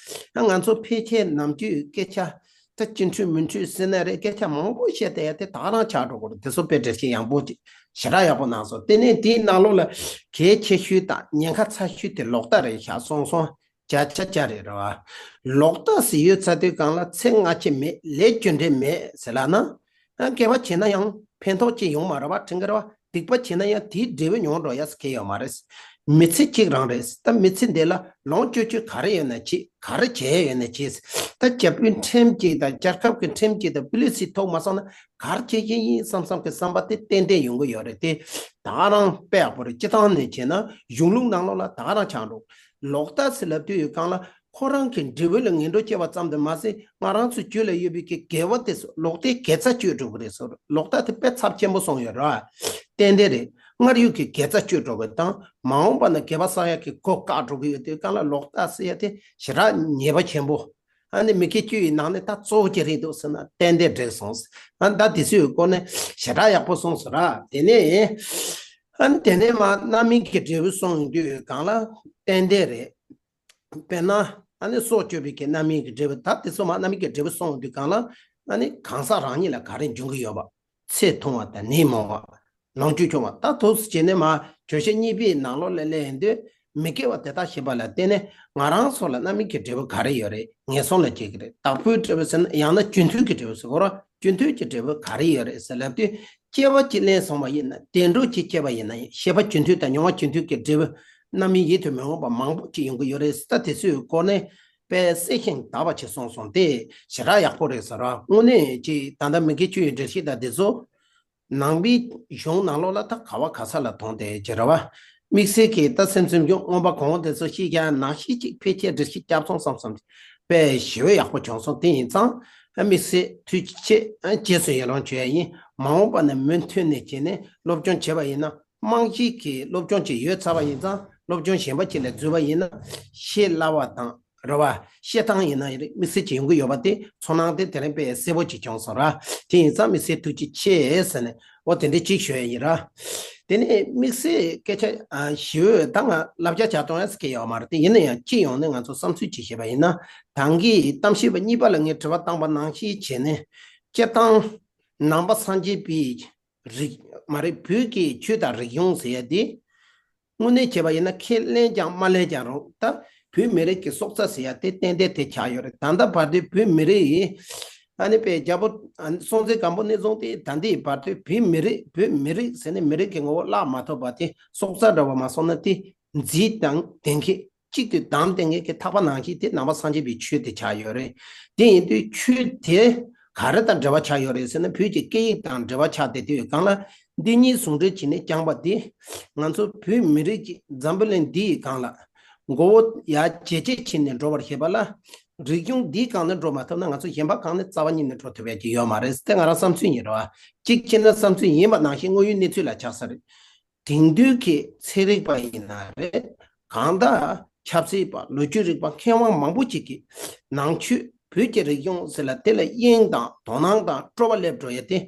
ར། ང་ཚོ་ཕལ་ཆེར་ནམ་རྒྱུན་སྐད་ཆ་ད་ཅི་འཕྲོས་མི་འཕྲོས་ཟེར་ན་རེད། སྐད་ཆ་མང་པོ་བཤད་བསྡད་ཡ་དེ་ད་ག་རང་ཆགས་འགྲོ་གི་རེད། དེ་ཚོ་དཔེ་འགྲེལ་བཤད་ཡང་པོ་ཅིག་ཞེ་དྲག་ཡག་པོ་གནང་སོང་། དེ་ནས་དེའི་ནང་ལོགས་ལ་གལ་ཆེ་ཤོས་དང་ཉེན་ཁ་ཚ་ཤོས་དེ་ལོག་ལྟ་རེད་ཤག་གསུངས་སོང་། བརྒྱ་ཆ་བརྒྱ་རེད་ར་བ། ལོག་ལྟ་ཟེར་ཡོད་ཚ་དུས་གང་ལ་ཚེ་སྔ་ཕྱི་མེད་ལས་རྒྱུ་འབྲས་མེད་ཟེར་ལབ་ན། ཨ་དགེ་བ་བྱས་ན་ཡང་ཕན་ཐོགས་ཅི་ཡོང་མ་རེད་བ། དྲན་གི་རེད་བ། སྡིག་པ་བྱས་ན་ཡང་དེའི་འབྲས་བུ་མྱོང་འགྲོ་ཡ་ཟེར་གི་ཡོད་མ་རེད། མི་ཚེ་གཅིག་རང་རེད། ད་མི་ཚེ་འདི་ལ་ལོངས་སྤྱོད་རྒྱུ་ག་རེ་ཡོད་ན་བྱེད། ག་རེ་བྱས་ཡོད་ན་བྱེད། ད་རྒྱ་བོད་ཁྲིམས་གཅིག་དང་རྒྱལ་ཁབ་ཀྱི་ཁྲིམས་གཅིག་དང་པུ་ལི་སི་ཐོག་མ་སོང་ན་ག་རེ་བྱེད་ཀྱི་ཡིན་བསམ་བསམ་གི་བསམ་པ་དེ་ཏན་ཏན་ཡོང་གི་ཡོད་རེད་དེ། ད་རང་དཔེ་ཡག་པོ་རེད། སྤྱི་བཏང་ནས་བྱས་ན་གཞུང་ལུགས་ནང་ལོགས་ལ་ད་ག་རང་ཆགས་འགྲོ། ལོག་ལྟ་ཟེར་ལབ་དུས་ཡོད་གང་ལ་ཁོ་རང་གི་འབྲས་བུ་ལ་ངན་འགྲོ་སྐྱེ་བ་ཙམ་དུ་མ་ཟད། ང་རང་ཚོའི་རྒྱུད་ལ་ཡོད་པའི་གི་དགེ་བ་དེ་ཚོ་ལོག་ལྟའི་དགེ་རྩ་གཅོད་འགྲོ་གི་རེད་ཟེར། ལོག་ལྟ་དེ་དཔེ་ཚབས་ཆེན་པོ་སོང་ཡོད་ར། ཏན་ཏན་རེད། སྔར་ཡོད་ཀྱི་དགེ་རྩ་གཅོད་འགྲོ་གི་དང་མ་འོངས་པ་ན་དགེ་བ་བསགས་ཡག་གི་གོ་བཀག་འགྲོ་གི་ཡོད་དུས་གང་ལ་ལོག་ལྟ་ཟེར་ཡ་དེ་ཞེ་དྲག་ཉེས་པ་ཆེན་པོ། ཨ་ནི་མི་དགེ་བཅུ་ཡི་ནང་ནས་ད་གཙོ་བོ་ཅི་རེད་འདུག་ཟེར་ན་ཏན་ཏན་འགྲིག་སོང་། ཨ་ད་དེ་ཚོའི་སྐོར་ནས་ཞེ་དྲག་ཡག་པོ་གསུངས་སོང་ར། དེ་ནས་ཨ་ནི་དེ་ནས་མ་རྣམ་སྨིན་གྱི་འབྲས་བུ་གསུངས་དུས་གང་ལ་ཏན་ཏན་རེད། དཔེར་ན་ཨ་ནི་སྲོག་གཅོད་པའི་གི་རྣམ་སྨིན་གྱི་འབྲས་བུ། ད་དེ་ཚོ་མ་རྣམ་སྨིན་གྱི་འབྲས་བུ་གསུངས་དུས་གང་ལ་ཨ་ནི་གང་ཟག་རང་ཉིད་ལ་ག་རེ་འབྱུང་གི་ཡོད་པ། ཚེ་ཐུང་བ་དང་ནད་མང་བ། ལོངས་སྤྱོད་ཆུང་བ། ད་དུས་སུ་བྱས་ནས་མ་བརྗོད་བྱ་གཉིས་པའི་ནང་ལོགས་ལ་སླེབས་ཡོང་དུས་མི་དགེ་བ་དེ་དག་བྱེད་པ་ལ་བརྟེན་ནས་ང་རང་ཚོ་ལ་རྣམ་སྨིན་གྱི་འབྲས་བུ་ག་རེ་ཡོད་རེད། ངན་སོང་ལ་སྐྱེ་གི་རེད། བདག་པོའི་འབྲས་བུ་ཟེར་ན་ཡང་ན་རྒྱུ་མཐུན་གྱི་འབྲས་བུ་ཟེར་གོ་ར། རྒྱུ་མཐུན་གྱི་འབྲས་བུ་ག་རེ་ཡོད་རེད་ཟེར་ལབ་དུས་སྐྱེ་བ་གཅིག་ལེན་སོང་བ་ཡིན་ན་བདེ་འགྲོ་གཅིག་སྐྱེས་པ་ཡིན་ན་ཡང་ཤེས་པ་རྒྱུ་མཐུན་དང་མྱོང་བ་རྒྱུ་མཐུན་གྱི་འབྲས་བུ་རྣམ་སྨིན་ཡིད་དུ་མི་འོང་བ་མང་པོ་ཅིག་ཡོང་གི་ཡོད་རེད། ད་དེ་ཚོའི་སྐོར་ནས་དཔེ་གསལ་ཞིང་དག་པ་ཅིག་གསུངས་སོང་། དེ་ཞེ་དྲག་ཡག་པོ་རེད་ཟེར་བ། དངོས་གནས་ཅིག་ད་ལྟ་མི་དགེ་བཅུ་ཡི་འགྲེལ་བཤད་དང་དེ་ཚོ་ནང་པའི་གཞུང་ནང་ལོགས་ལ་ད་ག་བ་ག་ས་ལ་མཐོང་དེ་ཅི་རེད་བ། དམིགས་བསལ་གྱིས་ད་སེམས་སེམས་བྱུང་མངོན་པ་གོང་འོག་དེ་ཚོ་ཤེས་ཀྱང་ནང་བཞིན་ཅིག་ཕལ་ཆེར་འགྲེལ་བཤད་རྒྱབ་སོང་བསམ་བསམ་དཔེ་ཞེ་པོ་ཡག་པོ་བྱུང་སོང་། དེ་ཡིན་ཙང་དམིགས་བསལ་ཐུགས་རྗེ་ཆེ། རྗེས་སུ་ཡི་རང་བྱོས་ཡ་ཡིན། མ་འོངས་པ་ན་མུ་མཐུད་ནས་བྱས་ནས་སློབ་སྦྱོང་བྱས་པ་ཡིན་ན་རྨང་གཞི་གི་སློབ་སྦྱོང་ཅིག་ཡོད་ཚར་བ་ཡིན་ཙང་སློབ་སྦྱོང་གཞན་པ་ཅིག་ལ་འཛུལ་བ་ཡིན་ན་ཤེས་སླ་བ་དང་། རེད་བ། བཤད་སྟངས་ཡིན་ན་ཡིན་རེད། དམིགས་བསལ་གྱི་ཡོང་གི་ཡོད་པ་དེ་ཚོར་སྣང་དེ་དེ་རིང་དཔེ་གསལ་པོ་ཅིག་བྱུང་སོང་ར། དེ་ཡིན་ཙང་དམིགས་བསལ་ཐུགས་རྗེ་ཆེ་ཟེར་ནས་འོ་དེ་འདྲ་ཅིག་ཞུ་ཡ་ཡིན་ར། དེ་ནས་དམིགས་བསལ་སྐད་ཆ་ཨ་ཞུ་ད་ང་བསླབ་བྱ་བྱ་གཏོང་ཡ་ཟེར་གྱི་ཡོད་མ་རེད་དེ། ཡིན་ན་ཡང་སྤྱི་ཡོངས་ནས་ང་ཚོ་བསམ་ཚུལ་ཅིག་བཤད་པ་ཡིན་ན། ད་གིན་གཏམ་བཤད་པ་གཉིས་པ་ལ་ངས་དྲི་བ་བཏང་པ་ནང་བཞིན་བྱས་ནས་སྤྱིར་བཏང་ནང་པ་སངས་རྒྱས་པའི་རིགས་མ་རེད། བོད་ཀྱི་ཆོས་དང་རིག་གཞུང་ཟེར་ཡ་དེ། དངོས་གནས་བྱས་པ་ཡིན་ན་ཁས་ལེན་ཀྱང་མ་ལེན་ཀྱང་རུང་ད་བོད་མི་རིགས་ཀྱི་སྲོག་རྩ་ཟེར་ཡ་དེ་ཏན་ཏན་དེ་ཆགས་ཡོད་རེད། ད་ལྟ་བར་དུ་བོད་མི་རིགས་ཡིན། ཨ་ནི་པའི་རྒྱལ་པོ་ཨ་ནི་སྲོང་བཙན་སྒམ་པོ་ནས་བཟུང་སྟེ་ད་ལྟའི་བར་དུ་བོད་མི་རིགས་བོད་མི་རིགས་ཟེར་ནས་མི་རིགས་ཀྱི་ངོ་བོ་བརླག་མ་ཐུབ་པ་དེ་སྲོག་རྩ་འདྲ་བ་མ་སོང་ན་དེ་འཛིན་དང་ལྡན་མཁན་གཅིག་ཏུ་བསྡམས་ལྡན་མཁན་གྱི་ཐག་པ་ནང་བཞིན་དེ་ནང་པ་སངས་རྒྱས་པའི་ཆོས་དེ་ཆགས་ཡོད་རེད། དེ་ཡིན་དུས་ཆོས་དེ་ག་རེ་དང་འབྲེལ་བ་ཆགས་ཡོད་རེད་ཟེར་ན་བོད་ཀྱི་སྐད་ཡིག་དང་འབྲེལ་བ་ཆགས་བསྡད་དུས་གང་ལ། འདི་གཉིས་ཟུང་འབྲེལ་བྱས་ནས་བསྐྱངས་པ་འདི་ང་ཚོ་བོད་མི་རིགས་ཀྱི་འཛམ་བུ་གླིང་འདིའི་སྒང་ལ་མགོ་བོ་ཡར་ཇེ་ཆེ་ཕྱིན་ནས་འགྲོ་བར་བྱེད་པ་ལ་རིག་གཞུང་འདིའི་སྒང་ནས་འགྲོ་མ་ཐུབ་ན་ང་ཚོ་གཞན་པ་གང་ནས་རྩ་བ་ཉིད་ནས་འགྲོ་ཐུབ་ཡ་ཅིག་ཡོད་མ་རེད་དེ་ང་རང་བསམ་ཚུལ་ཡིན་རེད་བ། གཅིག་བྱས་ན་བསམ་ཚུལ་ཡིན་པ་ནང་བཞིན་དངོས་ཡོད་གནས་ཚུལ་ལ་ཆགས་ས་རེད། དེང་དུས་ཀྱི་ཚན་རིག་པ་ཡིན་ན་རེད། གང་ལྟར་ཆབ་སྲིད་པ་ལོ་རྒྱུས་རིག་པ་མཁས་དབང་མང་པོ་ཅིག་གིས་ནང་ཆོས་བོད་ཀྱི་རིག་གཞུང་ཟེར་ལ་དེ་ལ་དབྱིངས་དང་དོ་སྣང་དང་སྤྲོ་བ་སླེབས་འགྲོ་ཡ་དེ་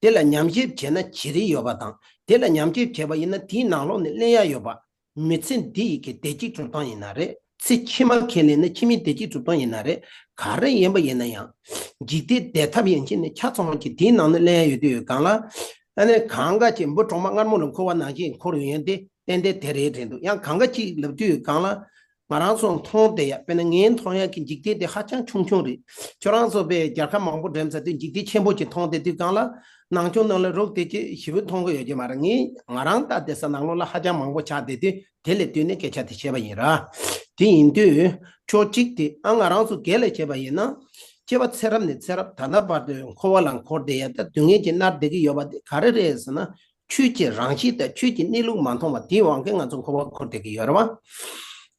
དེ་ལ་ཉམས་ཞིབ་བྱས་ན་བྱེད་རིན་ཡོད་པ་དང་དེ་ལ་ཉམས་ཞིབ་བྱས་པ་ཡིན་ན་དེའི་ནང་ལོགས་ནས་ལེན་ཡ་ཡོད་པ། མི་ཚེ་འདི་ཡི་གི་བདེ་སྐྱིད་སྒྲུབ་སྟངས་ཡིན་ན་རེད། ཚེ་ཕྱི་མ་ཁས་ལེན་ན་ཕྱི་མའི་བདེ་སྐྱིད་སྒྲུབ་སྟངས་ཡིན་ན་རེད། ག་རེ་ཡིན་པ་ཡིན་ན་ཡང་། འཇིག་རྟེན་བདེ་ཐབས་ཡན་ཆད་ནས་ཆ་ཚང་བ་ཅིག་དེའི་ནང་ནས་ལེན་ཡ་ཡོད་དུས་ཡོད་གང་ལ། ཨ་ནི་གང་ག་ཅིག་འབུ་གྲོག་མ་མངར་མོ་ལ་འཁོར་བ་ནང་བཞིན་འཁོར་ཡོང་ཡ་དེ་ཏན་ཏན་དེ་རེད་དྲན་འདུག་ཡང་གང་ག་ཅིག་ལབ་དུས་ཡོད་གང་ལ། ང་རང་ཚོ་མཐོང་བསྡད་ཡ་དཔེར་ན་ངས་མཐོང་ཡ་གི་འཇིག་རྟེན་དེ་ཧ་ཅང་ཆུང་ཆུང་རེད། ཁྱོད་རང་ཚོ་དཔེ་རྒྱལ་ཁབ་མང་པོ་འགྲིམ་ཚར་དུས་འཇིག་རྟེན་ཆེན་པོ་ཅིག་མཐོང་བསྡད་དུས་གང་ལ། ནང་ཆོས་ནང་ལ་རོགས་དེ་ཅི་ཞིབ་མཐོང་གི་ཡོད་ཀྱི་མ་རེད། ངས་ང་རང་ལྟ་བསྡད་ས་ནང་ལོགས་ལ་ཧ་ཅང་མང་པོ་ཆགས་བསྡད་དུས་དེ་ལས་བསྟུན་ནས་སྐད་ཆ་དེ་བཤད་པ་ཡིན་ར། དེ་ཡིན་དུས་ཕྱོགས་གཅིག་དེ་ཨ་ང་རང་ཚོ་སྒེར་ལ་བྱས་པ་ཡིན་ན། སྐྱེ་བ་ཚེ་རབས་ནས་ཚེ་རབས་ད་ལྟ་བར་དུ་འཁོར་བ་ལ་འཁོར་བསྡད་ཡ་ད་སྡུག་བསྔལ་གྱིས་མནར་བསྡད་ཀྱི་ཡོད་པ་དེ་ག་རེ་རེད་ཟེར་ན། ཆོས་ཀྱི་རང་གཤིས་དང་ཆོས་ཀྱི་གནས་ལུགས་མ་མཐོང་བ་དེའི་དབང་གིས་ང་ཚོ་འཁོར་བ་འཁོར་བསྡད་ཀྱི་ཡོད་རེད་བ།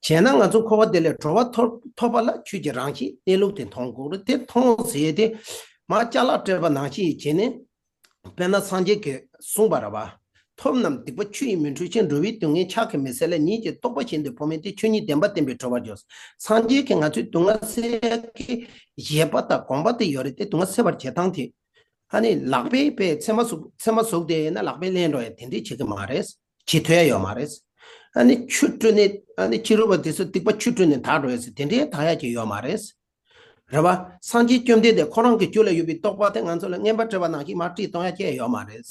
བྱས་ན་ང་ཚོ་འཁོར་བ་དེ་ལས་གྲོལ་བ་ཐོབ་ཐོབ་པ་ལ་ཆོས་ཀྱི་རང་གཤིས་གནས་ལུགས་དེ་མཐོང་དགོས་རེད། དེ་མཐོང་ཟེར་ཡས་དེ་མར་ཅ་ལག་སྤྲད་པ་ནང་བཞིན་བྱས་ནས། དཔེར་ན་སངས་རྒྱས་ཀྱིས་གསུངས་པ་རེད་བ། ཐོབ་རྣམས་སྡིག་པ་ཆུ་ཡིས་མི་འཁྲུ་ཞིང་། འགྲོ་བའི་སྡུག་བསྔལ་ཕྱག་གིས་མི་སེལ་ལ། ཉིད་ཀྱི་རྟོགས་པ་བཞིན་དུ་བོར་མིན་ཏེ། ཆོས་ཉིད་བདེན་པ་བསྟན་པས་གྲོལ་བར་འགྱུར། སངས་རྒྱས་ཀྱིས་ང་ཚོའི་སྡུག་བསྔལ་སེལ་གྱི་བཞེད་པ་དང་དགོངས་པ་དེ་ཡོད་རེད་དེ། སྡུག་བསྔལ་སེལ་བར་བྱེད་སྟངས་དེ། ཨ་ནི་ལག་པས་པས་ཚེར་མ་ཟུག་ཚེར་མ་ཟུག་དེ་ཡིན་ན་ལག་པས་ལེན་འགྲོ་ཡ་དེ་འདྲས་བྱེད་ཀྱི་མ་རེད། བྱེད་ཐུབ་ཡ་ཡོད་མ་རེད། ཨ་ནི་ཆུ་བཀྲུས་ནས་ཨ་ནི་ཕྱི་རོལ་པ་དེ་ཚོ་སྡིག་པ་ཆུ་བཀྲུས་ནས་དག་འགྲོ་ཡ་ཟེར་དེ་འདྲས་དག་ཡ་ཅིག་ཡོད་མ་རེད། རེད་བ། སངས་རྒྱས་བཅོམ་ལྡན་འདས་ཁོ་རང་གི་རྒྱུད་ལ་ཡོད་པའི་རྟོགས་པ་དེ་ང་ཚོ་ལ་རྔན་པ་སྤྲད་པ་ནང་བཞིན་མར་དཀྲིས་གཏོང་ཡ་ཅིག་ཡོད་མ་རེད།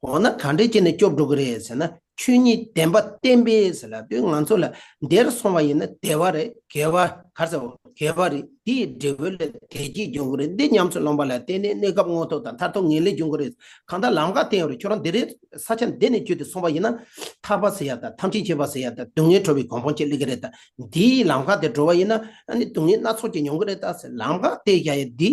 འོ་ན་ག་འདྲས་བྱས་ནས་སྐྱོབ་འགྲོ་གི་རེད་ཟེར་ན། ཆོས་ཉིད་བདེན་པ་བསྟན་པའི་ཟེར་ལབ་དུས་ང་ཚོ་ལ་འདིར་སོང་བ་ཡིན་ན་བདེ་བ་རེད། དགེ་བ་ག་རེ་ཟེར་བ་དགེ་བ་རེད། འདི་ཡི་འབྲས་བུ་ལ་བདེ་སྐྱིད་འབྱུང་གི་རེད། འདི་ཉམས་སུ་བླངས་པ་ལ་བརྟེན་ནས་གནས་སྐབས་མངོན་མཐོ་དང་མཐར་ཐུག་ངེས་ལེགས་འབྱུང་གི་རེད། གང་ལྟར་ལམ་ཁ་བསྟན་ཡོད་རེད། ཁྱོད་རང་འདི་རེད། ས་ཆ་འདི་ནས་བརྒྱུད་དེ་སོང་བ་ཡིན་ན་ཐར་པ་ཟེར་ཡ་དང་ཐམས་ཅད་མཁྱེན་པ་ཟེར་ཡ་དང་སྡུག་བསྔལ་གྲོལ་བའི་གོ་འཕང་ཅིག་སླེབས་ཀྱི་རེད་དང་། འདིའི་ལམ་ཁ་དེ་འགྲོ་བ་ཡིན་ན་ཨ་ནི་སྡུག་བསྔལ་སྣ་ཚོགས་ཅིག་མྱོང་གི་རེད་ད་ཟེར་ལམ་ཁ་བསྟན་བཞག་ཡ་འདི་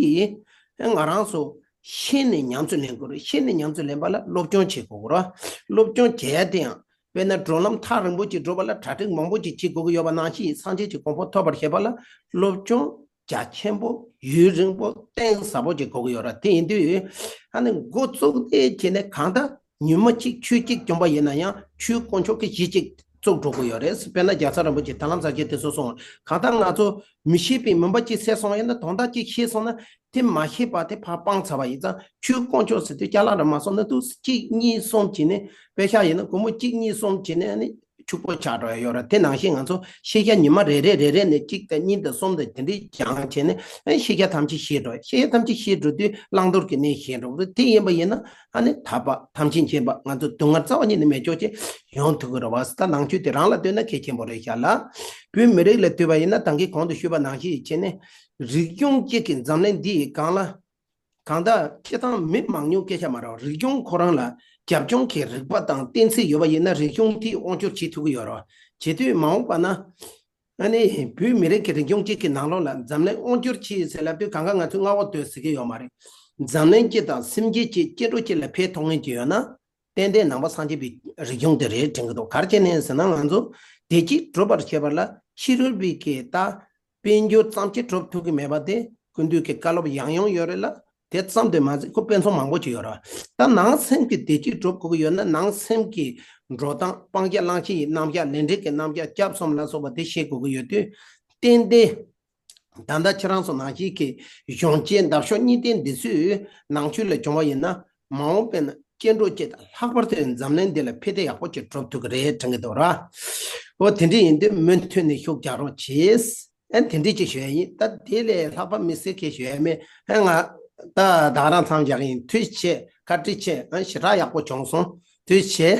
ང་རང་ཚོ་ཤེས་ནས་ཉམས་སུ་ལེན་དགོས་རེད། ཤེས་ནས་ཉམས་སུ་ལེན་པ་ལ་སློབ་སྦྱོང་བྱེད་དགོས་རེད། སློབ་སྦྱོང་བྱེད་ཡ་དེ་ཡང་དཔེར་ན་གྲོལ་ལམ་ཐག་རིང་པོ་ཅིག་འགྲོ་བ་ལ་གྲ་སྒྲིག་མང་པོ་ཅིག་བྱེད་དགོས་ཀྱི་ཡོད་པ་ནང་བཞིན་སངས་རྒྱས་ཀྱི་གོ་འཕང་ཐོབ་པར་བྱེད་པ་ལ་སློབ་སྦྱོང་རྒྱ་ཆེན་པོ་ཡུན་རིང་པོ་གཏིང་ཟབ་པོ་ཅིག་དགོས་ཀྱི་ཡོད་རེད། དེ་ཡིན་དུས་ཨ་ནི་འགོ་བཙུགས་ཏེ་བྱས་ནས་གང་ལྟར་ཉི་མ་གཅིག་ཆུ་གཅིག་བྱུང་པ་ཡིན་ན་ཡང་ཆུའི་དཀོན་མཆོག་གི་གཞི་གཅིག་བཙུགས་འགྲོ་དགོས་ཡོད་རེད། དཔེར་ན་རྒྱལ་ཚབ་རིན་པོ་ཆེ་ད་ལམ་ས་སྐྱའི་དེ་ཚོ་གསུངས། གང་ལྟར་ང་ཚོ་མི་ཤེས་པའི་མུན་པ་གཅིག་སེལ་སོང་ཡིན་ན་དོན་དག་གཅིག་ཤེས་སོང་ན་དེ་མ་ཤེས་པ་དེ་ཕར་སྤངས་ཚར་བ་ཡིན་ཙང་ཆུའི་དཀོན་མཆོག་ཟེར་དུས་ཅ་ལག་ར་མ་སོང་ན་འདུག་གཅིག་གཉིས་གསུམ་བྱས་ནས་དཔེ་ཤག་ཡིན་ན་སྒོར་མོ་གཅིག་གཉིས་གསུམ་བྱས་ནས་ཨ་ནི་ཕྱུག་པོ་ཆགས་འགྲོ་ཡ་ཡོད་ར། དེ་ནང་བཞིན་ང་ཚོ་ཤེས་བྱ་ཉི་མ་རེ་རེ་རེ་རེ་ནས་གཅིག་དང་གཉིས་དང་གསུམ་དང་དེ་འདྲའི་སྦྱངས་བྱས་ནས་ཨ་ནི་ཤེས་བྱ་ཐམས་ཅད་ཤེས་འགྲོ། ཤེས་བྱ་ཐམས་ཅད་ཤེས་འགྲོ་དུས་བླང་དོར་གྱི་གནས་ཤེས་འགྲོ་གི་རེད། དེ་ཡིན་པ་ཡིན་ན་ཨ་ནི་ཐར་པ་ཐམས་ཅད་མཁྱེན་པ་ང་ཚོ་སྡུག་བསྔལ་རྩ་བ་ཉིད་ནས་མེད་ཕྱོགས་ཅིག་ཡོང་ཐུབ་ཀྱི་རེད་བ། ད་ནང་ཆོས་དེ་རང་ལ་ལྟོས་ན་གལ་ཆེན་པོ་རེད་ཤག་ལ། བོད་མི་རིགས་ལ་ལྟོས་པ་ཡིན་ན་ད་གིན་གོང་དུ་ཞུས་པ་ནང་བཞིན་བྱས་ནས་རིག་གཞུང་གཅིག་གི་འཛམ་གླིང་འདི་ཡི་སྒང་ལ། གང་ལྟར་སྤྱིར་བཏང་མི་མང་ཉུང་སྐད་ཆ་མ་རེད། རིག་གཞུང་ཁོ་རང་ལ་རྒྱབ་ལྗོངས་ཀྱི་རིག་པ་དང་གཏན་ཚིགས་ཡོད་པ་ཡིན་ན་རིག་གཞུང་དེས་དབང་སྒྱུར་བྱེད་ཐུབ་ཀྱི་ཡོད་རེད། བྱེད་དུས་མ་འོངས་པ་ན་ཨ་ནི་བོད་མི་རིགས་ཀྱི་རིག་གཞུང་གཅིག་གི་ནང་ལོགས་ལ་འཛམ་གླིང་དབང་སྒྱུར་བྱེད་ཟེར་ལབ་དུས་གང་ག་ང་ཚོས་མངའ་འོག་སྡོད་ཟེར་གྱི་ཡོད་མ་རེད། འཛམ་གླིང་སྤྱི་དང་སེམས་ཅན་གཅིག་སྐྱེ་འགྲོ་གཅིག་ལ་ཕན་ཐོགས་མཁན་གཅིག་ཡོད་ན། ཏན་ཏན་ནང་པ་སངས་རྒྱས་པའི་རིག་གཞུང་དེ་རེད་དྲན་གྱི་འདུག་ག་རེ་བྱས་ནས་ཟེར་ན་ང་ཚོ་བདེ་སྐྱིད་སྒྲུབ་པར་བྱེད་པ་ལ་ཕྱི་རོལ་པའི་གི་ད་དཔལ་འབྱོར་ཙམ་གྱིས་སྒྲུབ་ཐུབ་ཀྱི་མེད་པ་དེ་སྐུ་མདུན་གྱི་བཀའ་སློབ་ཡང་ཡང་ཡོད་རེད་ལ། དེ་ཙམ་དུ་མ་ཟད་ཁོ་དཔེ་མཚོན་མང་པོ་ཅིག་ཡོད་རེད། ད་ནང་སེམས་ཀྱི་བདེ་སྐྱིད་སྒྲུབ་དགོས་ཀྱི་ཡོད་ན་ནང་སེམས་ཀྱི་འགྲོ་སྟངས་སྤང་བྱ་བླང་བྱ་ཡི་རྣམ་གཞག་ལས་འབྲས་ཀྱི་རྣམ་གཞག་སྐྱབས་གསུམ་ལ་སོགས་པ་དེ་ཤེས་དགོས་ཀྱི་ཡོད་དུས་ཏན་ཏན། ད་ལྟ་ཁྱེད་རང་ཚོ་ནང་བཞིན་གྱི་གཞོན་སྐྱེས་འདབ་གཤོག་གཉིས་ལྡན་འདི་ཚོས་ནང་ཆོས་ལ་སྦྱོང་བ་ཡིན་ན་མ་འོངས་པའི་ནང་སྐྱེ་འགྲོ་སྐྱེ་དང་ལྷག་པར་དུ་འཛམ་གླིང་འདི་ལ་ཕན་བདེ་ཡག་པོ་ཅིག་སྒྲུབ་ཐུབ་ཀྱི་རེད་དྲན་གྱི་འདུག་ར། འོ་དེ་འདྲ་ཡིན་དུས་མུ་མཐུད་ནས་ཤུགས་རྒྱག་རོགས་གྱིས། ཨ་དེ་འདྲ་ཅིག་ཞུ་ཡ་ཡིན། ད་དེ་ལས་ལྷག་པ་མི་སྲིད་མཁན་ཞུ་ཡ་མེད། ཨ་ང་ད་ད་ག་རང་མཚམས་བཞག་གི་ཡིན། ཐུགས་རྗེ་ཆེ། བཀའ་དྲིན་ཆེ། ཨ་ཞེ་དྲག་ཡག་པོ་བྱུང་སོང་། ཐུགས་རྗེ་ཆེ།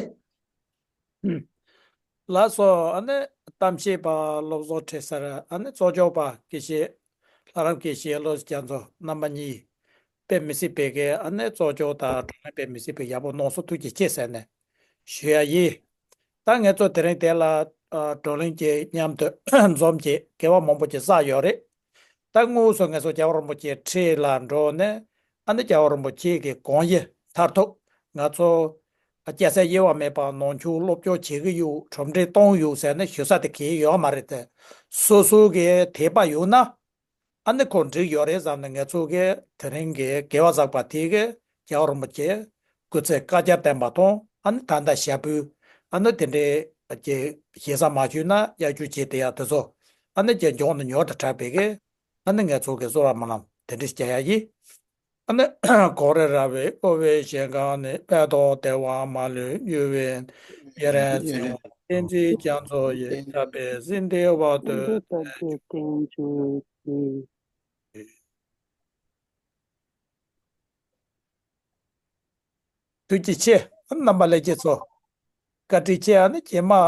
ལགས་སོ། ཨ་ནི་གཏམ་བཤད་པ་བློ་བཟང་ཁྲི་ཟུར། ཨ་ནི་གཙོ་སྐྱོང་པ་དགེ་བཤེས་ལྷ་རམས་དགེ་བཤེས་བློ་བཟང་རྒྱ་མཚོ་རྣམ་པ་གཉིས་དཔེ་མི་སྲིད་པའི་གི་ཨ་ནི་གཙོ་སྐྱོང་དང་བགྲོ་གླེང་དཔེ་མི་སྲིད་པའི་ཡག་པོ་གནང་སོང་། ཐུགས་རྗེ་ཆེ་ཟེར་ནས་ཞུ་ཡ་ཡིན། ད་ངེད་ཚོ་དེ་རིང་དེ་ལ་ཨ་བགྲོ་གླེང་གི་མཉམ་དུ་འཛོམས་ཀྱི་དགེ་བ་མང་པོ་ཅིག་བསགས་ཡོད་རེད། ད་དངོས་སུ་ངེད་ཚོ་རྒྱལ་བ་རིན་པོ་ཆེའི་འཁྲིས་ལ་འགྲོ་ནས་ཨ་ནི་རྒྱལ་བ་རིན་པོ་ཆེ་གི་དགོངས་གཞི་མཐར་ཐུག་ང་ཚོ་སྐྱ་སེར་དབྱེ་བ་མེད་པར་ནང་ཆོས་སློབ་སྦྱོང་བྱེད་ཀྱི་ཡོད། གྲུབ་འབྲས་བཏོན་ཡོད་ཟེར་ནས་ཞུ་ས་དེ་གལ་ཡོད་མ་རེད་དེ། སོ་སོ་གི་དད་པ་ཡོད་ན་ཨ་ནི་ཁོ་འགྲིག་ཡོད་རེད་བསམ་ནས་ངེད་ཚོ་གི་དེ་རིང་གི་དགེ་བ་བསགས་པ་དེ་གི་རྒྱལ་བ་རིན་པོ་ཆེ་སྐུ་ཚེ་བསྐལ་བརྒྱར་བརྟན་པ་དང་ཨ་ནི་ད་ལྟ་ཞབས་པུས་ཨ་ནི་དེ་འདྲའི་གི་ཞེ་ས་མ་ཞུས་ན་གཡར་རྒྱུ་བྱས་དེ་ཡག་དེ་ཚོ་ཨ་ནི་གི་མགྱོགས་ནས་མྱུར་དུ་དྲག་པའི་གི་ཨ་ནི་ངེད་ཚོ་གི་གསོལ་བ་སྨོན་ལམ་དེ་འདྲ་ཞིག་རྒྱག་ཡ་ཡིན། ཨ་ནི་གངས་རི་ར་བས་དབུ་བའི་ཞིང་ཁམས་ནས། དཔལ་དང་བདེ་བ་མ་ལུས་མྱུར་བའི་ཡུན་རིང་བརྩེ་བ། བསྟན་འཛིན་རྒྱ་མཚོ་ཡི། ཞབས་པད་སྲིད་མཐའི་བར་དུ་བརྟན་གྱུར་ཅིག། ཐུགས་རྗེ་ཆེ། རྣམ་པ་ལྷན་རྒྱས་ཚོ། བཀའ་དྲིན་ཆེ། ཨ་ནི་རྗེས་མ་